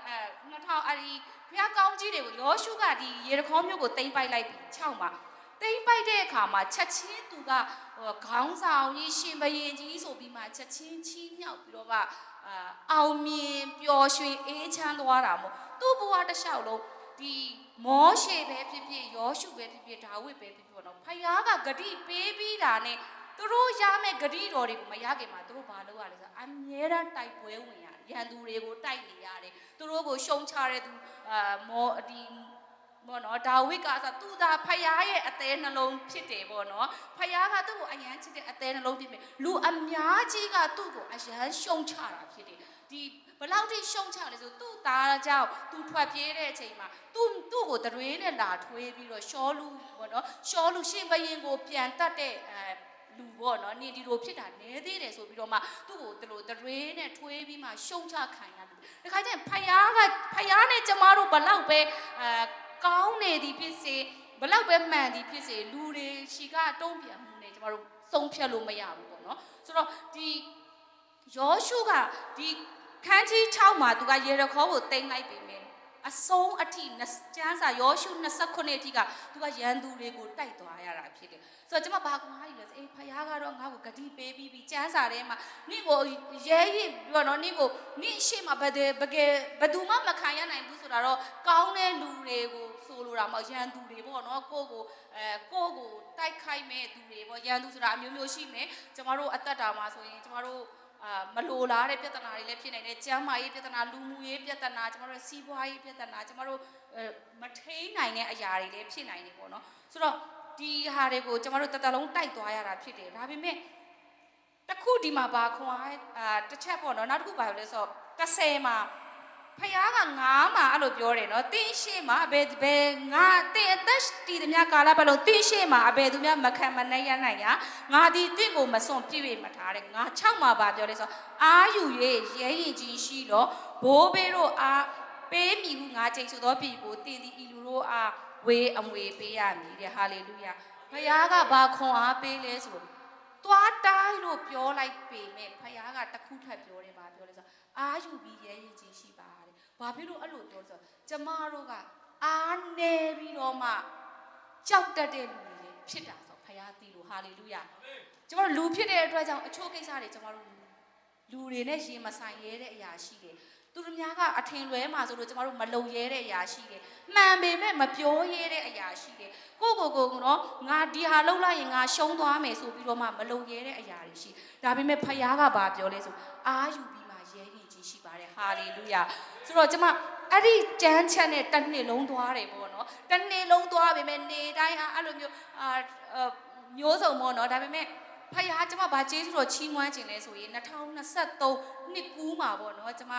နှစ်ထောင်အဲ့ဒီဘုရားကောင်းကြီးတွေကိုယောရှုကဒီယေရခေါမြို့ကိုသိမ်းပိုက်လိုက်ပြီ6မှာသိမ်းပိုက်တဲ့အခါမှာချက်ချင်းသူကဟိုခေါင်းဆောင်ကြီးရှင်ဘုရင်ကြီးဆိုပြီးမှချက်ချင်းချီးမြှောက်ပြီးတော့မှအာအောင်မြင်ပျော်ရွှင်အေးချမ်းသွားတာမို့သူ့ဘဝတစ်လျှောက်လုံးဒီမောရှေပဲဖြစ်ဖြစ်ယောရှုပဲဖြစ်ဖြစ်ဒါဝိဒ်ပဲဖြစ်ဖြစ်ပေါ့နော်ဖယားကဂတိပေးပြီးတာနဲ့သူတို့ရမယ့်ဂတိတော်တွေကိုမရခင်မှာသူတို့ဘာလုပ်ရလဲဆိုတော့အမြဲတမ်းတိုက်ပွဲဝင်ရတယ်ရန်သူတွေကိုတိုက်နေရတယ်သူတို့ကိုရှုံချတဲ့သူအာမောဒီမော်နော်ဒါဝိဒ်ကအစသူသာဖယားရဲ့အသဲနှလုံးဖြစ်တယ်ပေါ့နော်ဖယားကသူ့ကိုအရမ်းချစ်တဲ့အသဲနှလုံးဖြစ်ပေမဲ့လူအများကြီးကသူ့ကိုအရမ်းရှုံချတာဖြစ်တယ်ဒီဘယ်လောက်ထိရှုံချလဲဆိုသူ့သားကြောင့်သူထွက်ပြေးတဲ့အချိန်မှာသူ့သူ့ကိုတရွေးနဲ့လာထွေးပြီးတော့ရှောလူပေါ့နော်ရှောလူရှင်ဘုရင်ကိုပြန်တတ်တဲ့အဲလူပေါ့နော်နေဒီလိုဖြစ်တာနဲသေးတယ်ဆိုပြီးတော့မှသူ့ကိုတလို့တရွေးနဲ့ထွေးပြီးမှရှုံချခံရတယ်တခါကျရင်ဖယားကဖယားနဲ့ကျမတို့ဘယ်လောက်ပဲအဲကောင်းနေသည်ဖြစ်စေဘယ်လောက်ပဲမှန်သည်ဖြစ်စေလူတွေရှိကတုံ့ပြန်မှုနဲ့ကျမတို့ဆုံးဖြတ်လို့မရဘူးပေါ့နော်ဆိုတော့ဒီယောရှုကဒီခန်းကြီး6မှာသူကယေရခေါကိုသိမ်းလိုက်ပေမဲ့အဆုံးအထိကျမ်းစာယောရှု29အထိကသူကရန်သူတွေကိုတိုက်သွားရတာဖြစ်တယ်ဆိုတော့ကျမဘာကွာယူလဲဆိုအေးဖယားကတော့ငါ့ကိုဂတိပေးပြီးပြီးကျမ်းစာထဲမှာနင့်ကိုရဲရင့်ပြီးတော့နင့်ကိုနင့်ရှေ့မှာဘယ်ဘယ်ဘယ်သူမှမခံရနိုင်ဘူးဆိုတော့ကောင်းတဲ့လူတွေကိုဆိုလိုတာမဟုတ်ရန်သူတွေပေါ့နော်ကိုကိုအဲကိုကိုတိုက်ခိုက်မဲ့သူတွေပေါ့ရန်သူဆိုတာအမျိုးမျိုးရှိမယ်ကျမတို့အသက်တာမှာဆိုရင်ကျမတို့အာမလိုလားတဲ့ပြဿနာတွေလည်းဖြစ်နိုင်တယ်ကျန်းမာရေးပြဿနာလူမှုရေးပြဿနာကျမတို့စီးပွားရေးပြဿနာကျမတို့အဲမထိန်းနိုင်တဲ့အရာတွေလည်းဖြစ်နိုင်တယ်ပေါ့နော်ဆိုတော့ဒီဟာတွေကိုကျမတို့တစ်သက်လုံးတိုက်သွားရတာဖြစ်တယ်ဒါပေမဲ့တစ်ခုဒီမှာပါခွန်အားအာတစ်ချက်ပေါ့နော်နောက်တစ်ခုပါလဲဆိုတော့တစ်ဆယ်မှာဖယားကငါးမှာအဲ့လိုပြောတယ်နော်တင်းရှေ့မှာဘယ်ဘယ်ငါတင်းအသက်တည်သမျှကာလပတ်လုံးတင်းရှေ့မှာအဘယ်သူမျှမခံမနိုင်ရနိုင်ရငါဒီတင်းကိုမစွန့်ပြစ်မထားတဲ့ငါးမှာပါပြောလဲဆိုတော့အာယူ၍ရဲရင်ကြီးရှိတော့ဘိုးဘီတို့အားပေးမည်ဟုငါကြိတ်ဆိုသောပြည်ကိုတင်းဒီအီလူတို့အားဝေအမွေပေးရမည်တဲ့ဟာလေလုယာဖယားကဘာခွန်အားပေးလဲဆိုသွားတိုင်းလို့ပြောလိုက်ပေမဲ့ဖယားကတစ်ခုထပ်ပြောတယ်ဘာပြောလဲဆိုတော့အာယူပြီးရဲရင်ကြီးရှိပါတဲ့ဘာဖြစ်လို့အဲ့လိုပြောလဲဆိုတော့ကျမတို့က အားနည်းပြီးတော့မှ ကြောက်တတ်တဲ့လူတွေလည်းဖြစ်တာဆို ဘုရားသိလို့။ ဟာလေလုယာ။ ကျွန်တော်တို့လူဖြစ်တဲ့အတွက်ကြောင့် အချို့ကိစ္စတွေ ကျွန်တော်တို့ လူတွေနဲ့ရင်မဆိုင်ရဲတဲ့အရာရှိတယ်။ သူတို့များကအထင်လွဲမှာဆိုလို့ ကျွန်တော်တို့မလုပ်ရဲတဲ့အရာရှိတယ်။ မှန်ပေမဲ့မပြောရဲတဲ့အရာရှိတယ်။ ကိုယ့်ကိုယ်ကိုယ်နော် ငါဒီဟာလုပ်လိုက်ရင်ငါရှုံးသွားမယ်ဆိုပြီးတော့မှမလုပ်ရဲတဲ့အရာတွေရှိ။ ဒါပေမဲ့ဘုရားကဘာပြောလဲဆို အားယူပြီးမှရဲရင်ကြီးရှိပါတယ်။ ဟာလေလုယာ။ ဆိုတော့ကျွန်မအဲ့ဒီတန်းချက်နဲ့တစ်နှစ်လုံးသွားတယ်ပေါ့နော်။ တစ်နှစ်လုံးသွားပေမဲ့နေ့တိုင်းအဲ့လိုမျိုးအာအာမျိုးစုံပေါ့နော်။ ဒါပေမဲ့ဘုရားကျွန်မဘာကျေးဇူးတော်ချီးမွမ်းခြင်းလဲဆိုရင် နှစ်ထောင်နှစ်ဆယ့်သုံးနှစ်ကူးမှာပေါ့နော်။ ကျွန်မ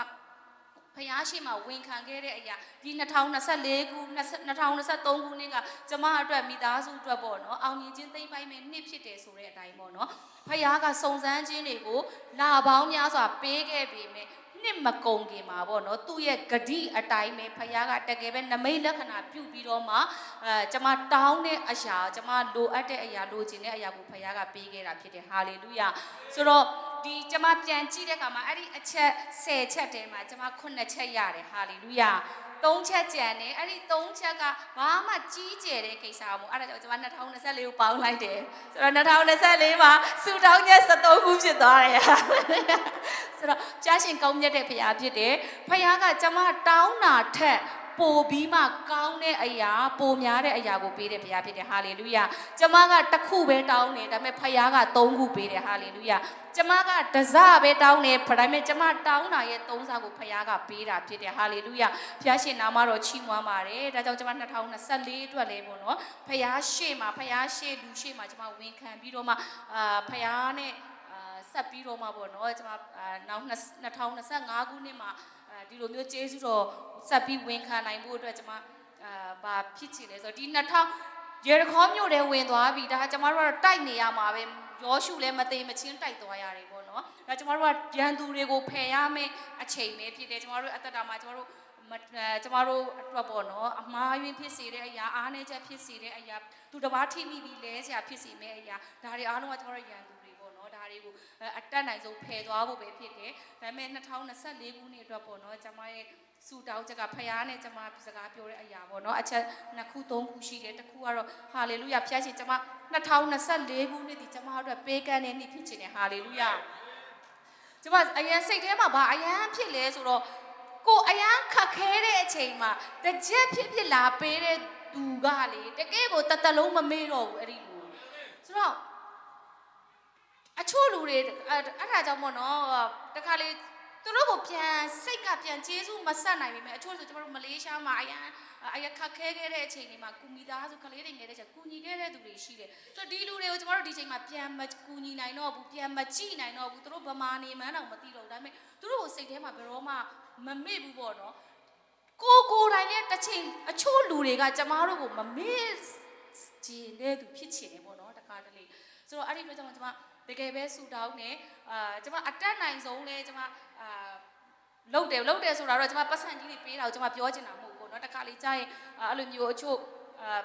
ဘုရားရှေ့မှာဝန်ခံခဲ့တဲ့အရာ ဒီနှစ်ထောင်နှစ်ဆယ့်လေးခုနှစ်ထောင်နှစ်ဆယ့်သုံးခုနှစ်က ကျမအတွက်မိသားစုအတွက်ပေါ့နော် အောင်မြင်ခြင်းသိမ်းပိုက်မဲ့နှစ်ဖြစ်တယ်ဆိုတဲ့အတိုင်းပေါ့နော်။ ဘုရားကစုံစမ်းခြင်းတွေကိုလပေါင်းများစွာပေးခဲ့ပေမဲ့ နှစ်မကုန်ခင်မှာပေါ့နော် သူ့ရဲ့ဂတိအတိုင်းပဲ ဘုရားကတကယ်ပဲနမိတ်လက္ခဏာပြုပြီးတော့မှ အဲကျမတောင်းတဲ့အရာကျမလိုအပ်တဲ့အရာလိုချင်တဲ့အရာကိုဘုရားကပေးခဲ့တာဖြစ်တယ်။ ဟာလေလုယာ။ ဆိုတော့ဒီကျမပြန်ကြည့်တဲ့အခါမှာအဲ့ဒီအချက်ဆယ်ချက်ထဲမှာကျမခုနှစ်ချက်ရတယ်။ ဟာလေလုယာ။ သုံးချက်ကျန်တယ်။ အဲ့ဒီသုံးချက်ကဘာမှကြီးကျယ်တဲ့ကိစ္စမဟုတ်အဲ့ဒါကြောင့်ကျမနှစ်ထောင်နှစ်ဆယ့်လေးကိုပေါင်းလိုက်တယ်ဆိုတော့နှစ်ထောင်နှစ်ဆယ့်လေးမှာဆူတောင်းချက်ဆယ့်သုံးခုဖြစ်သွားတယ်။ ဆိုတော့ဖျားရှင်ကောင်းမြတ်တဲ့ဘုရားဖြစ်တယ်။ ဘုရားကကျမတောင်းတာထက်ပိုပြီးမှကောင်းတဲ့အရာပိုများတဲ့အရာကိုပေးတဲ့ဘုရားဖြစ်တယ်။ ဟာလေလုယာ။ ကျမကတစ်ခုပဲတောင်းတယ်ဒါပေမဲ့ဘုရားကသုံးခုပေးတယ်။ ဟာလေလုယာ။ ကျမကတစပဲတောင်းတယ်ဒါပေမဲ့ကျမတောင်းတာရဲ့သုံးဆကိုဘုရားကပေးတာဖြစ်တယ်။ ဟာလေလုယာ။ ဘုရားရှင်နာမတော်ချီးမွမ်းပါတယ်။ ဒါကြောင့်ကျမနှစ်ထောင်နှစ်ဆယ့်လေးအတွက်လည်းပေါ့နော်ဘုရားရှေ့မှာဘုရားရှေ့လူရှေ့မှာကျမဝန်ခံပြီးတော့မှအာဘုရားနဲ့အာဆက်ပြီးတော့မှပေါ့နော်ကျမအာနောက်နှစ်ထောင်နှစ်ဆယ့်ငါးခုနှစ်မှာအာဒီလိုမျိုးကျေးဇူးတော်ဆက်ပြီးဝန်ခံနိုင်ဖို့အတွက်ကျမ အာဘာဖြစ်ချင်လဲဆိုတော့ဒီနှစ်ထောင်ယေရခေါမြို့ထဲဝင်သွားပြီဒါကျမတို့ကတော့တိုက်နေရမှာပဲယောရှုလည်းမသေမချင်းတိုက်သွားရတယ်ပေါ့နော်ဒါကျမတို့ကရန်သူတွေကိုဖယ်ရမယ့်အချိန်ပဲဖြစ်တယ်ကျမတို့အသက်တာမှာကျမတို့မအဲကျမတို့အတွက်ပေါ့နော်အမှားယွင်းဖြစ်စေတဲ့အရာအားနည်းချက်ဖြစ်စေတဲ့အရာသူတစ်ပါးထိမိပြီးလဲစရာဖြစ်စေမယ့်အရာဒါတွေအားလုံးကကျမတို့ရန်သူတွေပေါ့နော်ဒါတွေကိုအဲအတတ်နိုင်ဆုံးဖယ်သွားဖို့ပဲဖြစ်တယ်ဒါပေမဲ့နှစ်ထောင်နှစ်ဆယ့်လေးခုနှစ်အတွက်ပေါ့နော်ကျမရဲ့ ဆူတောင်းချက်ကဖခင်နဲ့ကျမစကားပြောတဲ့အရာပေါ့နော်အချက်နှစ်ခုသုံးခုရှိတယ်တစ်ခုကတော့ဟာလေလုယာဖျားရှင်ကျမနှစ်ထောင်နှစ်ဆယ့်လေးခုနှစ်ဒီကျမတို့အတွက်ပေးကမ်းတဲ့နှစ်ဖြစ်ချင်တယ်ဟာလေလုယာကျမအရန်စိတ်ထဲမှာဘာအရန်ဖြစ်လဲဆိုတော့ကိုယ်အရန်ခက်ခဲတဲ့အချိန်မှာတစ်ချက်ဖြစ်ဖြစ်လာပေးတဲ့သူကလေတကယ်ကိုတစ်သက်လုံးမမေ့တော့ဘူးအဲ့ဒီလိုဆိုတော့ အချို့လူတွေအဲအဲ့ဒါကြောင့်ပေါ့နော်တခါလေသူတို့ကိုပြန်စိတ်ကပြန်ကျေးဇူးမဆက်နိုင်ပေမဲ့အချို့ဆိုကျွန်တော်တို့မလေးရှားမှာအရန်အရန်ခက်ခဲခဲ့တဲ့အချိန်တွေမှာကုမိသားစုကလေးတွေငယ်တဲ့အချိန်ကူညီခဲ့တဲ့သူတွေရှိတယ်ဆိုတော့ဒီလူတွေကိုကျွန်တော်တို့ဒီချိန်မှာပြန်မကူညီနိုင်တော့ဘူးပြန်မကြည့်နိုင်တော့ဘူးသူတို့ဗမာနေမှန်းတော့မသိတော့ဘူးဒါပေမဲ့သူတို့ကိုစိတ်ထဲမှာဘယ်တော့မှမမေ့ဘူးပေါ့နော် ကိုကိုယ်တိုင်လည်းတစ်ချိန်အချို့လူတွေကကျမတို့ကိုမမေ့ချင်တဲ့သူဖြစ်ချင်တယ်ပေါ့နော်တခါတလေဆိုတော့အဲ့ဒီအတွက်ကြောင့်ကျမတကယ်ပဲဆူတောင်းနေအာကျမအတတ်နိုင်ဆုံးလဲကျမအာလုပ်တယ်လုပ်တယ်ဆိုတာတော့ကျမပတ်စံကြီးတွေပေးတာကိုကျမပြောချင်တာမဟုတ်ဘူးပေါ့နော်တခါလေကြာရင်အာအဲ့လိုမျိုးအချို့အာ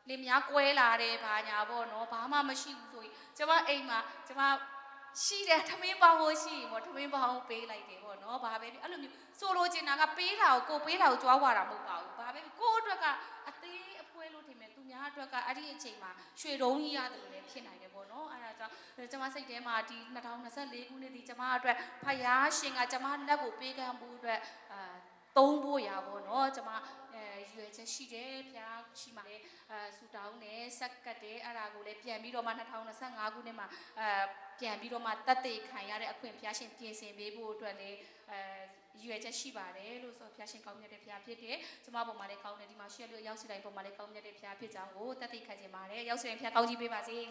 လင်မယားကွဲလာတယ်ဘာညာပေါ့နော်ဘာမှမရှိဘူးဆိုရင်ကျမအိမ်မှာကျမရှိတယ်ထမင်းပေါင်းဖို့ရှိရင်ပေါ့ထမင်းပေါင်းပေးလိုက်တယ်ပေါ့နော်ဘာပဲဖြစ်အဲ့လိုမျိုးဆိုလိုချင်တာကပေးတာကိုကိုပေးတာကိုကြွားဝါတာမဟုတ်ပါဘူးဘာပဲဖြစ်ကိုယ့်အတွက်ကအသေးအပွဲလို့ထင်မယ်သူများအတွက်ကအဲ့ဒီအချိန်မှာရွှေတုံးကြီးရတယ်လို့လည်းဖြစ်နိုင်တယ်ပေါ့နော်အဲ့ဒါကြောင့်ကျမစိတ်ထဲမှာဒီနှစ်ထောင်နှစ်ဆယ့်လေးခုနှစ်ဒီကျမအတွက်ဖယားရှင်ကကျမလက်ကိုပေးကမ်းဖို့အတွက်အာ သုံးဖို့ရာပေါ့နော်ကျမအဲရွယ်ချက်ရှိတယ်ဖျားရှိမှလည်းအဲဆူတောင်းနဲ့ဆက်ကတ်တယ်အဲ့ဒါကိုလည်းပြန်ပြီးတော့မှနှစ်ထောင်နှစ်ဆယ့်ငါးခုနှစ်မှာအဲပြန်ပြီးတော့မှသက်သေခံရတဲ့အခွင့်ဖျားရှင်ပြင်ဆင်ပေးဖို့အတွက်လည်းအဲရွယ်ချက်ရှိပါတယ်လို့ဆိုဖျားရှင်ကောင်းမြတ်တဲ့ဖျားဖြစ်တယ်ကျမပေါ်မှာလည်းကောင်းတယ်ဒီမှာရှိရလို့ရောက်စီတိုင်းပေါ်မှာလည်းကောင်းမြတ်တဲ့ဖျားဖြစ်ကြောင်းကိုသက်သေခံချင်ပါတယ်ရောက်စီတိုင်းဖျားကောင်းကြီးပေးပါစေ။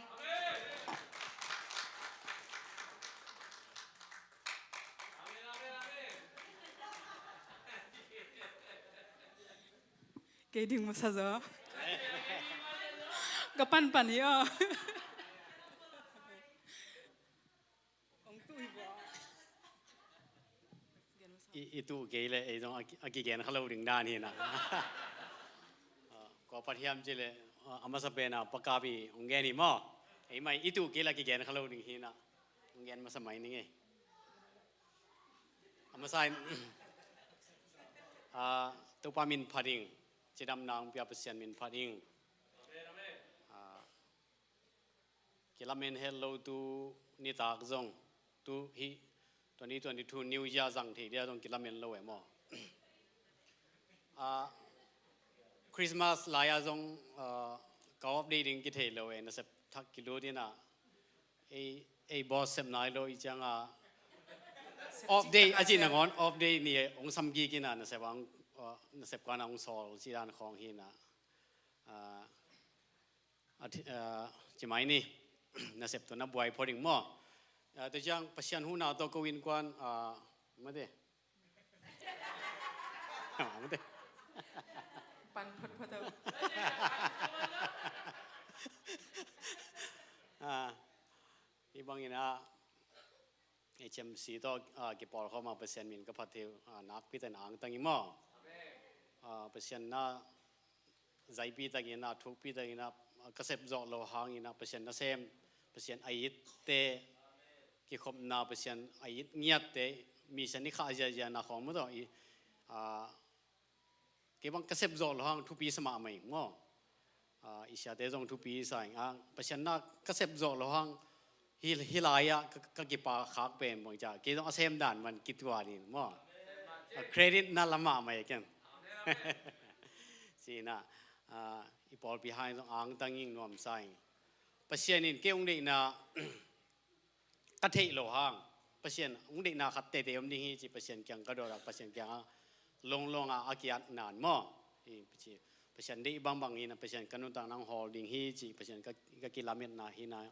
Kei ding masa zo. Ka panpan hi aw. Ong tu hi bua. I, i tu kei le ei zong a ki, a kigen kha lo ding dan hi na. Kua pat hiam ci le a masa pen a pakapi ong gen hi maw. Ei mai i tu kei le a kigen kha lo ding hi na. Ong gen masa mai ning ei. A masa in a Topa min phat ing. Cidamna hong pia Pasian min phat ing. Ah, kilamen het lo tu nitak zong, tu hih twenty twenty-two New Year zang thei dia zong kilamen lo e maw? Ah, Christmas lai-a zong, ah, ka off day ding kithei lo e, nasep thak kilut in ah, ei, ei boss sep nai lo i ciang a, off day a cih nangawn, off day ni hong sam kik in ah, nasep a hong, ah, nasep kan a hong sawl cih dan khawng hi in ah, ah, a thi-, ah, ci mai ni, nasep tawh na buai phot ding maw? Ah, tua ciang Pasian huhna tawh ko innkuan, ah, mate. Pan photphot a. Ah, hih bangin ah, H M C tawh, ah, kipawlkhawm a Pasian min ka phat hi, ah, nakpi takin angtang hi maw? Ah, Pasian na zaipi takin ah, thukpi takin ah, ka sep zawh loh hangin ah, Pasian nasem, Pasian a itte, kikhopna Pasian a it ngiatte, mi sian i khah ziazia na khawng maw tawh i, ah, kei bang ka sep zawh loh hang thupi sa mahmah ing maw? Ah, i siate zong thupi sa ing. Ah, Pasian na ka sep zawh loh hang hi, hih lai-ah ka, ka kipak khak pen bang cia kei zong a sem dan man kituat in maw? Ah, credit na la mahmah e ken. Ci in ah, ah, i pawlpi hang zong angtang ing, nuamsa ing. Pasian in kei hong deihna ka theih loh hang, Pasian hong deihna khat teitei om ding hi ci Pasian kiang ka dawt a, Pasian kiang a lawnglawng a, a kiat nan maw? Hi, Pasian deih bangbang hi in ah, Pasian ka nuntakna hong hawl ding hi ci Pasian ka, ka kilametna hi in ah.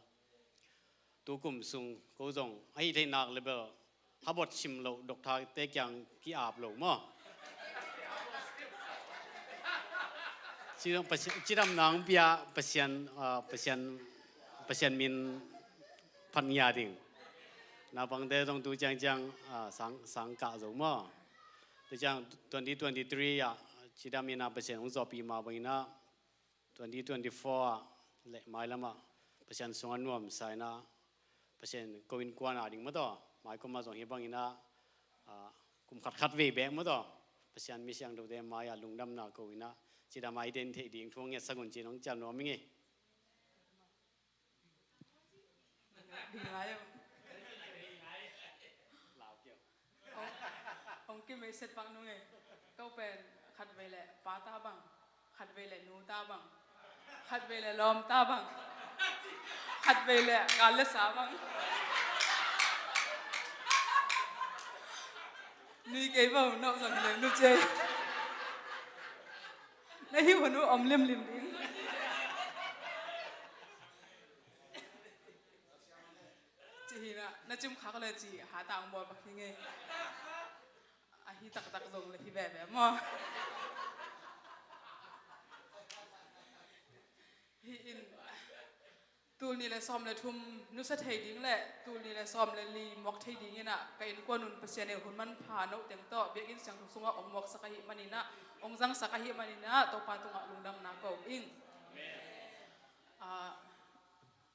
Tu kum sung ko zong a hih theih nak le bel habot sim loh, doctor te kiang ki-ap loh maw? Ci zong Pasian, cidamna hong pia Pasian, ah, Pasian, Pasian min phat ngiat ding. Naupangte zong tu ciangciang, ah, sang, sang kah zo maw? Tu ciang twenty twenty-three ah cidam in ah Pasian hong zawhpih mah bangin ah twenty twenty-four ah le mailam ah Pasian sungah nuamsa in ah, Pasian ko innkuan a ding maw tawh, maikom ah zong hih bangin ah, ah, kum khat khat vei bek maw tawh, Pasian mi siangthote mai-ah lungdamna ko in ah, cidam a i den theih ding thu hong ngetsak un ci-in hong ciam nuam ing ei. Ding lai. Hong, hong kimeiset pak nung e. Ko pen khatvei le pa ta bang, khatvei le nu ta bang, khatvei le lawm ta bang, khatvei le gal le sa bang. Nui kei bo, no zong hi le nu cei. Na hi honu om limlim ding. Ci hi na, na cim khak le ci, ha tang bawl bak hi ngei. A hi taktak zong le hi veve maw? Hi in, tul nih le sawm le thum nusia thei ding le tul nih le sawm le li muak thei ding in ah, ka innkuan un Pasian in hun manpha no teng tawh biakinn siangtho sungah ong muaksak ahih manin ah, ong zangsak ahih manin ah, Topa tungah lungdamna ko ing. Ah,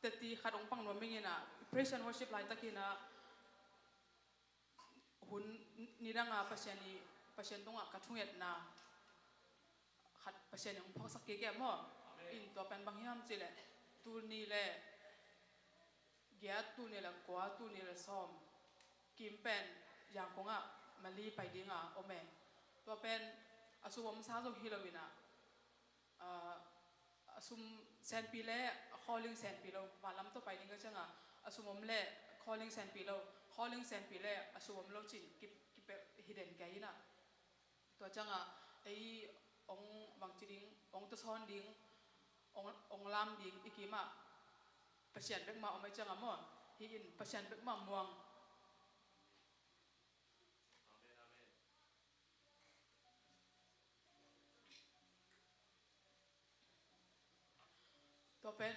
teti khat ong pang nuam ing in ah, praise and worship laitakin ah, hun nidang a Pasian i, Pasian tungah ka thungetna khat Pasian in hong phawksak kik e maw? In tua pen bang hiam cih leh, tul nih le giat, tul nih le kua, tul nih le sawm kim pen Yangon ah Mali pai ding a om e. Tua pen a sum om sa zong hi lo in ah, ah, a sum senpi le a calling senpi lo, vanlam tawh pai ding ka ciangah a sum om le calling senpi lo, calling senpi le a sum om lo cin ki, kipelh hi den kei in ah. Tua ciangah ei ong bangci ding, ong tasawn ding, ong, ong lam ding i kimah Pasian bek mah om ei ciangah maw? Hi in Pasian bek mah muang. Tua pen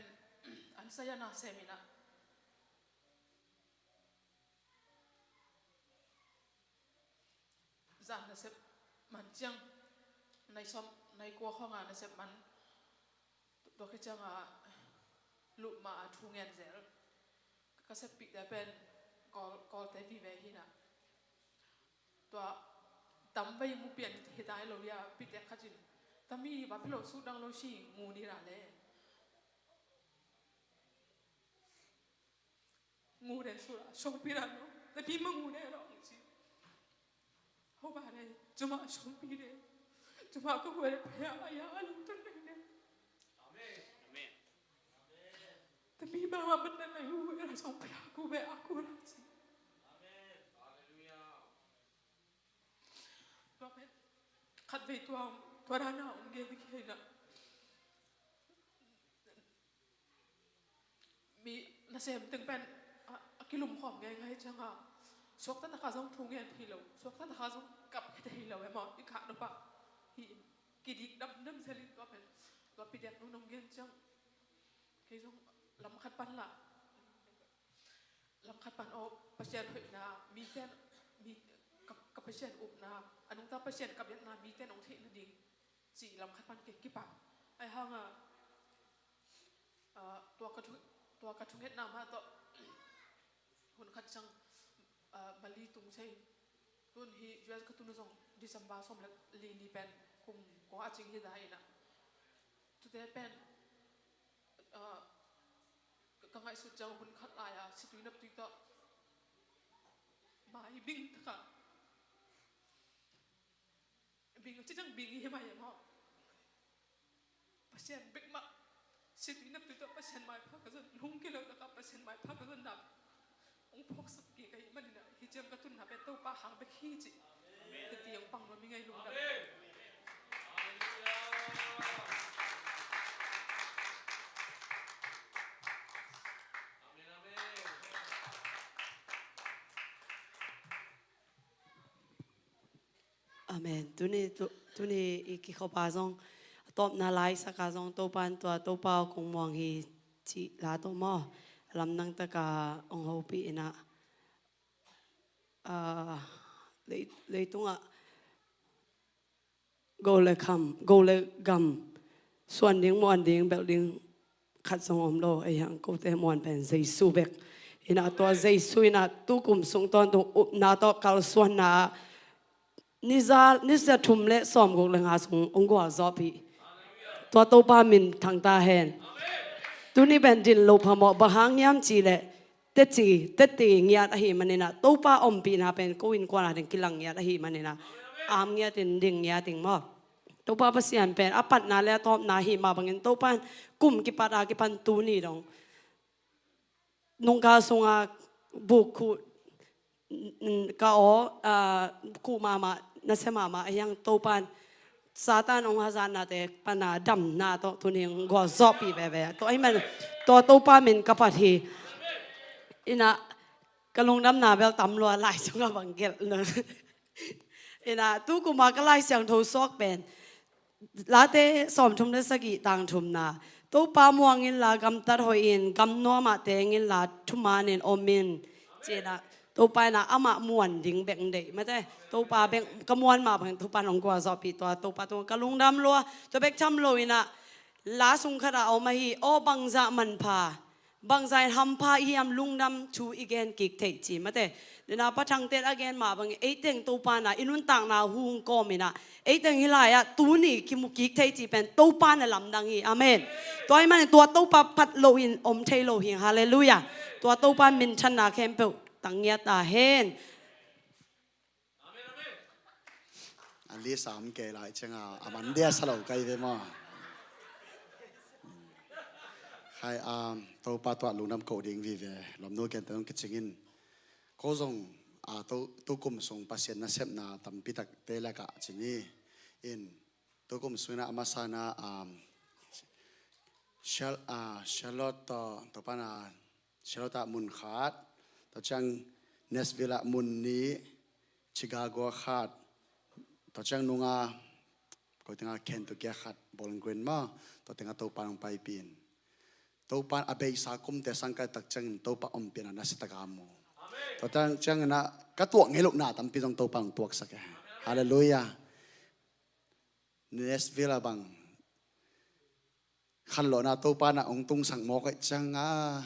an saya na sem in ah, zan nasep man ciang, nai sawm, nai kua khawng a nasep man. Tua khit ciangah luh ma a thu ngen zel. Ka seppihte pen Kawl, Kawlte vive hi in ah. Tua Tam vei mu pian hi tai lo ya, pitek khat in. Tami va phe lo sut dang lo si ngu ni ra le. Ngu den sura, songpi ra lo. Tami ma ngu den lo si. Ho ba re, cuma songpi de. Cuma ko hu re, ya, ya, a lung tan re. Amen. Amen. Tami ba ma ban na hu ra songpi ra ku be a ku ra si. Amen. Hallelujah. Tua pen khatvei tua, tua dana om gen ding hi na. Mi nasem teng pen a, a kilum khawm ngei ngai cianga. Suakta taka zong thu ngen hi lo, suakta taka zong kap hi te hi lo e maw, i kah nop ah hi in. Kidik damdam selin tua pen, tua pitek nung nong gen ciang. Kei zong lam khat pan la. Lam khat pan aw, Pasian hoihna, mi ten, mi, ka, ka Pasian upna, a nungta Pasian ka biakna, mi ten ong theihna ding, ci lam khat pan kei kipa. Ai hanga, ah, tua ka thu, tua ka thungetna mah tawh, hun khat ciang, ah, Mali tung sei. Tun hi U S ka tun zong December sawm le li ni pen kum kua a cing hi ta hi na. Tute pen, ah, ka, ka ngaihsut ciang hun khat lai-a situi naptui tawh mai bing taka. Bing a ci ciang bing hi mai a maw. Pasian bek mah situi naptui tawh Pasian maipha ka zon, lungkia lo taka Pasian maipha ka zon na. Ong phawksak kik ahih manin ah, hi ciang ka tunna pen Topa hang bek hi ci. Amen. Teti ong pang lo mi ngai lungdam. Amen. Amen, amen. Amen. Tuni, tu, tuni i kikhop a zong, a tawpna laisak a zong, Topa in tua, Topa aw kong muang hi cih la tawh maw. Lamdang taka ong hopih in ah, ah, lei, leitungah go le kham, go le gam, suan ding, muan ding, belh ding, khat zong om lo, ei hang kote muan pen Jesu bek. In ah tua Jesu in ah tukum sung tawntung upna tawh kalsuanna ah ni za, ni za thum le sawmguk le nga sung ong gualzawhpih. Tua Topa min thang ta hen. Tuni pen din lo phamawh, bang hang hiam cih leh teci, teci ngiat ahih manin ah, Topa ompihna pen ko innkuan a ding kilang ngiat ahih manin ah, am ngiat in ding ngiat ding maw. Topa Pasian pen a patna le a tawpna ahih mah bangin Topa in kum kipat a kipan tuni dong nungka sunga buk khuh, n-, n-, ka aw, ah, khuh mahmah, nasia mahmah a hiang Topa in Satan ong hazatnate pana damna tawh tuni ong gualzawhpih veve. Tua ahih man tua Topa min ka phat hi. In ah ka lungdamna bel tam lua, lai sungah bang gelh na. In ah, tu kuma ka Lai Siangtho suak pen Late sawmthum le sagih tang thumna. Topa muang inla gamtat hoih in, gam nuamah teng inla thumanin om in. Ci-in ah, Topa in ah amah muan ding bek deih mate. Topa bek ka muan mah bangin Topa in ong gualzawhpih tua, Topa tungah ka lungdam lua. Tua bek tham lo in ah, la sung khatah a om ahi, aw bangzah manpha, bangzah in hampha i hiam, lungdam thu i gen kik theih ci mate. Nina Pa Thangte a gen mah bangin, eiteng Topa in ah i nuntakna hong kawm in ah, eiteng hih lai-ah tuni kimu kik theih cih pen Topa in ah lamdang hi. Amen. Tua ahih manin tua Topa phat loin om thei lo hi. Halleluiah. Tua Topa minthanna khempeuh tang ngiat ta hen. A list a om kei lai cianga, a man dia sa lo kei ve maw. Khai, um, Topa tungah lungdam koh ding vive, lawmnu kente zong kicing in. Ko zong, ah, tu, tukum sung Pasian nasepna tampi takte lakah ci ni. In, tukum sung in ah a masa in ah, um, Char-, ah, Charlotte tawh, Topa in ah Charlotte ah mun khat, tua ciang Nashville ah mun nih, Chicago ah khat, tua ciang nunga, koi tengah Kentucky ah khat, Bowling Green maw, tua tengah Topa in hong paipih in. Topa in a beisa kumte sang kai tak ciangin Topa ompihna nasia taka mu. Tua ciangin ah ka tuak ngei lohna tampi zong Topa in hong tuaksak e. Halleluiah. Nashville ah bang khanlawhna Topa in ah hong tungsak mawk ahih cianga,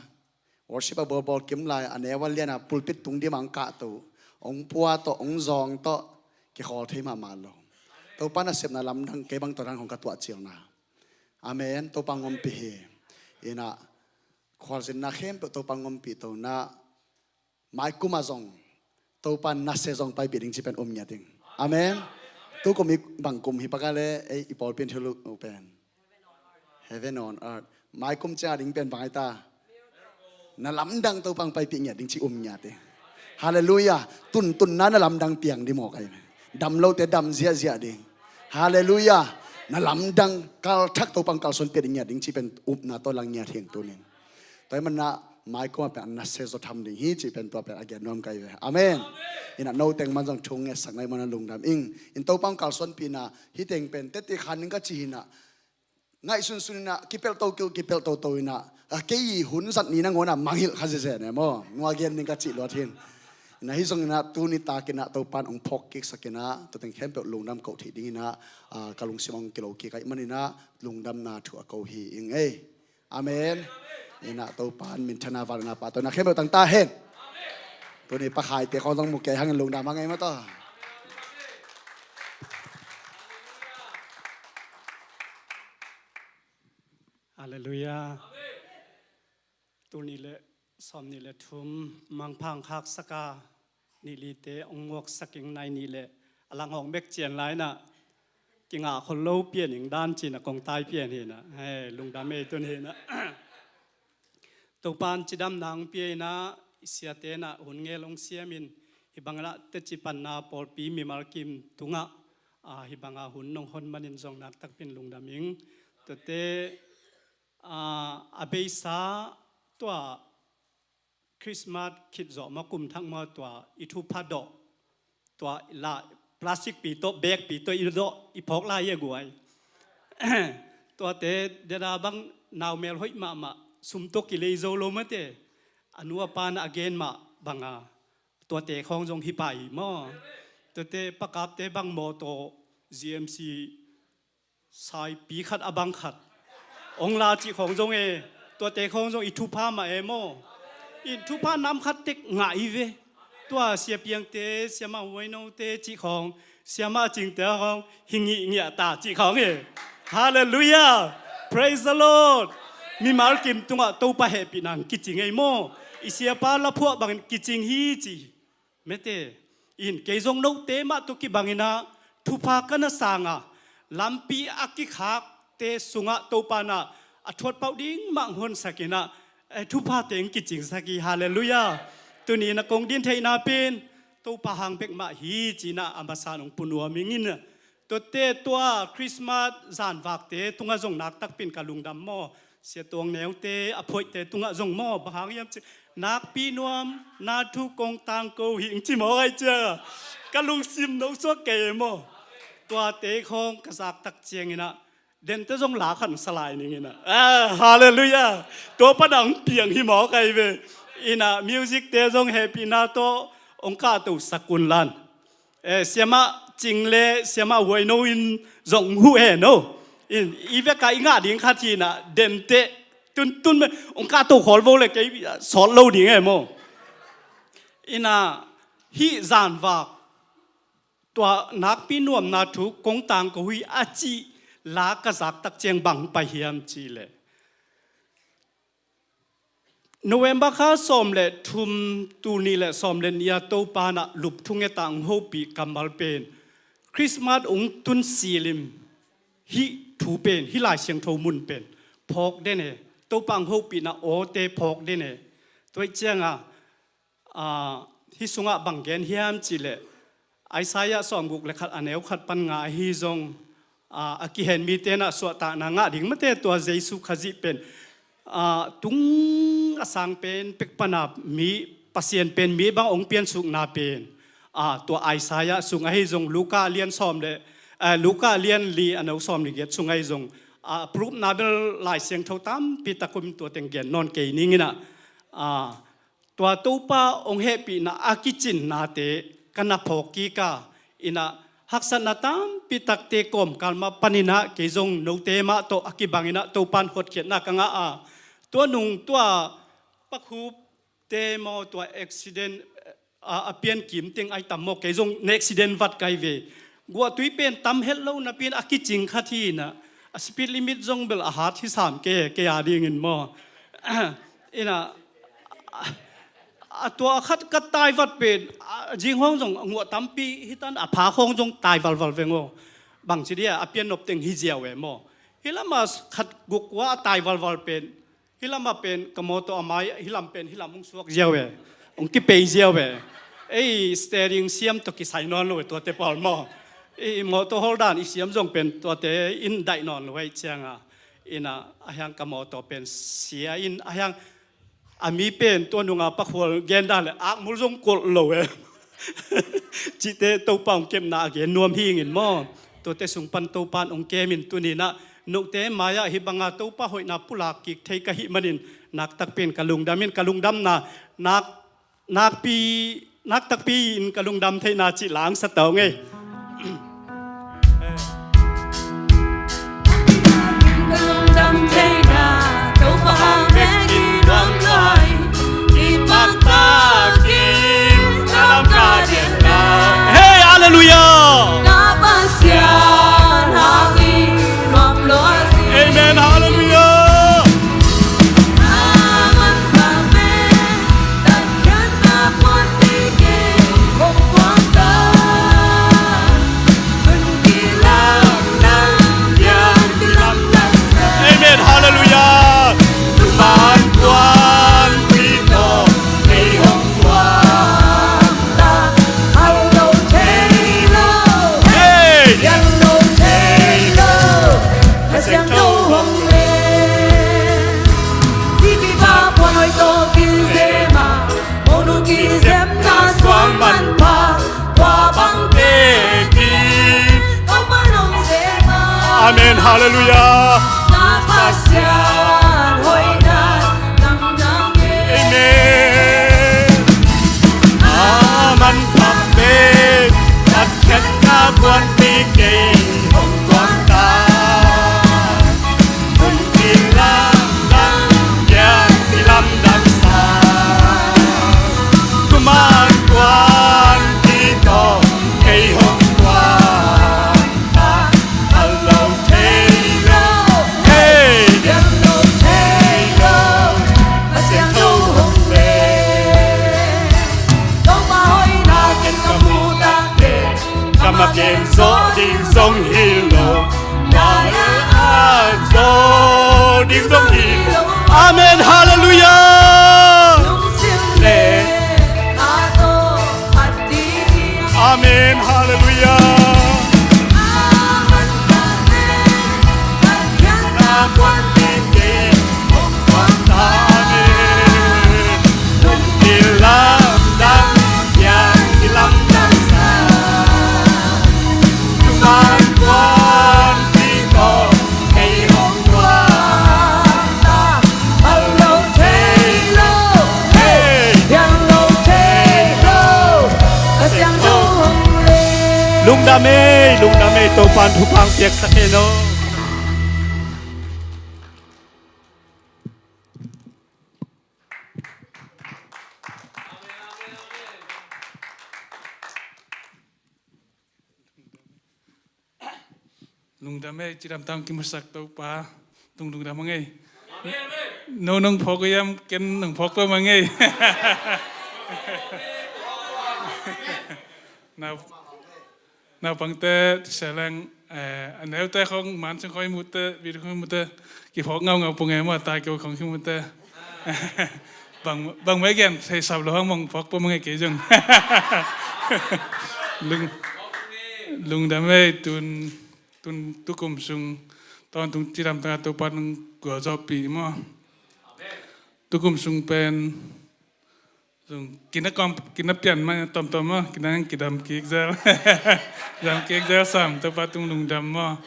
worship a bawlbawl kim lai, a neu a lian a pulpit tung dim a hong kahto, hong pua tawh, hong zawng tawh, kikhawl thei mahmah lo. Topa nasepna lamdang kei bang tua dan hong ka tuah ciangin. Amen. Topa hong ompih hi. Inah khualzinna khempeuh Topa hong ompih to inah, maikum ah zong Topa nasia zong paipih ding ci pen um ngiat ding. Amen. Tukum i bang kum hi paka le ei i pawlpi in thulu pen heaven on earth. Maikum ciang a ding pen bang ai ta? Na lamdang Topa hong paipih ngiat ding ci um ngiat ding. Halleluiah. Tuntunna na lamdang piang ding maw kai. Dam lote dam ziahziah ding. Halleluiah. Na lamdang kalthak Topa hong kalsuan piak ding ngiat ding ci pen upna tawh lang ngiat hi ing tunin. Tua hi manah maikum a pen an nasia zaw tham ding hi ci pen tua pen a gen nuam kai ve. Amen. Inah no teng man zong thu ngetsak nai mana lungdam ing. In Topa hong kalsuanpihna hi teng pen teti khan ning ka ci hinah ngaihsunsun inah kipelh to keu kipelh toto inah a kei i hun zat ni nangawn ah mangngilh kha ziahziah ne maw. Nua gen ding ka cih luat hin. Inah hi zong inah tuni tak inah Topa in hong phawk kiksak inah tua teng khempeuh lungdam koh theih ding inah, ah, ka lungsim hong kilo kik ahih man inah lungdamna thu a ko hi ing ei. Amen. Inah Topa in minthanna vangliatna pahtawina khempeuh tang ta hen. Tuni pakhaite khawng zong mu kei hangin lungdam hang ei maw taw. Halleluiah. Tul nih le sawm nih le thum mangpha hong khaksak a, nih lite hong nguaksak ing, nai nih le a lang hong bek cian lai inah kingah khol lo pian ing dan ci inah kong tai pian hi inah. Hei, lungdam ei tun hi inah. Topa in cidamna hong pia inah i siate inah hun ngel hong siam in hih bang inah teci panna pawlpi mimal kim tungah, ah, hih banga hun nong hon manin zong naktakpi in lungdam ing. Tuate, ah, a beisa tua Christmas khit zawh maw kum thak maw tua i thupha dawh tua la plastic pi tawh bag pi tawh i dawh i phawk lai i a guai. Tuate deda bang naumel hoih mahmah sum tawh kilei zo lo mate a nu a pa na a gen mah banga tuate khawng zong hi pai maw. Tuate pakapte bang mawtaw G M C saipi khat a bang khat hong la cih khawng zong e, tuate khawng zong i thupha mah e maw. In thupha nam khat tek ngah i ve. Tua siapiangte siamah huainote cih khawng siamah cingte khawng hi ngih ngiah ta cih khawng e. Halleluiah. Praise the Lord. Mimal kim tungah Topa hehpihna hong kicing ei maw. I siapa laphuah bangin kicing hi ci. Mete in kei zong note mah tawh kibang inah thupha ka na sang a, lampi a kikhakte sungah Topa inah a thuatpauh ding mah hong honsak inah, eh, thuphate hong kicingsak hi. Halleluiah. Tuni inah kong din theihna pen Topa hang bek mah hi ci inah a masa in hong punuam ing inah. Tuate tua Christmas zanvakte tungah zong naktakpi in ka lungdam maw. Sia Tuang Neute a phoihte tungah zong maw, bang hang hiam cih nakpi nuam na thu kong tangko hi ing ci maw ai cia. Ka lungsim no suak kei maw. Tuate khawng ka zaktak ciang inah dente zong la khan salai ning inah. Ah, halleluiah. Tua panah hong piang hi maw kai ve. Inah music te zong hehpihna tawh hong kahto sakun lan. Eh, siamah cing le siamah huaino in zong huh he no. In i veka i ngah ding khat hi inah dente tuntun me hong kahto khawl vo le kei sawt lo ding he maw. Inah hih zanvak tua nakpi nuamna thu kong tangko hi a cih la ka zaktak ciang bang pai hiam cih leh November kha sawm le thum, tul nih le sawm le nih a Topa inah lup thungetah hong hopih kammal pen Christmas hong tun silim hih thu pen, hih Lai Siangtho mun pen phawk den e. Topa hong hopihna awte phawk den e. Tua ih cianga, ah, hih sungah bang gen hiam cih leh Isaiah sawmguk le khat a neu khat pan nga ahi zong, ah, a kihen mite inah suahtakna ngah ding mate tua Jesu Khazih pen, ah, tung a sang pen pek pana mi, Pasian pen mi bang hong piansukna pen, ah, tua Isaiah sung ahi zong Luka lian sawm le, eh, Luka lian li a neu sawm le giat sung ahi zong, ah, proof na bel Lai Siangtho tampi tak om tua teng gen nawn kei ning inah, ah, tua Topa hong hehpihna a kicinnate ka na phawk kik a, inah haksatna tampi takte kawmkal mah pan inah kei zong note mah tawh a kibang inah Topa in hotkhiatna ka ngah a, tua nung tua pakhupte maw tua accident, eh, a, a pian kim teng ai tam maw, kei zong next accident vat kai ve. Guahtui pen tam het lo napi in a kicing khat hi inah, a speed limit zong bel a hat hi sam ke, kei a dingin maw. Inah, a, a tua khat ka tai vat pen, a, zinghawng zong a nguah tampi hi tan, a pha khawng zong tai valval veng aw. Bangci dia, a pian nop teng hi ziau e maw. Hi lama khat guk kua a tai valval pen, hi lama pen ka mawtaw a mai, hi lam pen hi lam hong suak ziau e. Hong kipei ziau e. Ei steering siam tawh kisai nawn lo e tuate pawl maw. I mawtaw hawl dan i siam zong pen tuate in daih nawn lo e cianga. Inah a hiang ka mawtaw pen sia in a hiang a mi pen tua nunga pakhual gen dan le akmul zong kolh lo e. Cihte Topa hong kepna a gen nuam hi ingin maw. Tuate sung pan Topa in hong kem in tuni inah note mai-ah hih banga Topa hoihna pulak kik thei ka hih manin naktakpi in ka lungdam in ka lungdamna nak, nakpi, naktakpi in ka lungdam theihna cih langsa tawh ngei. Ka lungdam theihna Topa hang bek in nuam lai. Hey, hallelujah. Amen, hallelujah. Amen, hallelujah. Hey. Amen, hallelujah. Amen. A manpha pen a khenna buanpi kei hong kuang ta. Hun kilamdang, kilamdang sa. Kuman kuan kito kei hong kuan ta. A lo thei lo, hey. A lo thei lo, a siang lo hong le. Topa hoihna ken ka mu tak te. Ka ma ken zo ding zong hi lo. Amen, hallelujah. Amen, hallelujah. Lungdam ei, lungdam ei, Topan thupha piaksak ei no. Lungdam ei, cidam tam kimusak Topa tung lungdam a ngei. No nong phawk uh hiam, ken nong phawk peuhmah ngei. Nau, naupangte, seleng, eh, a neute khong, man sung khong i mute, video khong i mute, kiphawk ngaungau pung ei maw, tai keu khong i mute. Bang, bang mai gen, thei sap lo hang mong phawk peuhmah ngei kei zong. Lung, lungdam ei, tun, tun tukum sung, tawntung cidam taka Topa nong gualzawhpih maw. Tukum sung pen, zong kina kawm, kina pian mah tawmtawm maw, kina kidam kik zel. Dam kik zel sam, Topa tung lungdam maw.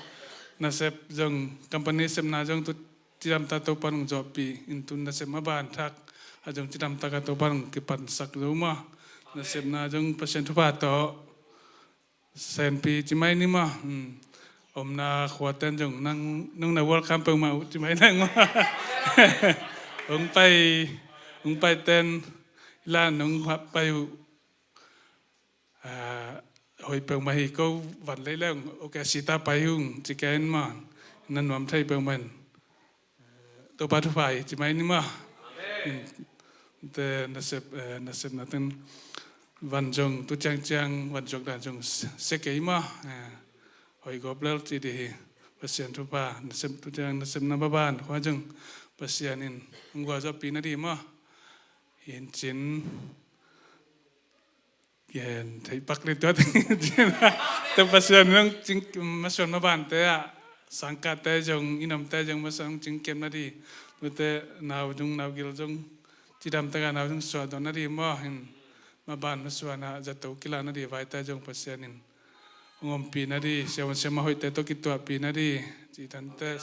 Nasep zong, company sepna zong tu cidam ta Topa nong zawhpih, in tun nasep mah ban thak, a zong cidam taka Topa nong kipansak zo maw. Nasepna zong Pasian thupha tawh. Senpi ci mai ni maw. Hmm. Omna khuaten zong nang, nang na welcome peuhmah uh ci mai nang maw. Hong pai, hong pai ten, ila nang pai uh. Hoih peuhmah hi. Ko van lei leng, okay, sita pai hung ci kei in maw, na nuam thei peuhmah in. Topa thupha hi ci mai ni maw. Te nasep, nasepna ten van zong tu ciangciang van zong dan zong se kei maw. Hoih gawp lel ci dih hi. Pasian thupha, nasep tu ciang nasepna baban khua zong Pasian in hong gualzawhpih nadih maw. Hi in cin gen thei pak le tua teng. Tua Pasian in hong cing masuan mabante ah, sangkahte zong, i namte zong masuan hong cingkem nadih. Tute nau zong, nau gil zong cidam taka nau zong suah dawn nadih maw. Hin maban masuan ah zato kila nadih vaite zong Pasian in hong ompih nadih, siavuan siamah hoihte tawh kituahpih nadih. Ci tante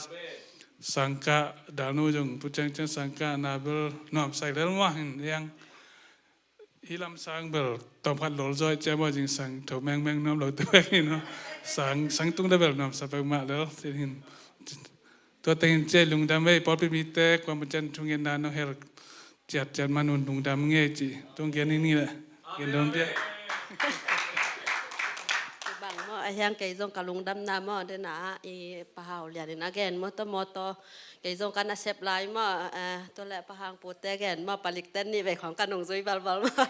sangkah dalnu zong tu ciangciang sangkah na bel nuamsa lel maw. Hin iang hih lam sang bel tawmkhat lawlzaw i ciam aw, zingsang tho mengmeng nuam lo te bek hi no. Sang, sang tung da bel nuamsa peuhmah lel. Tua teng in ciai lungdam ei, pawlpi mite kuam bucian thungetna nong hel ciatciat man un lungdam ngei ci. Tung gen ni ni le gen dong pia. Bang maw, a hiang kei zong ka lungdamna maw, dena i pahau lian in a gen maw, to maw to. Kei zong ka nasep lai maw, eh, tua leh Pa Hang pute gen maw, palik ten nih vei khawng ka nungzui balbal maw.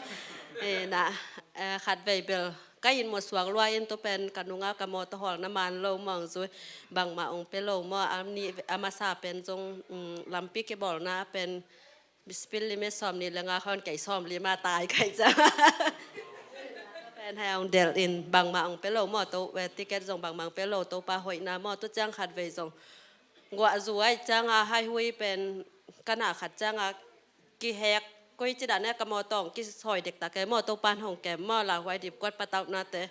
Eh, na, eh, khat vei bel ka inn maw suak lua in, tua pen ka nunga ka mawtaw hawlna man lo maw, hong zui bangmah hong pia lo maw, a nih, a masa pen zong, mm, lampi kibawlna pen bispil limit sawm nih le nga khawng kei sawm lima tai kai ca. Pen hei hong delh in bangmah hong pia lo maw, to, eh, ticket zong bangmah hong pia lo, Topa hoihna maw, tu ciang khat vei zong guah zu ai cianga hai hui pen ka na khat cianga kihek koi ci dan e ka maw tawng kisawi dektak e maw, Topan hong kem maw, lauhuai dipkuat patauhnate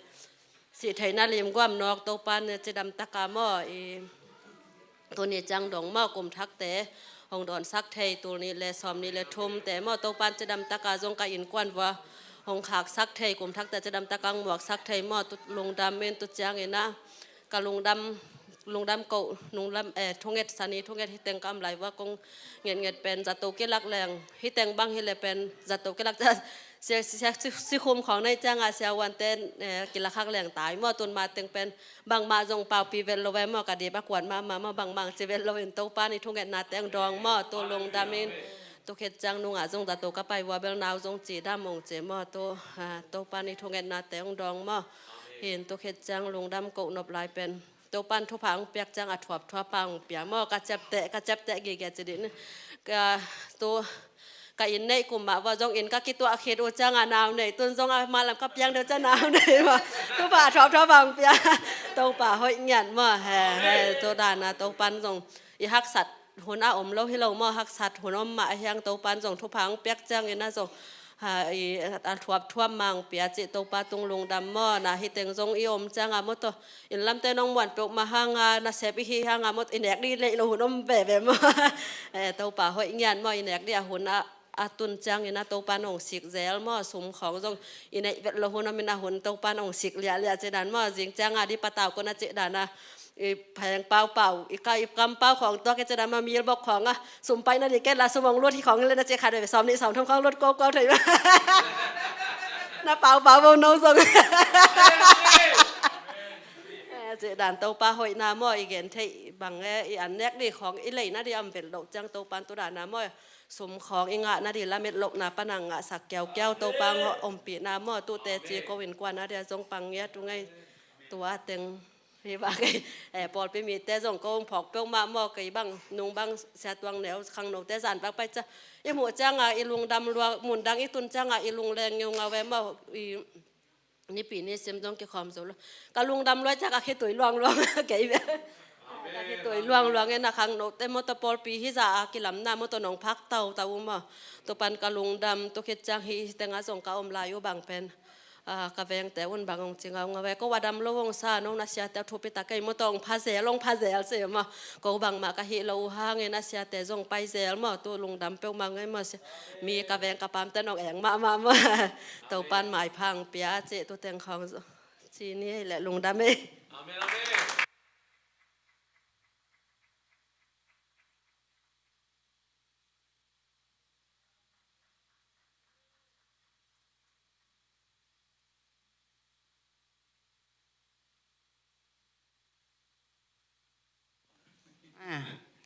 sih theihna lim guam nawk Topan cidam taka maw, i tuni ciang dong maw, kum thakte hong dawnsak thei, tul nih le sawm nih le thumte maw, Topan cidam taka zong ka innkuan vua hong khaksak thei, kum thakte cidam taka hong muaksak thei maw, tu lungdam in tu ciangin a ka lungdam, lungdam ko, lungdam, eh, thunget sani, thunget hi teng ka om lai vua kong ngetnget pen zato kilak leng, hi teng bang hi le pen zato kilak ca, sia, sia, si, sikhum khawng nei cianga siavuante, eh, kilakhak leng tai maw, tun ma teng pen bangmah zong paupi vet lo ve maw, ka dip a kuat mahmah maw, bangmah ci vet lo in Topa ni thungetna teng dawng maw, tu lungdam in, tu khit ciang nungah zong zato ka pai vua bel nau zong cidam hong ci maw, tu, ah, Topa ni thungetna teng dawng maw. Hin tu khit ciang lungdam ko nop lai pen Topan thupha hong piak ciang a thuapthuap pa hong pia maw, ka ciapteh, ka ciapteh gige ci dih ni. Ka tu, ka inn neih kum mah vua zong inn ka kituah khit uh cianga nau nei, tun zong a malam ka piang deuh ciang nau nei maw. Thupha thuapthuap pa hong pia. Topa hoih ngiat maw, he, he, tu dana Topan zong i haksat hun a om lo hi lo maw, haksat hun om mah a hiang Topan zong thupha hong piak ciangin a zong, ha, i, a thuapthuap mang pia cih Topa tung lungdam maw, na hi teng zong i om cianga maw tawh. Inn lamte nong muan peuhmah hanga, nasep i hi hanga maw, i nek dih leih lo hun om veve maw. Eh, Topa hoih ngiat maw, i nek dih a hun a, a tun ciangin a Topan hong sik zel maw, sum khawng zong i neih vet lo hun om in a hun Topan hong sik liahliah cih dan maw, zing cianga dih patau ko na cih dan a. I pheng paupau, i ka, i kampau khawng tuak i cih dan maw, mailbox khawng a sum paina dih ken la sum hong lut hi khawng le na cih khat ve sawm nih sawm thum khawng lut koko thei. Na paupau bo no zong. Eh, cih dan Topa hoihna maw, i gen theih bang e, i an nek dih khawng i leina dih om vet loh ciang Topan tu dana maw, sum khawng i ngahna dih lamet lohna panang ngahsak kiaukiau Topa hong ompihna maw, tute ci ko innkuan a dia zong pang ngiat uh ngei. Tua teng hi bang, eh, pawlpi mite zong ko hong phawk peuhmah maw, kei bang nung bang Sia Tuang Neu khangnote zan bang pai ca i muh cianga i lungdam lua, mundang i tun cianga i lungleng ngeungau ve maw, i nipi nisim zong kikhawm zo lo. Ka lungdam lua ciang ka khitui luangluang kei ve. Ka khitui luangluang e, na khangnote maw tawh pawlpi hizah a kilamna maw tawh nong phak tautau uh maw. Tua pan ka lungdam, tua khit ciang hih tenga zong ka om lai uh bang pen, ah, ka vengte un bang hong ci ngaungau e, ko a dam lo hong sa, nong na siate a thupi ta kei maw tawh hong pha zel, hong pha zel se maw. Ko bangmah ka hih lo uh hangin a siate zong pai zel maw, tu lungdam peuhmah ngei maw sia. Mi ka veng ka pamte nong eng mahmah maw. Topan maipha hong pia cih tu teng khawng ci ni ei le lungdam ei. Amen, amen.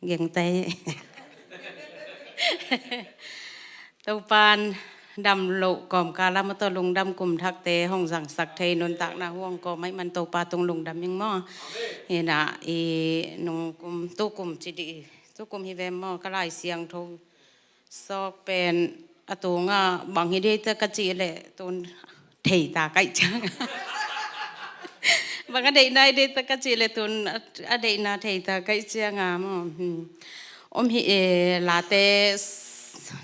Gengte. Topan dam loh kawmkal ah maw, tawh lungdam kum thakte hong zangsak thei nuntakna huang kawm ahih man Topa tung lungdam ing maw. Hi na i nung kum, tu kum ci dih, tu kum hi ve maw, ka Lai Siangtho sawk pen a tunga bang hi dei ta ka cih leh tun thei ta kaih ciang. Bang a deihna hi dei ta ka cih leh tun a deihna thei ta kaih cianga maw. Hmm. Om hi e, Late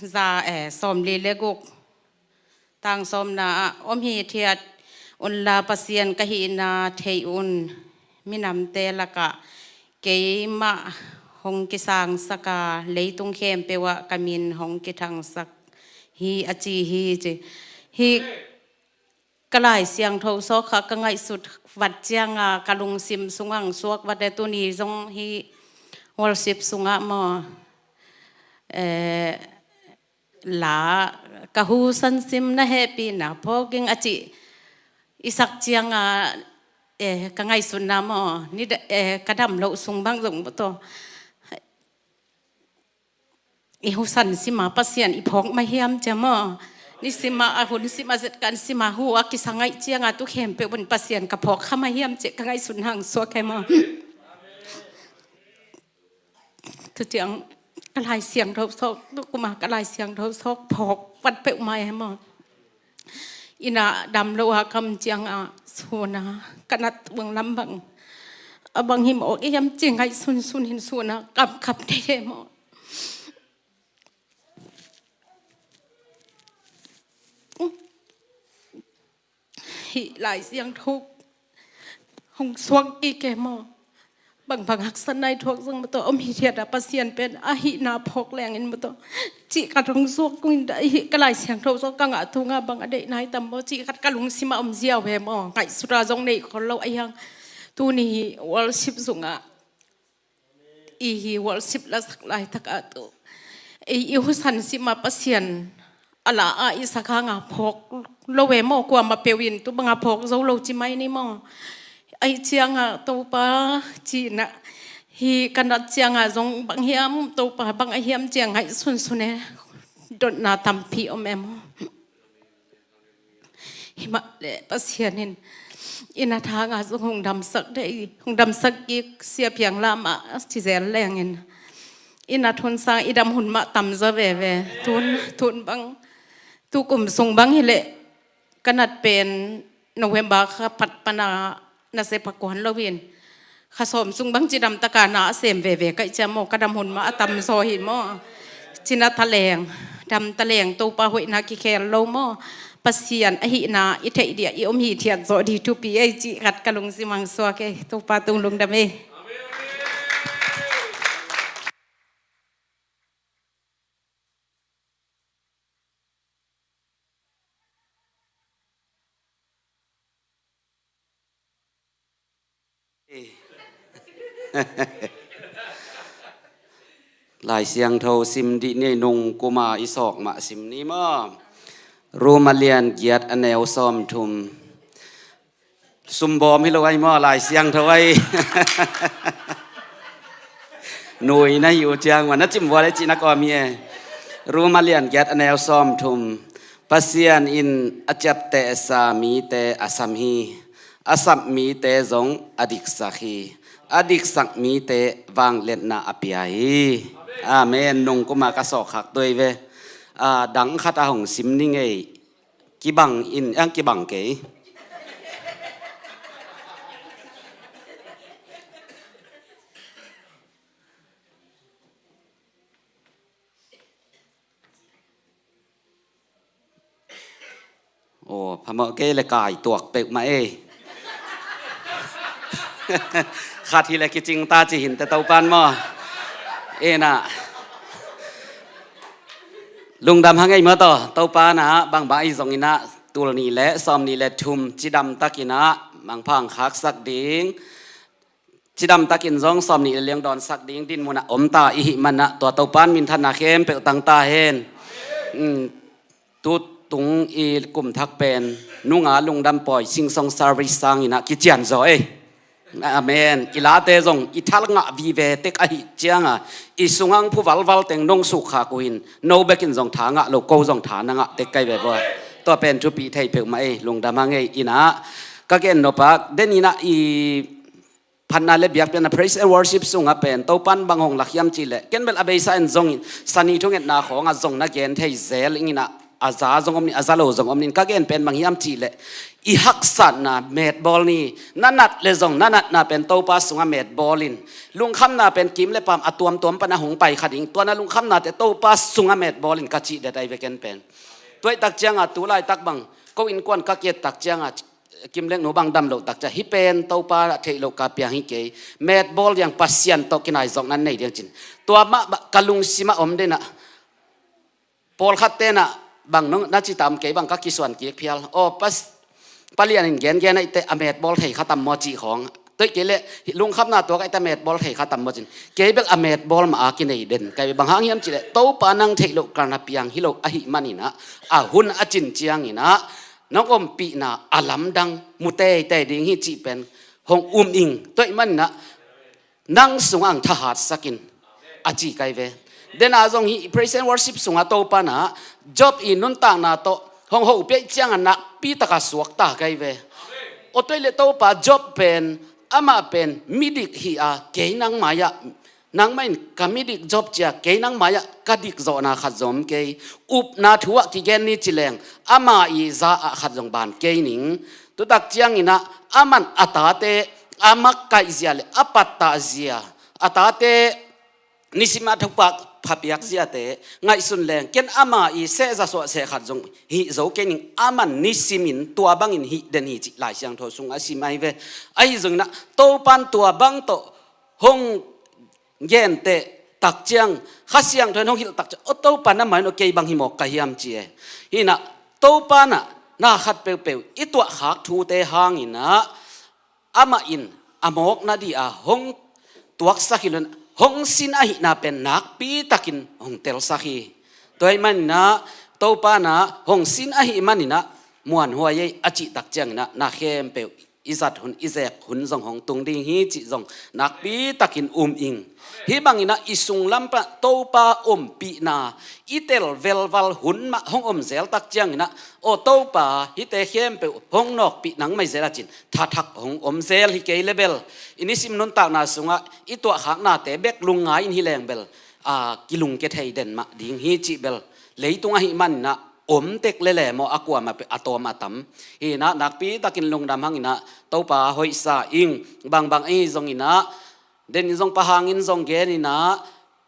za e, sawmli le guk tang sawmna ah, om hithiat unla Pasian ka hihna thei un, minamte lakah keimah hong kisangsak a, leitung khempeuh ah ka min hong kithangsak hi, a ci hi ci. Hi ka Lai Siangtho sawk kha ka ngaihsut vat cianga ka lungsim sungah suak vat e, tuni zong hi worship sungah maw, eh, la ka husan sim na hehpihna phawk ing a cih i sak cianga, eh, ka ngaihsutna maw, ni da-, eh, ka dam loh sung bang zong maw tawh i husan sima Pasian i phawk mah hiam cia maw. Ni sima a hun sima zet kan sima hu a kisa ngaih cianga tu khempeuh bun Pasian ka phawk kha mah hiam cia ka ngaihsutna hong suak e maw. Tu ciang ka Lai Siangtho sawk, tu kuma ka Lai Siangtho sawk phawk vat peuhmah e maw. Ina dam lo a kam cianga suna ka nat tuang lam bang a bang hi mawk e hiam ci ngaihsun sun hin suna kam kam thei e maw. Hih Lai Siangtho hong suak kik e maw. Bangbang haksatna i thuak zong maw tawh om hithiat a Pasian pen a hihna phawk lengin maw tawh cih khat hong suak kungin dah hih ka Lai Siangtho zong ka ngah tunga bang a deihna hi tam maw cih khat ka lungsim a om ziau e maw. Ngaihsut a zong nei khol lo a hiang tuni hih worship zungah i hi worship lasak laitak ah tu i, i husan sima Pasian a la a i sak hanga phawk lo e maw, kuamah peuh in tu banga phawk zo lo ci mai ni maw. Ahi cianga Topa cihna hi ka nat cianga zong bang hiam Topa bang a hiam ciang ngaihsun sun e, dotna tampi om e maw. Himah le Pasian in ina thanga zong hong damsak dei, hong damsak kik Sia Phiang Lam ah ci zel lengin ina thun sang i dam hun mah tam zaw veve. Tun, tun bang tu kum sung bang hileh ka nat pen November kha pat pana na se pakuan lo in kha sawm sung bang cidam taka na a sem veve kaih cia maw, ka dam hun mah a tam zaw hi maw. Cina taleng, dam taleng Topa hoihna kikhel lo maw. Pasian ahihna i theih dia i om hithiat zawh di thupi ei cih khat ka lungsim hong suak ei. Topa tung lungdam ei. Lai Siangtho sim dih ni, nung kuma i sawk mah sim ni maw. Rom a lian giat a neu sawmthum. Sumbawm hi lo ai maw, Lai Siangtho ai. Nui na hi uh ciang maw, na cimvual ai cih na kawm hi e. Rom a lian giat a neu sawmthum. Pasian in a ciaptehsa mite a sam hi. A sap mite zong a diksak hi. A diksak mite vangliatna a pia hi. Amen. Nung kuma ka sawkkhak tuai ve. A, dang khat a hong sim ni ngei. Kibang in, ang kibang kei. Aw, phamawh kei le kai tuak peuhmah ei. Khat hi le kicing ta ci hinte Topan maw. Ena. Lungdam hang ei maw taw, Topa na bangbang ei zong ina tul ni le sawm ni le thum cidam tak ina mangpha hong khaksak ding. Cidam takin zong sawm nih le liang dawnsak ding dinmun ah om ta i hih man ah tua Topan minthanna khempeuh tang ta hen. Um, tu tung i kum thak pen nunga lungdam pawi sing song service sangin ah kician zaw ei. Amen. I late zong i tha ngah vive tek ahih cianga i sungang phuvalval teng nong sukkhak uh in no bekin zong tha ngah lo, ko zong tha na ngah tek kai ve vua. Tua pen thupi thei peuhmah ei, lungdam hang ei. Inah ka gen nop a, den inah i phatna le biakpiakna praise and worship sungah pen Topan bang hong lak hiam cihleh, ken bel a beisa in zong in Sani thungetna khawngah zong na gen thei zel inginah, a za zong om nin, a za lo zong om nin, ka gen pen bang hiam cihleh, i haksatna metbawl ni, na nat le zong na natna pen Topa sungah metbawl in, lungkhamna pen kim le paam a tuamtuam pana hong pai kha ding, tua na lungkhamnate Topa sungah metbawl in ka cih det ai ve ken pen. Tuaihtak cianga tu laitak bang ko innkuan ka kiattak cianga Kimlek nu bang dam loh tak cia, hih pen Topa a theih loh ka piang hi kei, metbawl diang Pasian tawh kinai zawkna nei diang cin. Tua mah bah ka lungsimah om denah, pawlkhat tenah bang nong na ci tam kei bang ka kisuan kik phial. Aw, pas, palian in gengen ahite a metbawl thei kha tam maw cih khawng. Tuaih kei leh lungkhamna tuak ahite a metbawl thei kha tam maw cin. Kei bel a metbawl mah a kinei den. Kai bang hang hiam cih leh Topa nang theih loh ka na piang hi lo ahih maninah, a hun a cin cianginah nong ompihna a lamdang mu teitei ding hi cih pen hong um ing. Tuaih maninah nang sungah ang thahatsakin a ci kai ve. Dena zong hih praise and worship sungah Topa na Job i nuntakna tawh hong hopih ciangah nakpi taka suakta kai ve. Aw tuaih le Topa Job pen amah pen midik hi a, kei nang mai-ah nangmah in ka midik Job cia kei nang mai-ah ka dik zawhna khat zong om kei. Upna thu ah kigen ni cileng ama i za ah khat zong ban kei ning. Tutak cianginah aman a tate a makkaih zia le a pattah zia, a tate nisim a thupak phapiak ziate ngaihsun leng ken ama i sehza suah seh khat zong hih zo kei ning. Aman nisimin tua bangin hih den hi cih Lai Siangtho sung a sim ai ve. Ahi zonginah Topan tua bang tawh hong gente tak ciang, Kha Siangtho in hong hilh tak ciang, aw Topa na mai no kei bang hi mawk ka hiam ci e. Hinah Topa nah na khat peuhpeuh i tuahkhak thute hanginah amah in a mawkna di a hong tuaksak hi lo in hong sin ahihna pen nakpi takin hong telsak hi. Tuaih maninah Topa nah hong sin ahih maninah muanhuai ei a cih tak cianginah na khempeuh i zat hun i zek hun zong hong tung ding hi cih zong nakpi takin um ing. Hih banginah i sunglam pah Topa ompihna i tel velval hun mah hong om zel tak cianginah, aw Topa hihte khempeuh hong nawkpih nang mai zel a cin thathak hong om zel hi kei le bel, i nisim nuntakna sungah i tuahkhaknate bek lungngai in hi leng bel a kilungke thei den mah ding hi cih bel leitung ahih maninah om tek lele maw, a kuamah a tawm a tam. Hinah nakpi takin lungdam hanginah Topa hoihsa ing. Bangbang ahi zonginah den in zong pahangin zong geninah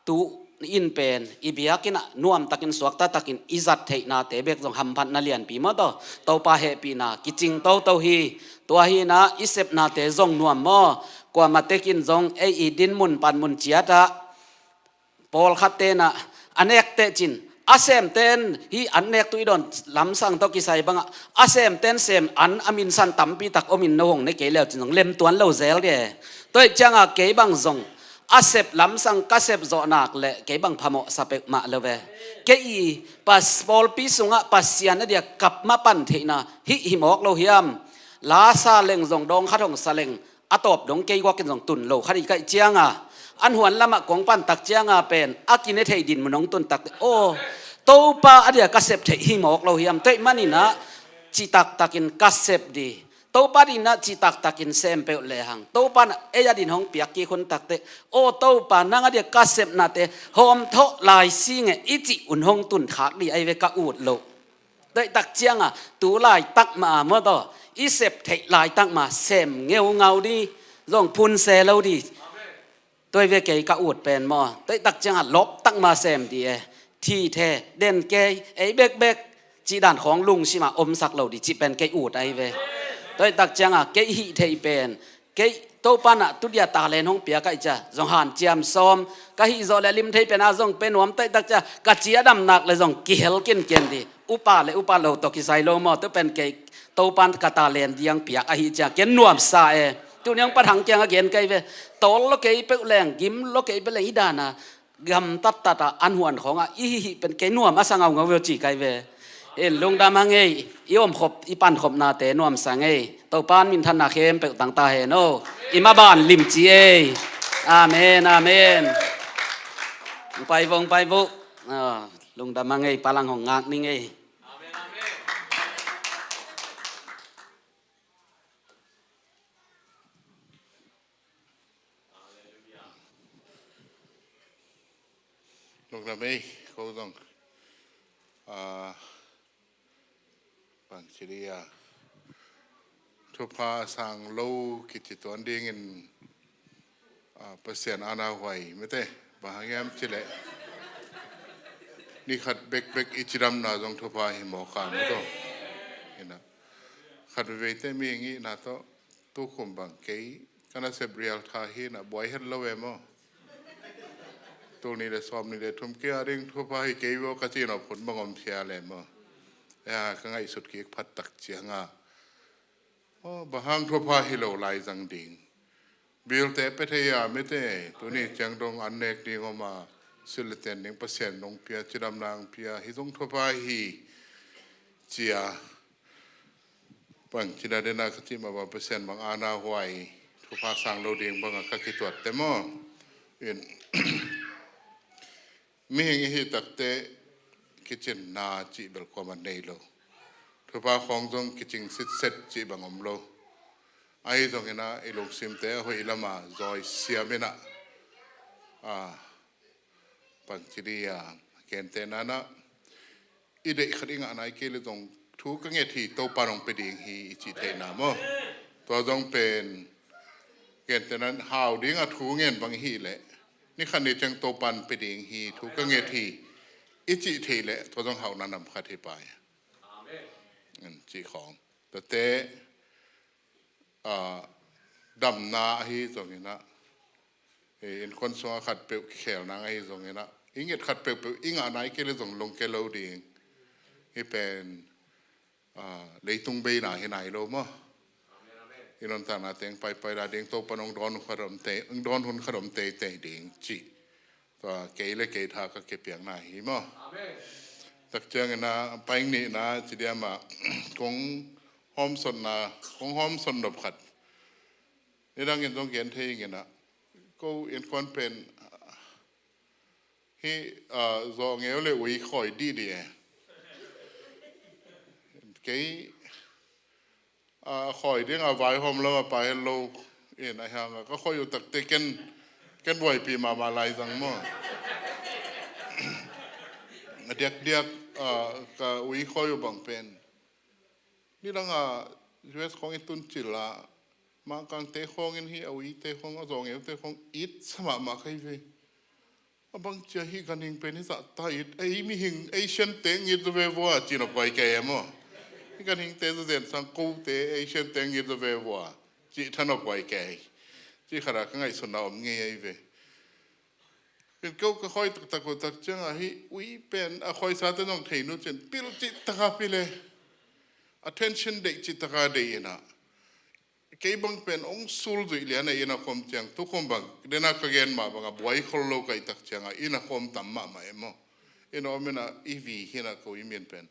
tu in pen i biakinnah nuamtakin suakta takin i zat theihnate bek zong hamphatna lianpi maw taw, Topa hehpihna kicing toto hi. Tua hinah i sepnate zong nuam maw, kuamah tekin zong ei i dinmun panmun ciatah pawlkhat tenah a nek teh cin, a semten hi an nek tu i dawn lamsang tawh kisai bangah a semten sem an a minsan tampi tak omin no hong ne kei leu cin zong lemtuan lo zel de. Tuaih cianga kei bang zong a sep lamsang ka sep zawh nak le kei bang phamawhsa peuhmah lo ve. Kei i pas pawlpi sungah Pasian a dia kap mapan theihna hih hi mawk lo hiam? La sa leng zong dawng khat hong sa leng a tawp dong kei guakin zong tun lo kha dih kaih cianga an huan lamah kong pantak cianga pen a kine thei dinmun hong tuntak. Aw Topa a dia ka sep theih hi mawk lo hiam? Tuaih maninah citaktakin ka sep di. Topa dinah citaktakin sem peuh lehang Topa nah ei a din hong piak kik hun takteh, aw Topa nang a dia ka sepnate hawmthawh lai singe i cih un hong tunkhak di ai ve ka ut loh. Tuaihtak cianga tu laitak ma a maw taw, i sep theih laitak ma sem ngeungau di, zong phunse lo di. Tuai ve kei ka ut pen maw, tuaihtak cianga loptak ma sem di e. Thi the den kei ei bekbek cih dan khawng lungsima omsak lo di cih pen kei ut ai ve. Tuaihtak cianga kei hih theih pen kei Topa nah tudia talent hong pia kaih cia zong hanciam sawm ka hih zawh le lim thei pena zong pe nuam taihtak cia ka cia damnak le zong kihel kinken di. Upa le upa lo tawh kisai lo maw, tu pen kei Topan ka talent diang piak ahi cia ken nuamsa e. Tuni hong pat hang kiang a gen kai ve. Tawl lo kei peuh leng, gim lo kei peuh leng, i dana gamtat tata an huan khawngah i hihih pen kei nuam a sa ngaungau ve ci kai ve. In lungdam hang ei, i omkhop, i pankhopnate nuamsa ngei. Topan minthanna khempeuh tangta hen aw. I maban limci ei. Amen, amen. Hong pai vo, hong pai vo. Ah, lungdam hang ei, Pa Lang hong ngak ning ei. Lungdam ei, ko zong. Ah, bang ci dia. Thupha sang lo kici tuan dingin, ah, Pasian ana huai mete. Bang hang hiam ci leh. Ni khat bekbek i cidamna zong thupha hi mawk a mete. Ina. Khat veivei te mi ngihna tawh. Tukum bang kei ka nasep rial tha hi na buai het lo e maw? Tul nih le sawm nih le thum kei a ding thupha hi kei vaw ka ci nop khun bang om sia le maw? Ea, ka ngaihsut kik phat tak cianga. Aw, bang hang thupha hi lo lai zang ding. Bilte pe thei a mete, tuni ciang dong an nek ding om a, silh le ten ding Pasian dong pia, cidam nang pia, hi zong thupha hi cia. Bang cina dena ka cih mah bang Pasian bang ana huai thupha sang lo ding banga ka kituat te maw? In mihing i hih takte kicinna cih bel kuamah nei lo. Thupha khawng zong kicing sitset cih bang om lo. Ahi zongina i lungsimte a hoih lama zawi siamina, a, bang ci di a, gentehna na i deih khat i ngah nai kei le zong thu ka nget hi, Topa nong pe ding hi i cih theihna maw? Tua zong pen gentehna hau dinga thu ngen bang hi le ni khat ni ciang Topa nong pe ding hi thu ka nget hi i cih theih le tua zong hauhna nam khat hi pai. Amen. Cih khawng. Tuate, ah, damna ahi zongina, eh, innkuan sunga khatpeuh kikhelna ahi zongina, i nget khatpeuhpeuh i ngah nai kei le zong lungke lo ding. Hi pen, ah, leitung beina hi nai lo maw? I nuntakna teng paipai la ding Topa nong dawn hun khat om te, nong dawn hun khat om teitei ding cih. Tua kei le kei tha ka kipiakna hi maw? Amen. Tak ciangina paing nihna ci diama kong hawmsotna, kong hawmsot nop khat. Nidangin zong gen thei ingina ko innkuan pen hi, ah, zawh ngeu le ui khawi dih dih e. Kei a khawi dinga vaihawm lama pai het lo in a hianga ka khawi uh takte ken, ken buaipih mahmah lai zang maw? A diakdiak, ah, ka ui khawi uh bang pen nidanga U S khawng i tun cila Mangkangte khawngin hi a uite khawng a zawh ngeute khawng it sa mahmah kei ve. A bang cia hi ganhing pen hi zahta it, ei mihing Asian te ngit zaw ve vua, cih na puai kei e maw? Hi ganhing te zazen sang ko te Asian te ngit zaw ve vua, cih tha na puai kei. Cih khata ka ngaihsutna om ngei ei ve. Ken ko ka khawi taktak uh tak cianga hi ui pen a khawisate zong thei nu cin pil cih taka pil e. Attention deih cih taka deih ina. Kei bang pen ong sul zuih lian a ina khom ciang tukhom bang dena ka gen mah banga buai khol lo ka i tak cianga ina khom tam mahmah e maw? Ina om ina i vi hina ko i min pen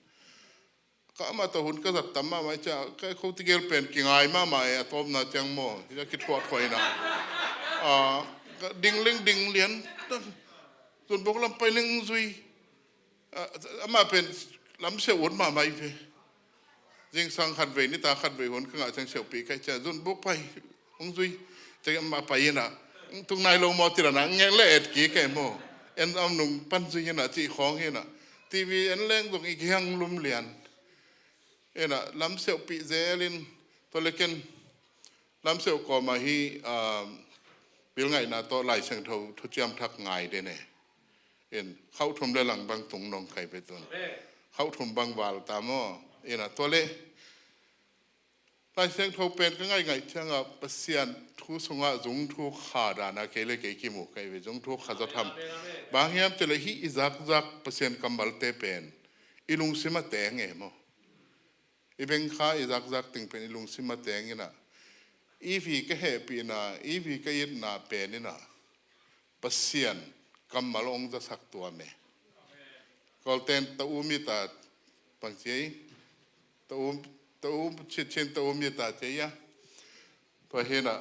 ka amah tawh hun ka zat tam mahmah i cia ka ko tigel pen kingai mahmah e a tawpna ciang maw? Ina kithuahthuah ina, ah, ka ding leng ding lian, zunbok lam pai leng zui. Ah, amah pen lamsiau ut mahmah i ve. Zingsang khatvei nita khatvei hun ka ngah ciang siauhpih ka i cia zunbuk pai hong zui. Ciang amah pai ina tung nai lo maw ti lana ngek le et kik e maw? En am nung pan zui ina cih khawng ina T V en leng zong i giang lum lian. Ina lamsiauhpih zelin tua le ken lamsiauh kawma hi, ah, bilngaihna tawh Lai Siangtho thuciam thak ngai den e. In khauh thum le lang bang tung nong kai ve tun. Khauh thum bang val ta maw? Ina tua le Lai Siangtho pen ka ngaih ngaih cianga Pasian thu sunga zung thu kha dana kei le kei kimu kai ve zung thu kha zaw tham. Bang hiam cile hi i zakzak Pasian kammalte pen i lungsim a teng e maw? I bengkha i zakzak ting pen i lungsim a teng ina i vi ka hehpihna i vi ka itna pen ina Pasian kammal ong zasak tuam e. Kawlten ta um ita Bang ci ei, ta um, ta um, chin chin ta um i ta ci ei a. Tua hi na,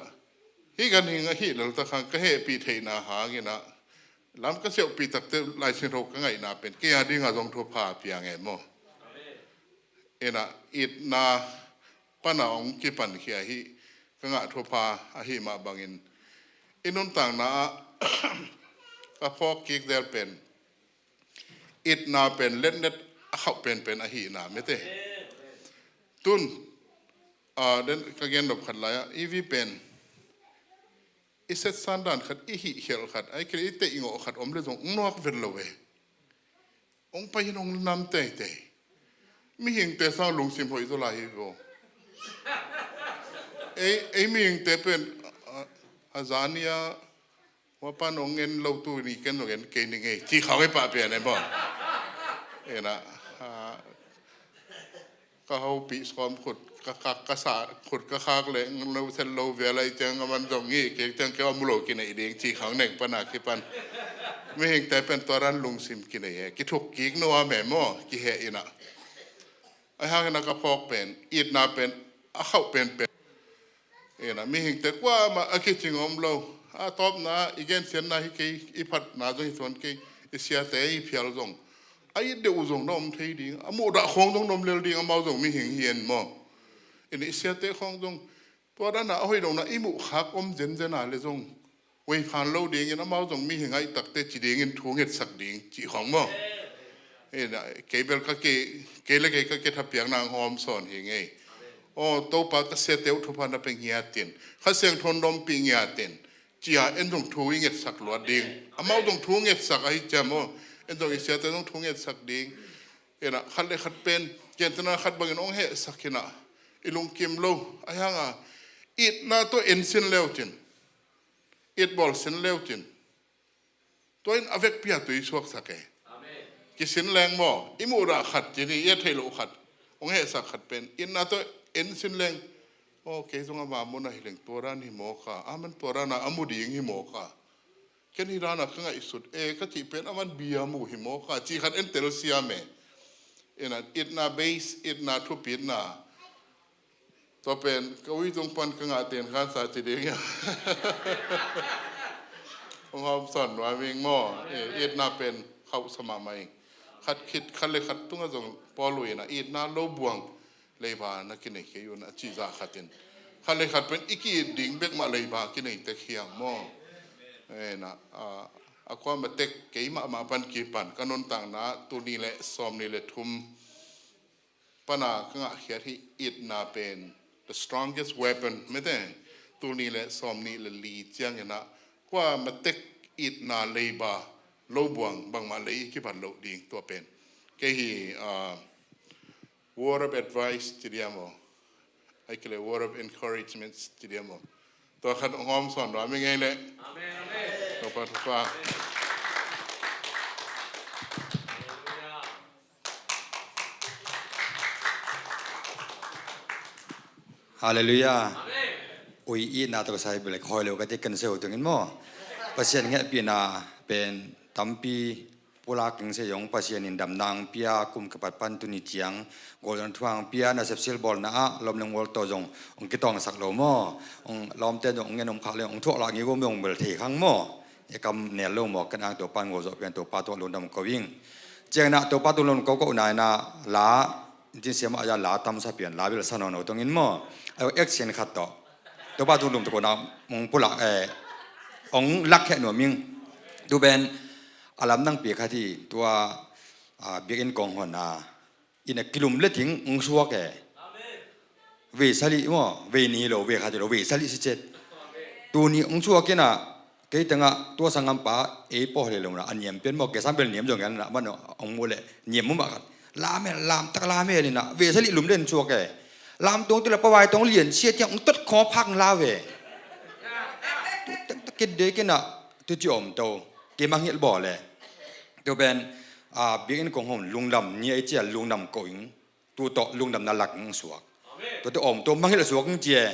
hi ganhing ahi lel ta khang ka hehpih theihna hang in a, lam ka siauhpih takte Lai Siangtho ka ngaihna pen kei a ding a zong thupha piang e maw. In a, itna pan a hong kipankhia hi ka ngah thupha ahi mah bangin, i nuntakna ah ka phawk kik zel pen, itna pen letnet a khauh penpen ahihna mete. Tun, ah, den ka gen nop khat lai ah, i vi pen i setsan dan khat, i hih khialh khat, ai kei i teih ngawh khat om le zong hong nuak vet lo e. Hong pai hin hong nam teitei. Mihingte sang lungsim hoih zaw lai hi vo. Ei, ei mihingte pen, a, a zan i a, hua pan hong en lo, tu ni ken zong en kei ni ngei, ci khawng i pah pian e maw. Ena, a, ka hopih sawm khut ka khak, ka sa khut ka khak leh lo sel lo vial ai ciang a man zong ngih kei ciang kei a mu lo kineih ding ci khawng neng pan a kipan. Mihingte pen tua dan lungsim kineih e, kithuk kik no a me maw, kiheh in a. Ai hang in a ka phawk pen, itna pen a khauh penpen. Ena, mihingte kuamah a kicing om lo. A tawpna, i gensiatna hi kei, i phatna zong hi suan kei, i siate i phial zong. A it deuh uh zong na om thei ding, a muhdah khawng zong na om lel ding, amau zong mihing hi en maw. Ena, i siate khawng zong, tua dana a hoih dongna i muhkhak om zenzen a le zong, veiphan lo dingin amau zong mihing ahih takte ci dingin thu ngetsak ding, cih khawng maw. Ena, kei bel ka ke, kei le kei ka ke thapiakna hong hawm sawn hi ngei. Aw, Topa ka siate uh thupha na pe ngiatin, Kha Siangtho na ompih ngiatin, cia en zong thu i ngetsak luat ding. Amau zong thu ngetsak ahi ciam aw, en zong i siate zong thu ngetsak ding. Ena, khat le khat pen, gentehna khat bangin hong hehsak hi na, i lungkim lo, ahi hanga, itna tawh en sin leucin, it bawl sin leucin. Tua in a vekpi a tui suaksak e. Amen. Kisin leng maw, i muhdah khat ci ni, i a theih loh khat, hong hehsak khat pen, itna tawh en sin leng. Aw, kei zong a va mun a hi leng tua dan hi mawk a, a man tua dan a a mu ding hi mawk a. Ken hi dan a ka ngaihsut e, ka cih pen a man bia mu hi mawk a, cih khat en tel siam e. Ena, itna base, itna thupitna. Tua pen, ka ui tung pan ka ngah ten khan sa ci ding ia. Hong hawm sawn nuam ing maw. Eh, itna pen khauh sa mahmah ing. Khat khit, khat le khat tungah zong Paul uh in a itna lo buang leiba na kinei kei un a cih zah khatin. Khat le khat pen i ki-it ding bek mah leiba kinei tek hiam maw. Eh, na, a, a kua ma tek kei mahmah pan kipan ka nuntakna tul nih le sawm nih le thum pana ka ngahkhiat hi. Itna pen the strongest weapon mete. Tul nih le sawm nih le li ciangin a kua matek itna leiba lo buang bangmah lei i kibat loh ding tua pen. Kei hi, ah, word of advice ci diam aw, ai kei le word of encouragement ci diam aw. Tua khat hong hawm sawn nuam ing ei le. Amen, amen. Topa thupha. Halleluiah. Ui, itna tawh ka sai bel hoi lo ka ti ken seu tungin maw. Pasian hehpihna pen tampi pulak ing se zong Pasian in damna hong pia, kum kipat pan tuni ciang golden thuang pia, na sepsil bawlna ah lawm le ngual tawh zong hong kitawngsak lo maw. Hong lawmte zong hong ngen om khak le hong thuak lah ngei gom zong bel thei khang maw. E kam nel lo maw, ken ang Topa in ngol zawh pian Topa tungah lungdam ko ing. Ciangin ah Topa tungah lungdam ko kohna in ah la, in cin siamah a la tamsa pian la bel sa nawn lo tungin maw. Ai action khat tawh Topa tungah lungdam kohna hong pulak, eh, hong lakhia nuam ing. Tu pen a lamdang pi khat hi tua, ah, biakinn kong honna in a kilum le thing hong suak e. Vei sali maw, vei nih hi lo, vei khat hi lo, vei sali si cet. Tuni hong suak in a, kei tengah tua sanggampa ei pawh le lo na a niam pian maw, kei sang bel niam zong en na man hong muh le niam mu mah khat. Lam e, lam tak lam e ni na, vei sali lum den suak e. Lam tuang tu le pawai tawng lian sia tiang hong tot khawng phak la ve. Tu tak tak kit de kei na, tu ci om to. Kei mangngilh bawl e. Tu pen, ah, biakinn kong hon lungdam ni a i cia lungdam ko ing. Tu tawh lungdamna lak ing suak. Tuate om to mangngilh suak ing cia.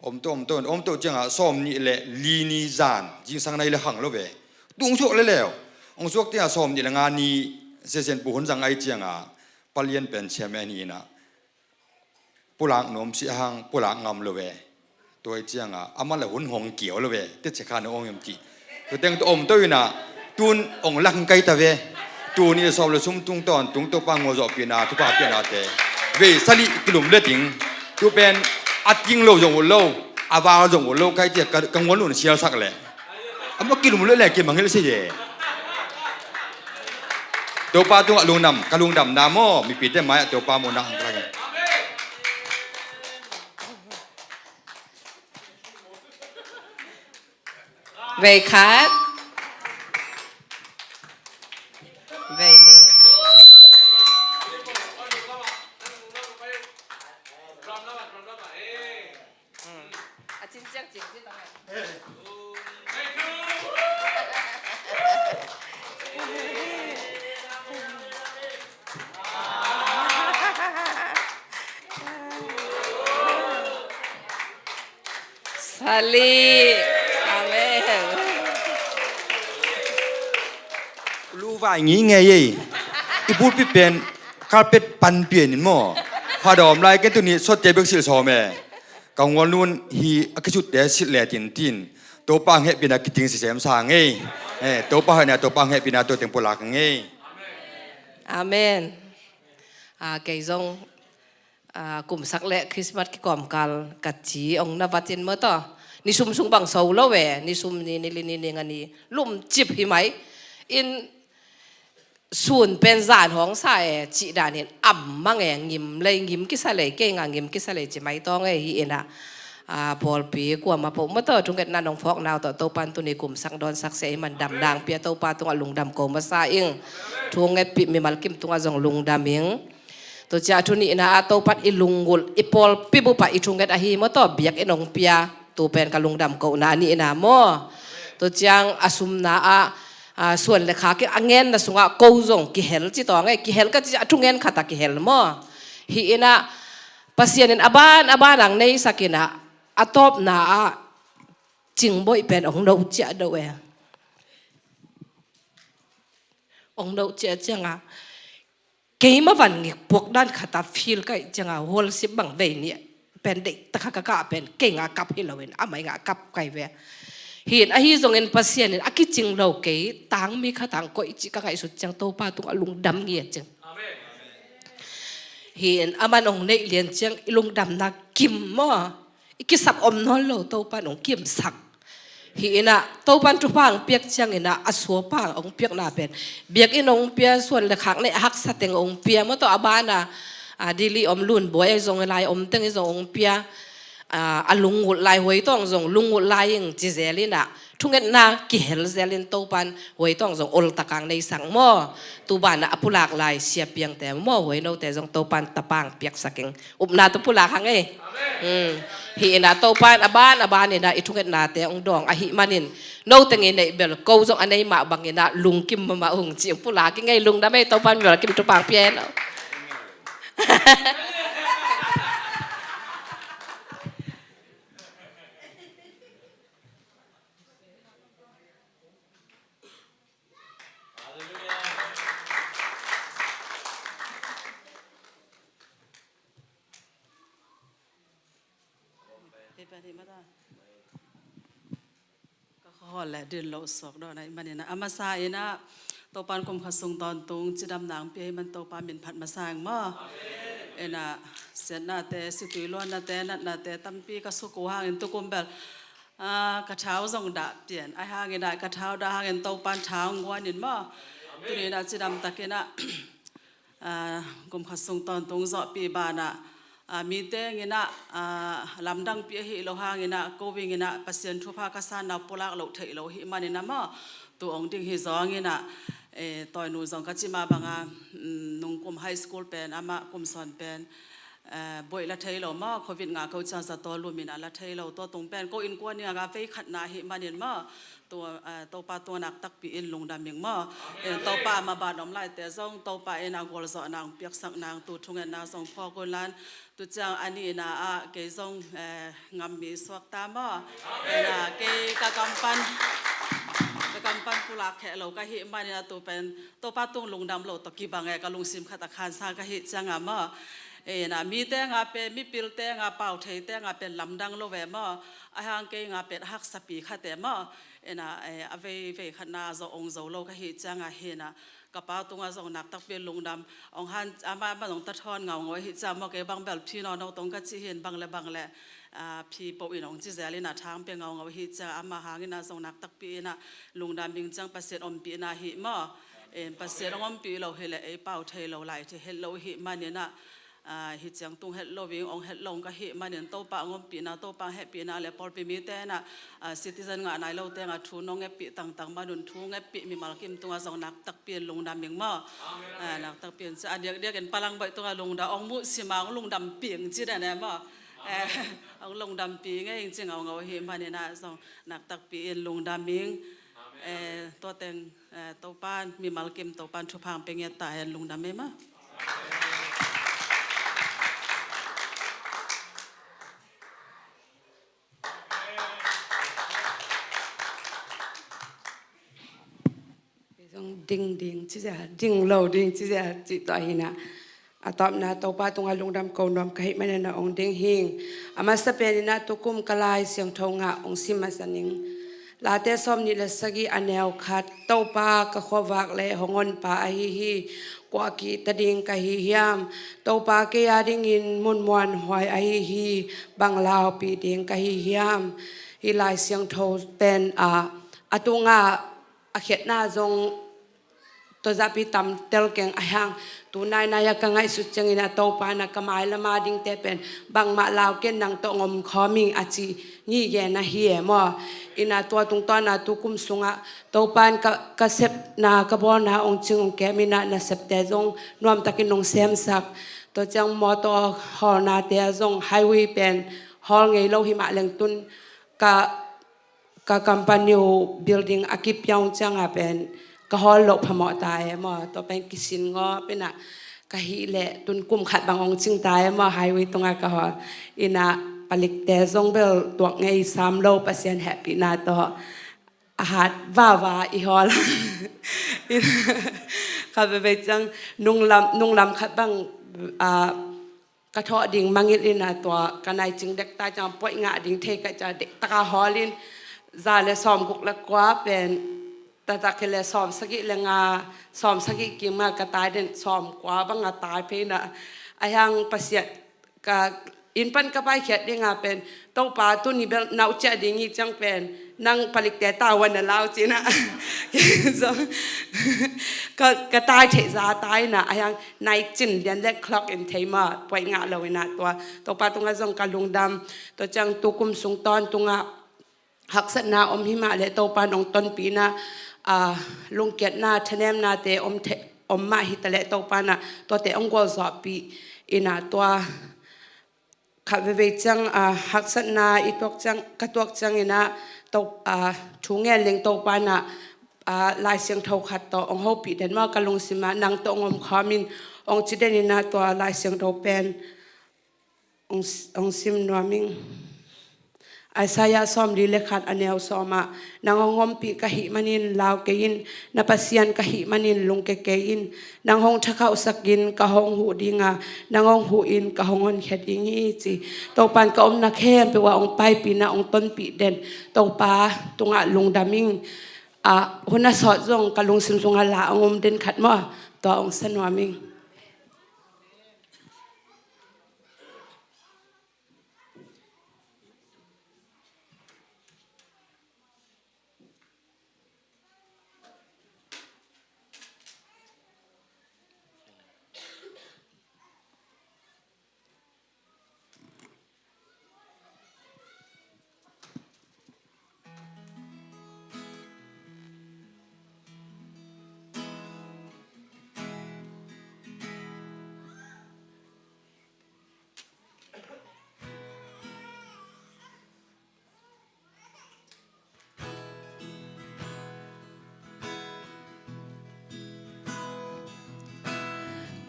Om to, om to, om to ciangah sawm nih le li ni zan zingsang nai le khang lo ve. Tu hong suak le leu. Hong suak ciangah sawm nih le nga ni sesen pu hun zang ai ciangah Palian pen chairman hi inah, pulak nuam si ahang pulak ngam lo ve. Tua hi cianga amah le hun hong kiau lo ve, te cekha na ong em ti. Tua teng tua om to inah, tun ong lak kai ta ve. Tuni sawm le sum tung tawntung Topa ngua zawhpihna thupha piahnate vei sali kilum le ding. Tu pen a ting lo zong uh lo, a val zong uh lo kai tia ka, ka ngual nun sialsak le. Amah kilum leh leh kimangngilh si e. Topa tungah lungdam, ka lungdamna maw, mipite mai-ah Topa muhna hong lak e. Vei khat. Vei nih. A cin ciang cin cin. Sali. Amen. Lu vai ngi ngei ei. I pulpit pen carpet pan pian in maw. Fadawm lai ken tuni sotte bek silh sawm e. Ka ngual nun hi a kisutte silh le tintin. Topa hehpihna kiting sisem sa ngei. Eh, Topa hehna, Topa hehpihna tua teng pulak ngei. Amen. A, kei zong, a, kumsak le Christmas kikawmkal ka ci ong na vatin maw taw. Ni sum sung bang so lo ve, ni sum ni, ni li ni, ni nga ni lumcip hi mai. In sun pen zan hong sa e, cih dan hin am mang e, ngim lei, ngim kisa lei, kei nga ngim kisa lei ci mai tawng e hi inah. A, pawlpi kuama poh maw taw, thungetna nong phawk nau tawh Topan tuni kumsak dawnsak se i man damna hong pia Topa tungah lungdam ko masa ing. Thungetpih mimal kim tungah zong lungdam ing. Tua ciah a thu nihna ah Topan i lunggulh, i pawlpi bupah i thunget ahi maw taw, biakinn hong pia. Tu pen ka lungdam kohna a nihna maw. Tua ciang a sumna ah, a, suan le khak a ngenna sungah ko zong kihel ci tawng e, kihel ka ci a thungen khat a kihel maw. Hi inah Pasian in a ban a ban ang neisak inah, a tawpna ah cingboih pen ong no ciah do e. Ong no ciah cianga keima van ngik puak dan khata feel kai cianga worship bang vei nih pen deih taka ka kah pen kei nga kap hi loin amai nga kap kai ve. Hin ahi zongin Pasian in a kicing lo kei tang mi khatang koih cih ka ngaihsut ciang Topa tungah lungdam ngia cing. Hin aman ong neih lian ciang i lungdamna kim maw. I kisap om nawn lo Topan ong kimsak. Hi inah Topan thupha ong piak ciang inah a suapa ong piakna pen biakinn ong pia, suan le khak neih a haksa teng ong pia maw taw a bana, a, Delhi om Lunbuai a zong lai om teng i zong ong pia, a, a lunggulh lai huai tawng zong lunggulh lai ing ci zel inah thungetna kihel zel in Topan huai tawng zong ol takang neisak maw. Tu bana a pulak lai sia piangte maw huai note zong Topan tapa ong piaksak ing. Upna tawh pulak hang ei. Hi inah Topan a ban a ban inah i thungetnate ong dawng ahih manin no teng i neih bel ko zong a nei mah bang inah lungkim mahmah ung ci ong pulak i ngei lungdam ei Topan mimal kim thupha ong pia hen. Ka khawl le din lo suak dawn ahih manin a masa inah Topan kum khat sung tawntung cidamna ong pia ahih man Topa min phat masa ing maw. Inah siatnate, situi luannate, natnate tampi ka suk uh hangin tukum bel, a, ka thau zong dah pian. Ahi hangin ah ka thau dah hangin Topan thau ong guan in maw. Tuni inah cidam takin ah, a, kum khat sung tawntung zawhpih banah, a, mite ing inah, a, lamdangpi ahih loh hangin ah ko ing inah Pasian thupha ka sanna uh pulak loh theih loh ahih manin ah maw. Tu ong ding hi zong inah, e, tawinu zong ka cih mah banga, mm, nungkum high school pen amah kum sawn pen, e, buaih la thei lo maw, covid ngah ko ciang zato lum inah la thei lo, tua tung pen ko innkuan ing a vei khatna ahih manin maw. Tua, a, Topa tua nak takpi in lungdam ing maw. Amen. Topa a maban om laite zong Topa in a gualzawhna ong piaksak nang tu thungetna zong phawk un lan. Tu ciang a nihna ah kei zong, e, ngammi suak ta maw. Amen. Inah kei ka kam pan, ka kam pan pulak kheh lo ka hih manin a tu pen Topa tung lungdam lo tawh kibang e, ka lungsim khat a khansa ka hih cianga maw. Ina mite nga pen, mipilte nga, pau theite nga pen lamdang lo ve maw. A hang kei nga pen a haksapi khat e maw. Ina, eh, a veivei khatna zong ong zo lo ka hih cianga hina ka pa tungah zong naktakpi lungdam ong han, ama, ama zong tathawn ngaungau ahi ciang maw, kei bang bel phi nawnno tong ka cih hin bang le bang le, ah, phi po in ong ci zel ina thang pia ngaungau ahi ciang ama hangina zong naktakpi ina lungdam ing ciang Pasian ompihna hi maw. Em, Pasian ong ompih lo hileh ei pau thei lo lai thei het lo hi manina, ah, hi ciang tung het lo ing ong het lo ong ka hih manin Topa ong ompihna, Topa ong hehpihna le pawlpi mite na, ah, citizen ngah nai lote nga thu nong ngeppih tangtang manun thu ngeppih mimal kim tungah zong naktakpi in lungdam ing maw. Ah, naktakpi in ci a diakdiak in Palangbaih tungah lungdam ong muh sima ong lungdam ping ci dane maw. Eh, ong lungdam ping e ing ci ngaungau hi manina zong naktakpi in lungdam ing. Eh, tua teng, eh, Topan mimal kim Topan thupha ong pia ngiat ta hen, lungdam e maw. Zong ding ding ci zia, ding lo ding ci zia, ci tua hina. A tawpna Topa tungah lungdam ko nuam ka hih manin a ong ding hing. A masa penina tukum ka Lai Siangtho ngah ong sim masa ning. Late sawm nih le sagih a neu khat, Topa ka khuavak le hong honpa ahi hi, kua kihta ding ka hi hiam? Topa kei a dingin mun muanhuai ahi hi, bang laupih ding ka hi hiam? Hi Lai Siangtho pen a, a tungah a khiatna zong tua zahpi tam tel keng a hiang, tu nainai a ka ngaihsut ciangin a Topa na ka mai lama dingte pen bangmah lau ken, nang tawh ngom khawm ing a ci ngige na hi e maw. Ina tua tungtawna tukum sungah Topan ka, ka sepna ka bawlna ong cing ong kem ina nasepte zong nuamtakin ong semsak. Tua ciang mawtaw hawlnate a zong highway pen hawl ngei lo himah lengtun ka ka company uh building a kipia ung cianga pen ka hawl loh phamawh ta e maw. Tua pen kisin ngawp ina ka hih leh tun kum khat bang ong cing ta e maw, highway tunga ka hawl. Ina palikte zong bel tuak ngei sam lo, Pasian hehpihna tawh a hat vava i hawl. Ina khat veivei ciang nunglam, nunglam khat bang, ah, ka thawh ding mangilh ina tua ka nai cing dek ta ciang poih ngah ding thei ka ciang dek taka hawl in za le sawm guk le kua pen, taktak hi le sawm sagih le nga, sawm sagih kim nga ka tai den, sawm kua bang a tai phei na. A hiang Pasian ka inn pan ka paikhiat dinga pen Topa tuni bel nauh ciah ding hi ciang pen nang palikte tavuan na lau cina. Zong ka, ka tai theih za tai na, a hiang nai cin lian le clock in thei ma, poih ngah lo ina tua Topa tunga zong ka lungdam. Tua ciang tukum sung tawntunga haksatna om himah le Topa nong tonpihna, ah, lungkiatna, thanemnate om the, om mah hita le Topa na tuate ong gualzawhpih ina tua khat veivei ciang, ah, haksatna i tuak ciang, ka tuak ciang ina to, ah, thu ngen leng Topa na, ah, Lai Siangtho khat tawh ong hopih den maw, ka lungsima nang tawh ong om khawm in ong ci den ina tua Lai Siangtho pen ong, ong sim nuam ing. Isaiah sawmli le khat a neu sawmah, nang hong ompih ka hih manin lau kei in, na Pasian ka hih manin lungke kei in. Nang hong thakhauhsak in ka hong huh dinga, nang hong huh in ka hong honkhia ding hi ci. Topan ka omna khempeuh ah ong paipihna ong tonpih den Topa tungah lungdam ing. Ah, hun a sawt zong ka lungsim sungah la ong om den khat maw, tua ong sa nuam ing.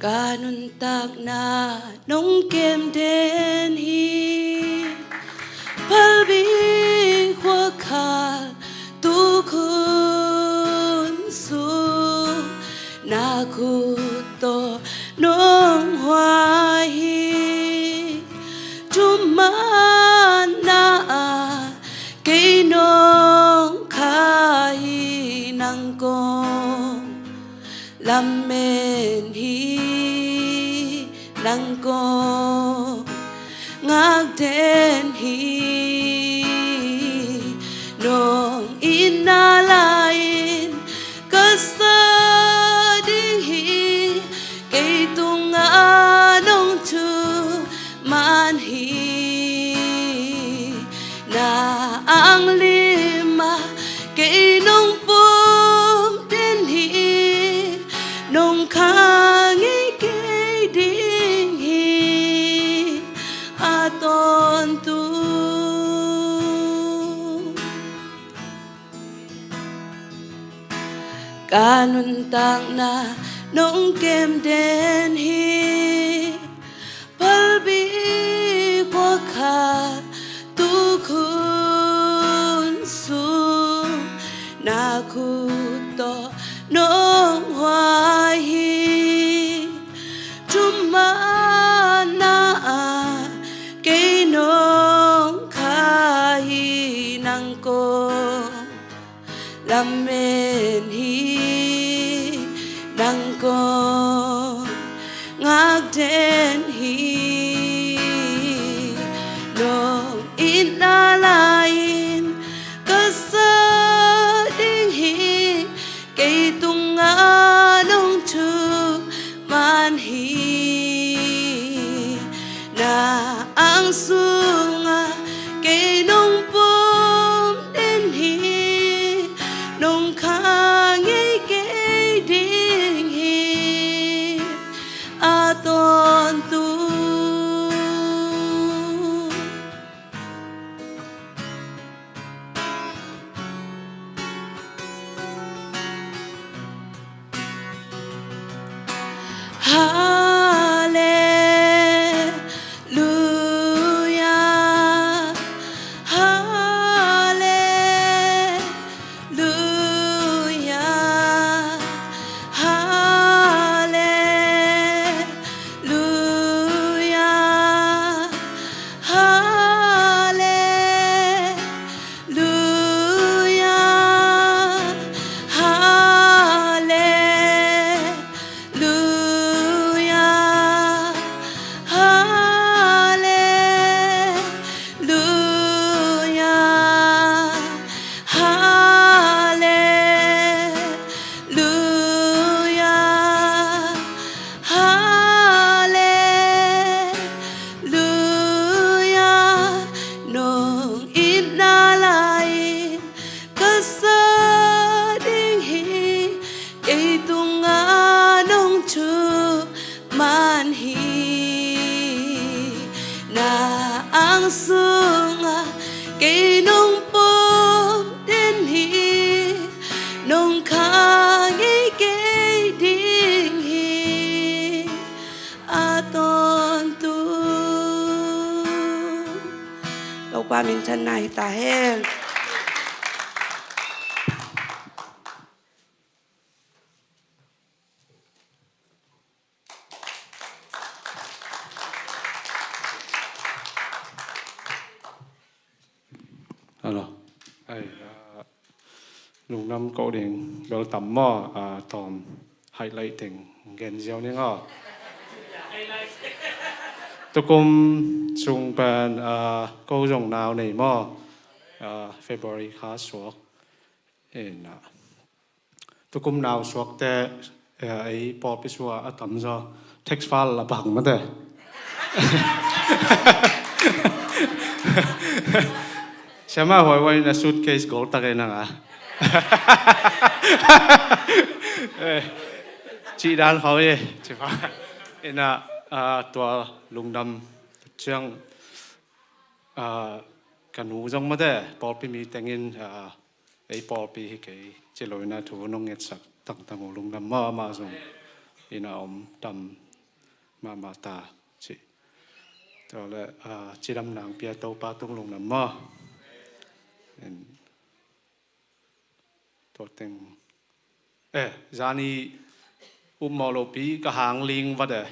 Ka nuntakna nong kem den hi, phalbi khuakhal tukhun. Thumna ah kei nong kha hi, nang kong lamen hi, nang kong ngakden hi. Nong itna lai-in ka sa ding hi, kei tungah nong thuman hi. Na anglim ah kei nong pum den hi, nong kha ngei kei ding hi, a tawntung. Ka nuntakna nong kem den hi, palbi khua khat tukhun sung, na khut tawh nong huai hi. Thumna ah kei nong kha hi, nang kong lamen hi, nang kong ngakden hi. Nong itna lai-in ka sa ding hi, kei tungah nong thuman hi. Na ang sungah kei nong pum den hi, nong kha ngei kei ding hi, a tawntung. Hallelujah, hallelujah, hallelujah, hallelujah. Hallelujah, hallelujah, hallelujah, hallelujah. Nong itna lai-in ka sa ding hi, kei tungah nong thuman hi. Na ang sungah kei nong pum den hi, nong kha ngei kei ding hi, a tawntung. Topa minthanna hi ta hen. Hello. Ai, ah, lungdam ko ding bel tam maw, ah, tawm highlight teng gen ziau ning aw. Tukum sung pen, ah, ko zong nau nei maw, ah, February kha suak. Ena. Tukum nau suakte, eh, ei pawlpi sua a tamzaw text file a bang mate. Siama huaihuai na suitcase gold tak ei nang a. Eh, cih dan khau e, cih fa. Ena, ah, tua lungdam ciang, ah, ka nu zong mate, pawlpi mi tengin, ah, ei pawlpi hi kei ci lo ina thu nong ngetsak tangtang uh lungdam mahmah zong ina om tam mahmah ta ci. Tua le, ah, cidam nang pia Topa tung lungdam maw. En, tua teng. Eh, zani upmawh lopi ka hang ling vat eh.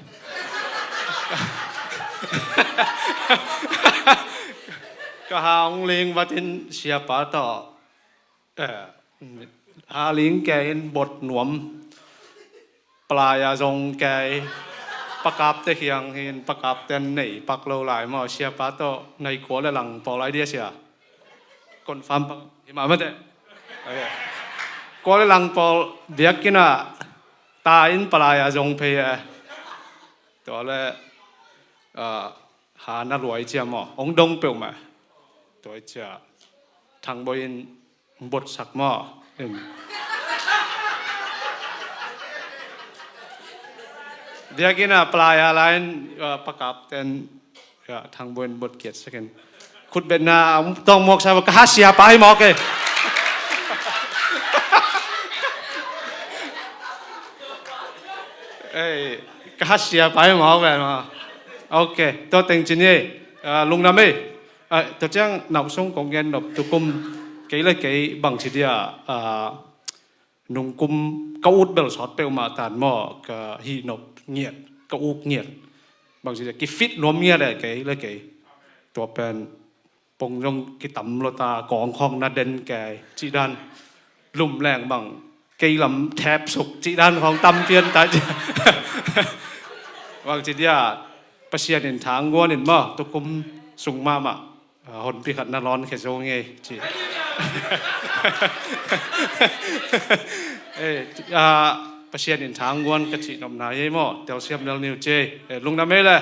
Ka ha hong ling vatin siapa tawh, eh, ha ling kei in bot nuam. Palai a zong kei, pakapte kiang hin, pakapten nei pak lo lai maw, siapa tawh nai kua le lang pawl ai dia sia. Confirm pak hi mah mate. Ok. Kua le lang pawl biakinn ah ta in palai a zong phei e. Tua le, ah, ha na luai cia maw, hong dong peuh mah. Tua cia Thang Boih in botsak maw. Em. Biakinn ah palai a lai in, ah, pakapten, ah, Thang Boih in bot kiatsak in. Khutbetna, ah, tawng muak sa, ka ha siapa hi mawk e. Ei, ka ha siapa hi mawk ve maw. Ok, tua teng cin hi. Ah, lungdam ei. Ah, tua ciang nausung kong gen nop tukum kei le kei bangci dia, ah, nungkum ka ut bel sawt peuhmah tan maw, ka hih nop ngiat, ka uk ngiat. Bangci dia kifit nuam ngiat e kei le kei. Tua pen pong zong kitam lo ta, kawng khawng na den kei cih dan. Lum leng bang kei lam thep suk cih dan khawng tam pian ta ci. Bangci dia Pasian in thang guan in maw, tukum sung mahmah. Ah, honpi khat na lawn khe zo ngei ci. Eh, ah, Pasian in thang guan ka cih nopna ei maw, telsiam lel niu ci. Eh, lungdam ei le.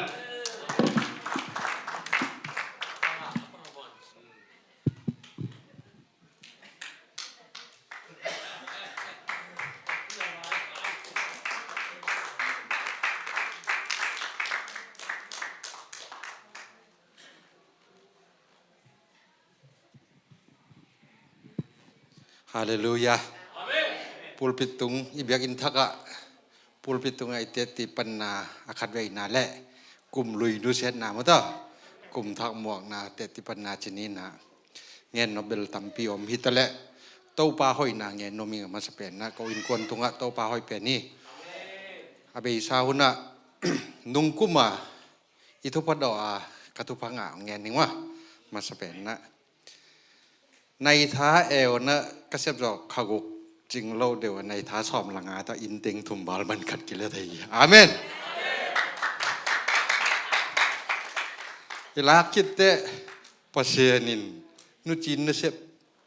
Halleluiah. Pulpit tung i biakinn thakah, pulpit tungah i tetti panna a khatveina le kum lui nusiatna maw ta, kum thak muakna tetti panna cih ni-in ah, ngen nop bel tampi om hi ta leh, Topa hoihna ngen nuam ing a, masa pen ah ko innkuan tungah Topa hoih pen hi. A beisa hun ah nungkum a i thupha dawh a ka thupha ngah ngen ning maw, masa pen ah. Naitha eu na ka sep zawh kha guk cing lo deuh a, naitha sawm le nga ta, inn teng thum val man khat kila thei hi. Amen. I lak khit teh Pasian in nucin nasep,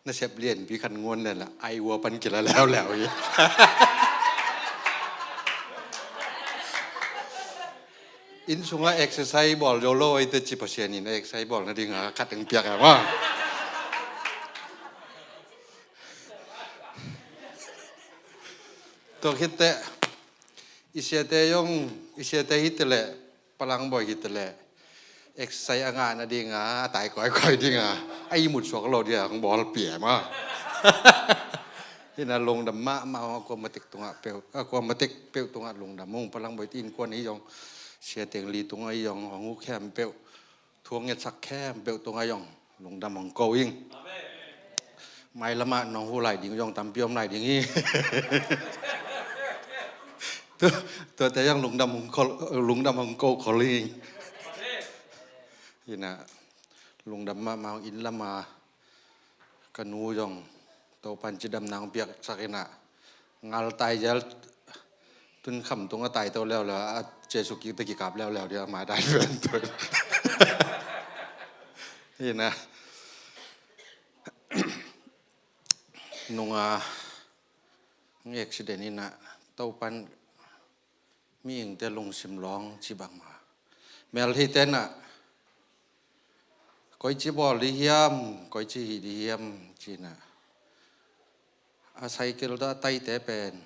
nasep lianpi khat nguan le la ai ua pan kila leuleu hi. Inn sungah exercise bawl zo lo ei te ci, Pasian in exercise bawl nading a khat eng piak e maw. Tua khit teh i siate zong, i siate hi ta leh, Palang Boih hi ta leh, exercise a ngah nading a, a tai kawikawi ding a, a ihmut suak lo ding a hong bawl pia maw. Hi-in ah lungdam mahmah ung, a kua matek tungah peuh, a kua matek peuh tungah lungdam ung. Palang Boih innkuan hi zong, sia teng li tungah hi zong, hong uk khempeuh, thu hong ngetsak khempeuh tungah hi zong lungdam hong ko ing. Mailamah nong huh lai ding zong tampi om lai ding hi. Tu, tuate zong lungdam hong ko, lungdam hong ko khol ing. Hi-in ah lungdam mahmah ung. Inn lam a ka nu zong Topa'n cidamna hong piaksak in ah, ngal tai zel, tun kham tung a tai to leuleu a, Jesu kik teh kikap leuleu ding a, ma dai pen tun. Hi-in ah nung a hong accident in ah, Topa'n mihingte lungsim lawng ci bang maw. Meltheite in ah koici bawl ding hiam, koici hih ding hiam ci-in ah, a cycle tawh a taite pen,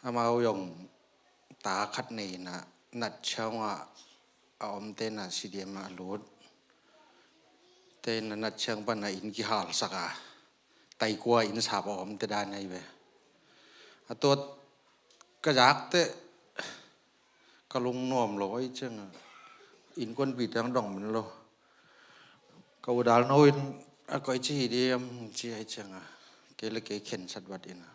amau zong ta khat nei in ah, Natchiang ah a omte in ah C D M ah a lut. Te in ah Natchiang pan ah inn kihalsak a, taikua inn sap a omte dan ahi ve. A tua ka zak teh ka lungnuam lo ahih ciangin, innkuanpihte hong dong man lo. Ka u Dal No in, a koici hih ding hiam ci ahih ciangin, kei le kei khensat vat in ah,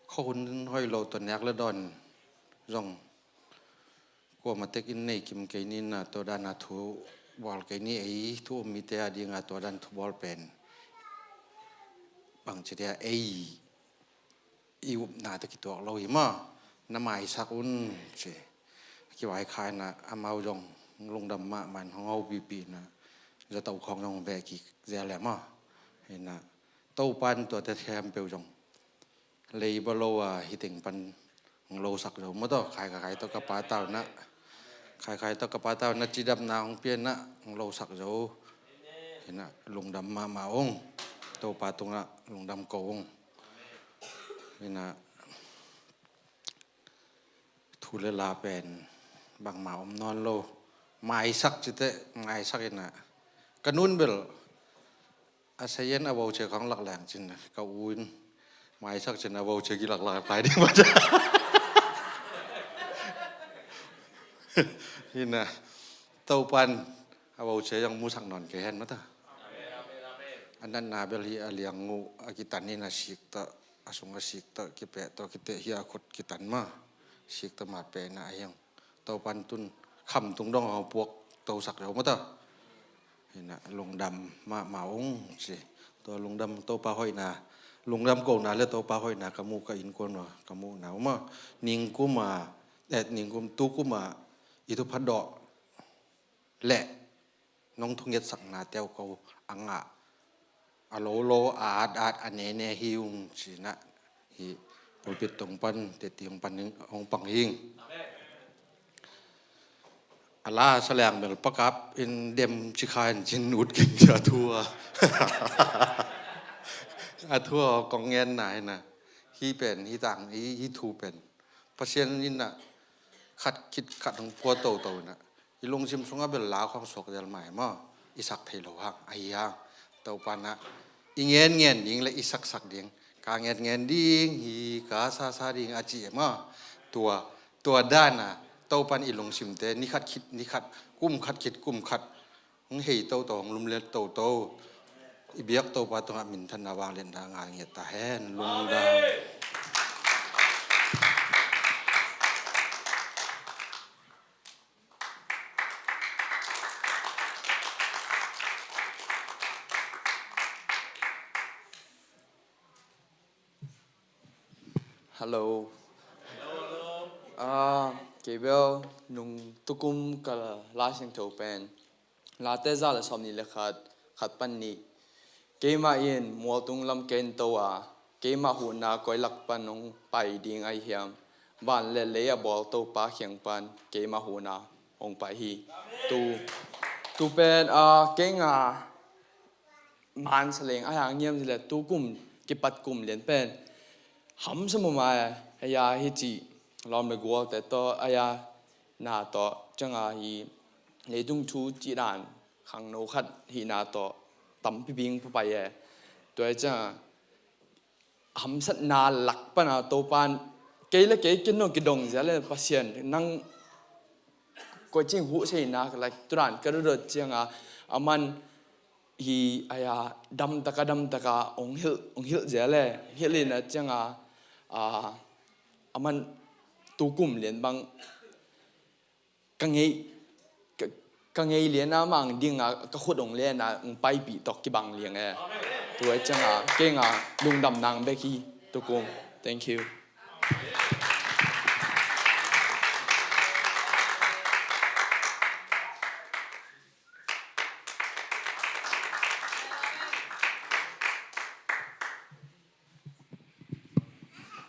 khuahun hoih lo tawh nek le dawn zong kuamah tek in nei kim kei ni, na tua dan a thu bawl kei ni, ei thu um mite a ding a tua dan thu bawl pen bangci dia ei i upna tawh kituak lo hi maw. Na maisak un ci. Kivaikhai na amau zong lungdam mahmah in hong hopihpih na zato khawng zong veh kik zel e maw. Hi na Topan tuate khempeuh zong lei balo a hi teng pan hong losak zo maw taw. Khai ka khai tawh ka pa tau na, khai khai tawh ka pa tau na cidamna hong pia na hong losak zo. Hi na lungdam mahmah ung. Topa tungah lungdam ko ung. Hi na thu le la pen bangmah om nawn lo. Maisak cite maisak hi na ka nun bel a sayen a voce khawng lakleng cin ka u in maisak cin a voce ki laklak lai ding maw. Hi na Topan a voce zong musak nawn kei hen maw taw. A natna bel hi a liang uh a kitan in a sik tawh, a sung a sik tawh kipeh tawh kiteh hi a khut kitan maw. Sik tawh mah peh na a hiang Topan tun khamtung dong a puak tosak zo maw taw. Hi na lungdam mahmah ung ci. Tua lungdam Topa hoihna, lungdam kona le Topa hoihna ka muh ka innkuan uh a ka muhna uh maw. Ningkum a, eh, ningkum tukum a i thupha dawh le nong thungetsakna teu ko a ngah a lo lo a at at a nene hi ung ci na hi pulpit tung pan teti hong pan hong pang hing. A la sa leng bel pakap in dem ci kha in cin ut keng ci a thu a. A thu a kong ngen na hi na hi pen hi tang hi, hi thu pen Pasian in na khat khit khat hong pua toto na i lungsim sungah bel la khawng suak zel mai maw. I sak thei lo hang ahi hang Topa na i ngen ngen ding le i saksak ding ka ngen ngen ding hi ka sasa ding a ci e maw. Tua tua dan a Topan i lungsimte ni khat khit ni khat kum khat khit kum khat hong hei toto hong lumlet toto i biak Topa tungah minthanna vangliatna ngai ngiat ta hen. Lungdam. Hello. Ah, kei bel nung tukum ka Lai Siangtho pen Late za le sawmnih le khat, khat pan nih. Keimah in mualtung lam ken to a, keimah huhna koi lak pan hong pai ding ahi hiam? Van le lei a bawl Topa kiang pan keimah huhna hong pai hi. Tu, tu pen, ah, kei nga man sa leng a hiang ngiam zile tu kum kipat kum lian pen hamsa mumai a ya hi ci lawm le gual te to a ya na tawh cianga hi leitung thu cih dan khangno khat hihna tawh tampi bing papai e. Tua cianga hamsatna lak pana Topan kei le kei kin nong kidong zia le Pasian nang koi cing huh seina ka lak turan ka dodot cianga aman hi aya damtaka damtaka ong hilh ong hilh zia le hilh ina cianga a aman tukum lian bang ka ngei ka, ka ngei liana mang dinga ka khut ong lena ong paipih tawh kibang liang e. Tua cianga kenga lungdam nang bek hi tukum. Thank you.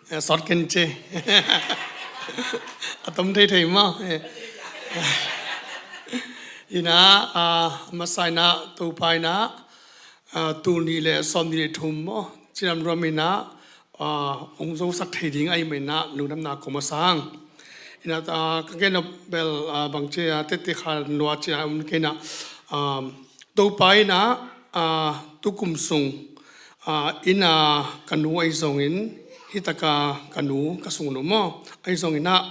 Eh, sawt ken ce. A tom thei thei maw. Eh. Ina, ah, masa ina Topa ina, ah, tul nih le sawm nih le thum maw. Cinam ruam ina, ah, ong zosak thei ding ahi maw ina lungdamna ko masa ang. Ina, ah, ka gen bel, ah, bang ce, ah, tete kha lua ci a um kei na, ah, Topa ina, ah, tukum sung, ah, ina ka nu ahi zongin, hitaka ka nu ka sung nu maw ahi zongin ah,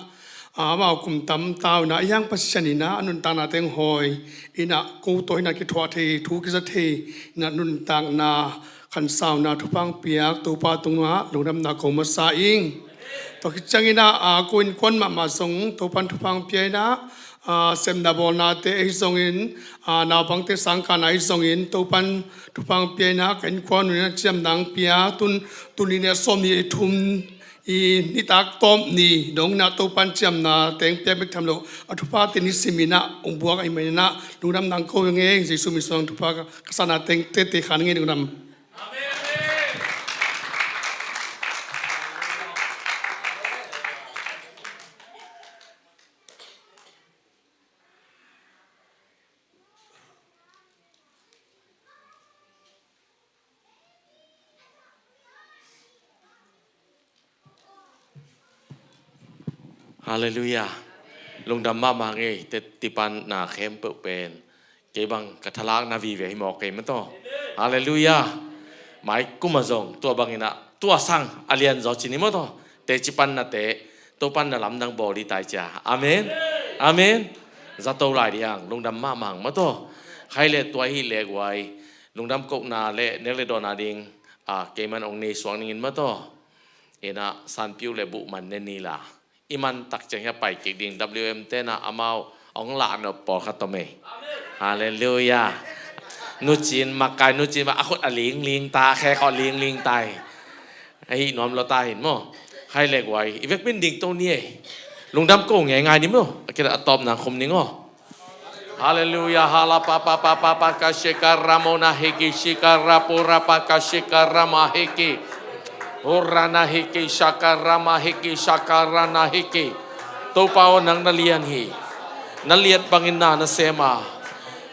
ah, amau kum tam tau ina, a yang Pasian ina, a nuntakna teng hawi ina, ko tawh ina kithuah thei, thu kiza thei ina, nuntakna khansauna thupang piak Topa tungah lungdamna ko masa ing. Tua khit ciangin ah, ah, ko innkuan mahmah zong Topan thupha hong pia in ah, ah, sepna bawlnate ahi zongin, ah, naupangte sangkahna ahi zongin Topan thupha hong pia in ah, ka innkuan un in ah ciamna hong pia, tun, tuni in ah sawmnih le thum, i nitak tawp ni dong in ah Topan ciamna teng piak bek tham lo, a thuphate nisim in ah hong buak ahih manin ah lungdam nang ko hi ing ei. Jesu min suang thupha ka, ka sahna teng tete khan ing ei, lungdam. Halleluiah. Lungdam mahmah ing ei, teci panna khempeuh pen kei bang ka thalakna vive hi mawk kei maw taw. Halleluiah. Mai kum ah zong tua bangin ah tua sang a lianzaw cin hi maw taw. Teci pannate Topan na lamdang bawl ding tai cia. Amen. Amen. Zato lai ding hang, lungdam mahmah hang maw taw. Khai le tua hi le guai, lungdam kohna le nek le dawnna ding, ah, kei man hong nei suak ning in maw taw. In ah Sanpiu le Buh man ne ni la, i man tak ciang hi a pai kik ding. W M te in ah amau hong lah nop pawlkhat om ei. Halleluiah. Nu Cin, makai Nu Cin, a khut a lingling ta, khe khawh lingling ta hi. Ahi nuam lo ta hin maw. Khai le guai, i vekpi in ding to ni ei. Lungdam ko ngeingai ni maw. A kira a tawpna khum ning aw. Halleluiah. Hala pa pa pa pa pa ka shika ramona hiki shika rapu rapa ka shika rama hiki. Urana hiki shaka rama hiki shaka rana hiki. Topa aw, nang na lian hi. Na liat bangin na na sem a,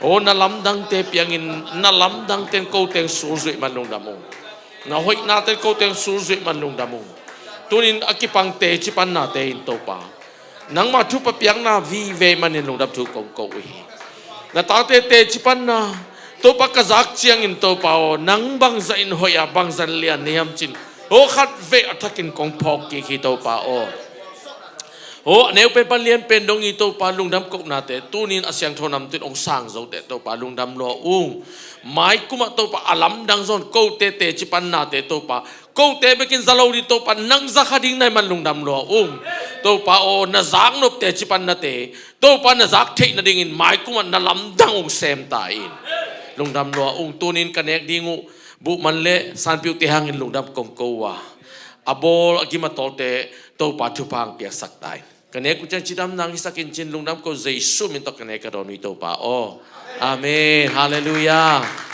aw, na lamdangte piangin, na lamdangte in kote hong sulzuih man lungdam ung. Na hoihnate in kote hong sulzuih man lungdam ung. Tunin a kipang teci pannate in Topa, nangmah thupha piakna vive manin lungdam thu kong ko uh hi. Na tate teci panna Topa ka zak ciangin Topa aw, nang bangzah in hoih a, bangzah in lian na hiam cin, aw, khat vei a thakin kong phawk kik hi Topa aw. Aw, a neu pen pan lian pen dong hi Topa, lungdam kohnate tunin a siangtho namtui in hong sang zote Topa lungdam lua ung. Mai kum ah Topa a lamdang zaw in kote teci pannate Topa, kote bekin za lo ding Topa, nang za kha ding na hih man lungdam lua ung. Topa aw, na zaknop teci pannate Topa na zak theih nadingin mai kum ah na lamdang hong sem ta in. Lungdam lua ung. Tunin ka nek ding uh Buh man le Sanpiu te hangin lungdam kong ko uh a, a bawl a gim a tawlte Topa thupha hong piaksak ta in. Ka nek uh ciang cidam nang hisak in cin, lungdam ko, Jesu min tawh ka nek ka dawn uh hi Topa aw. Amen. Halleluiah.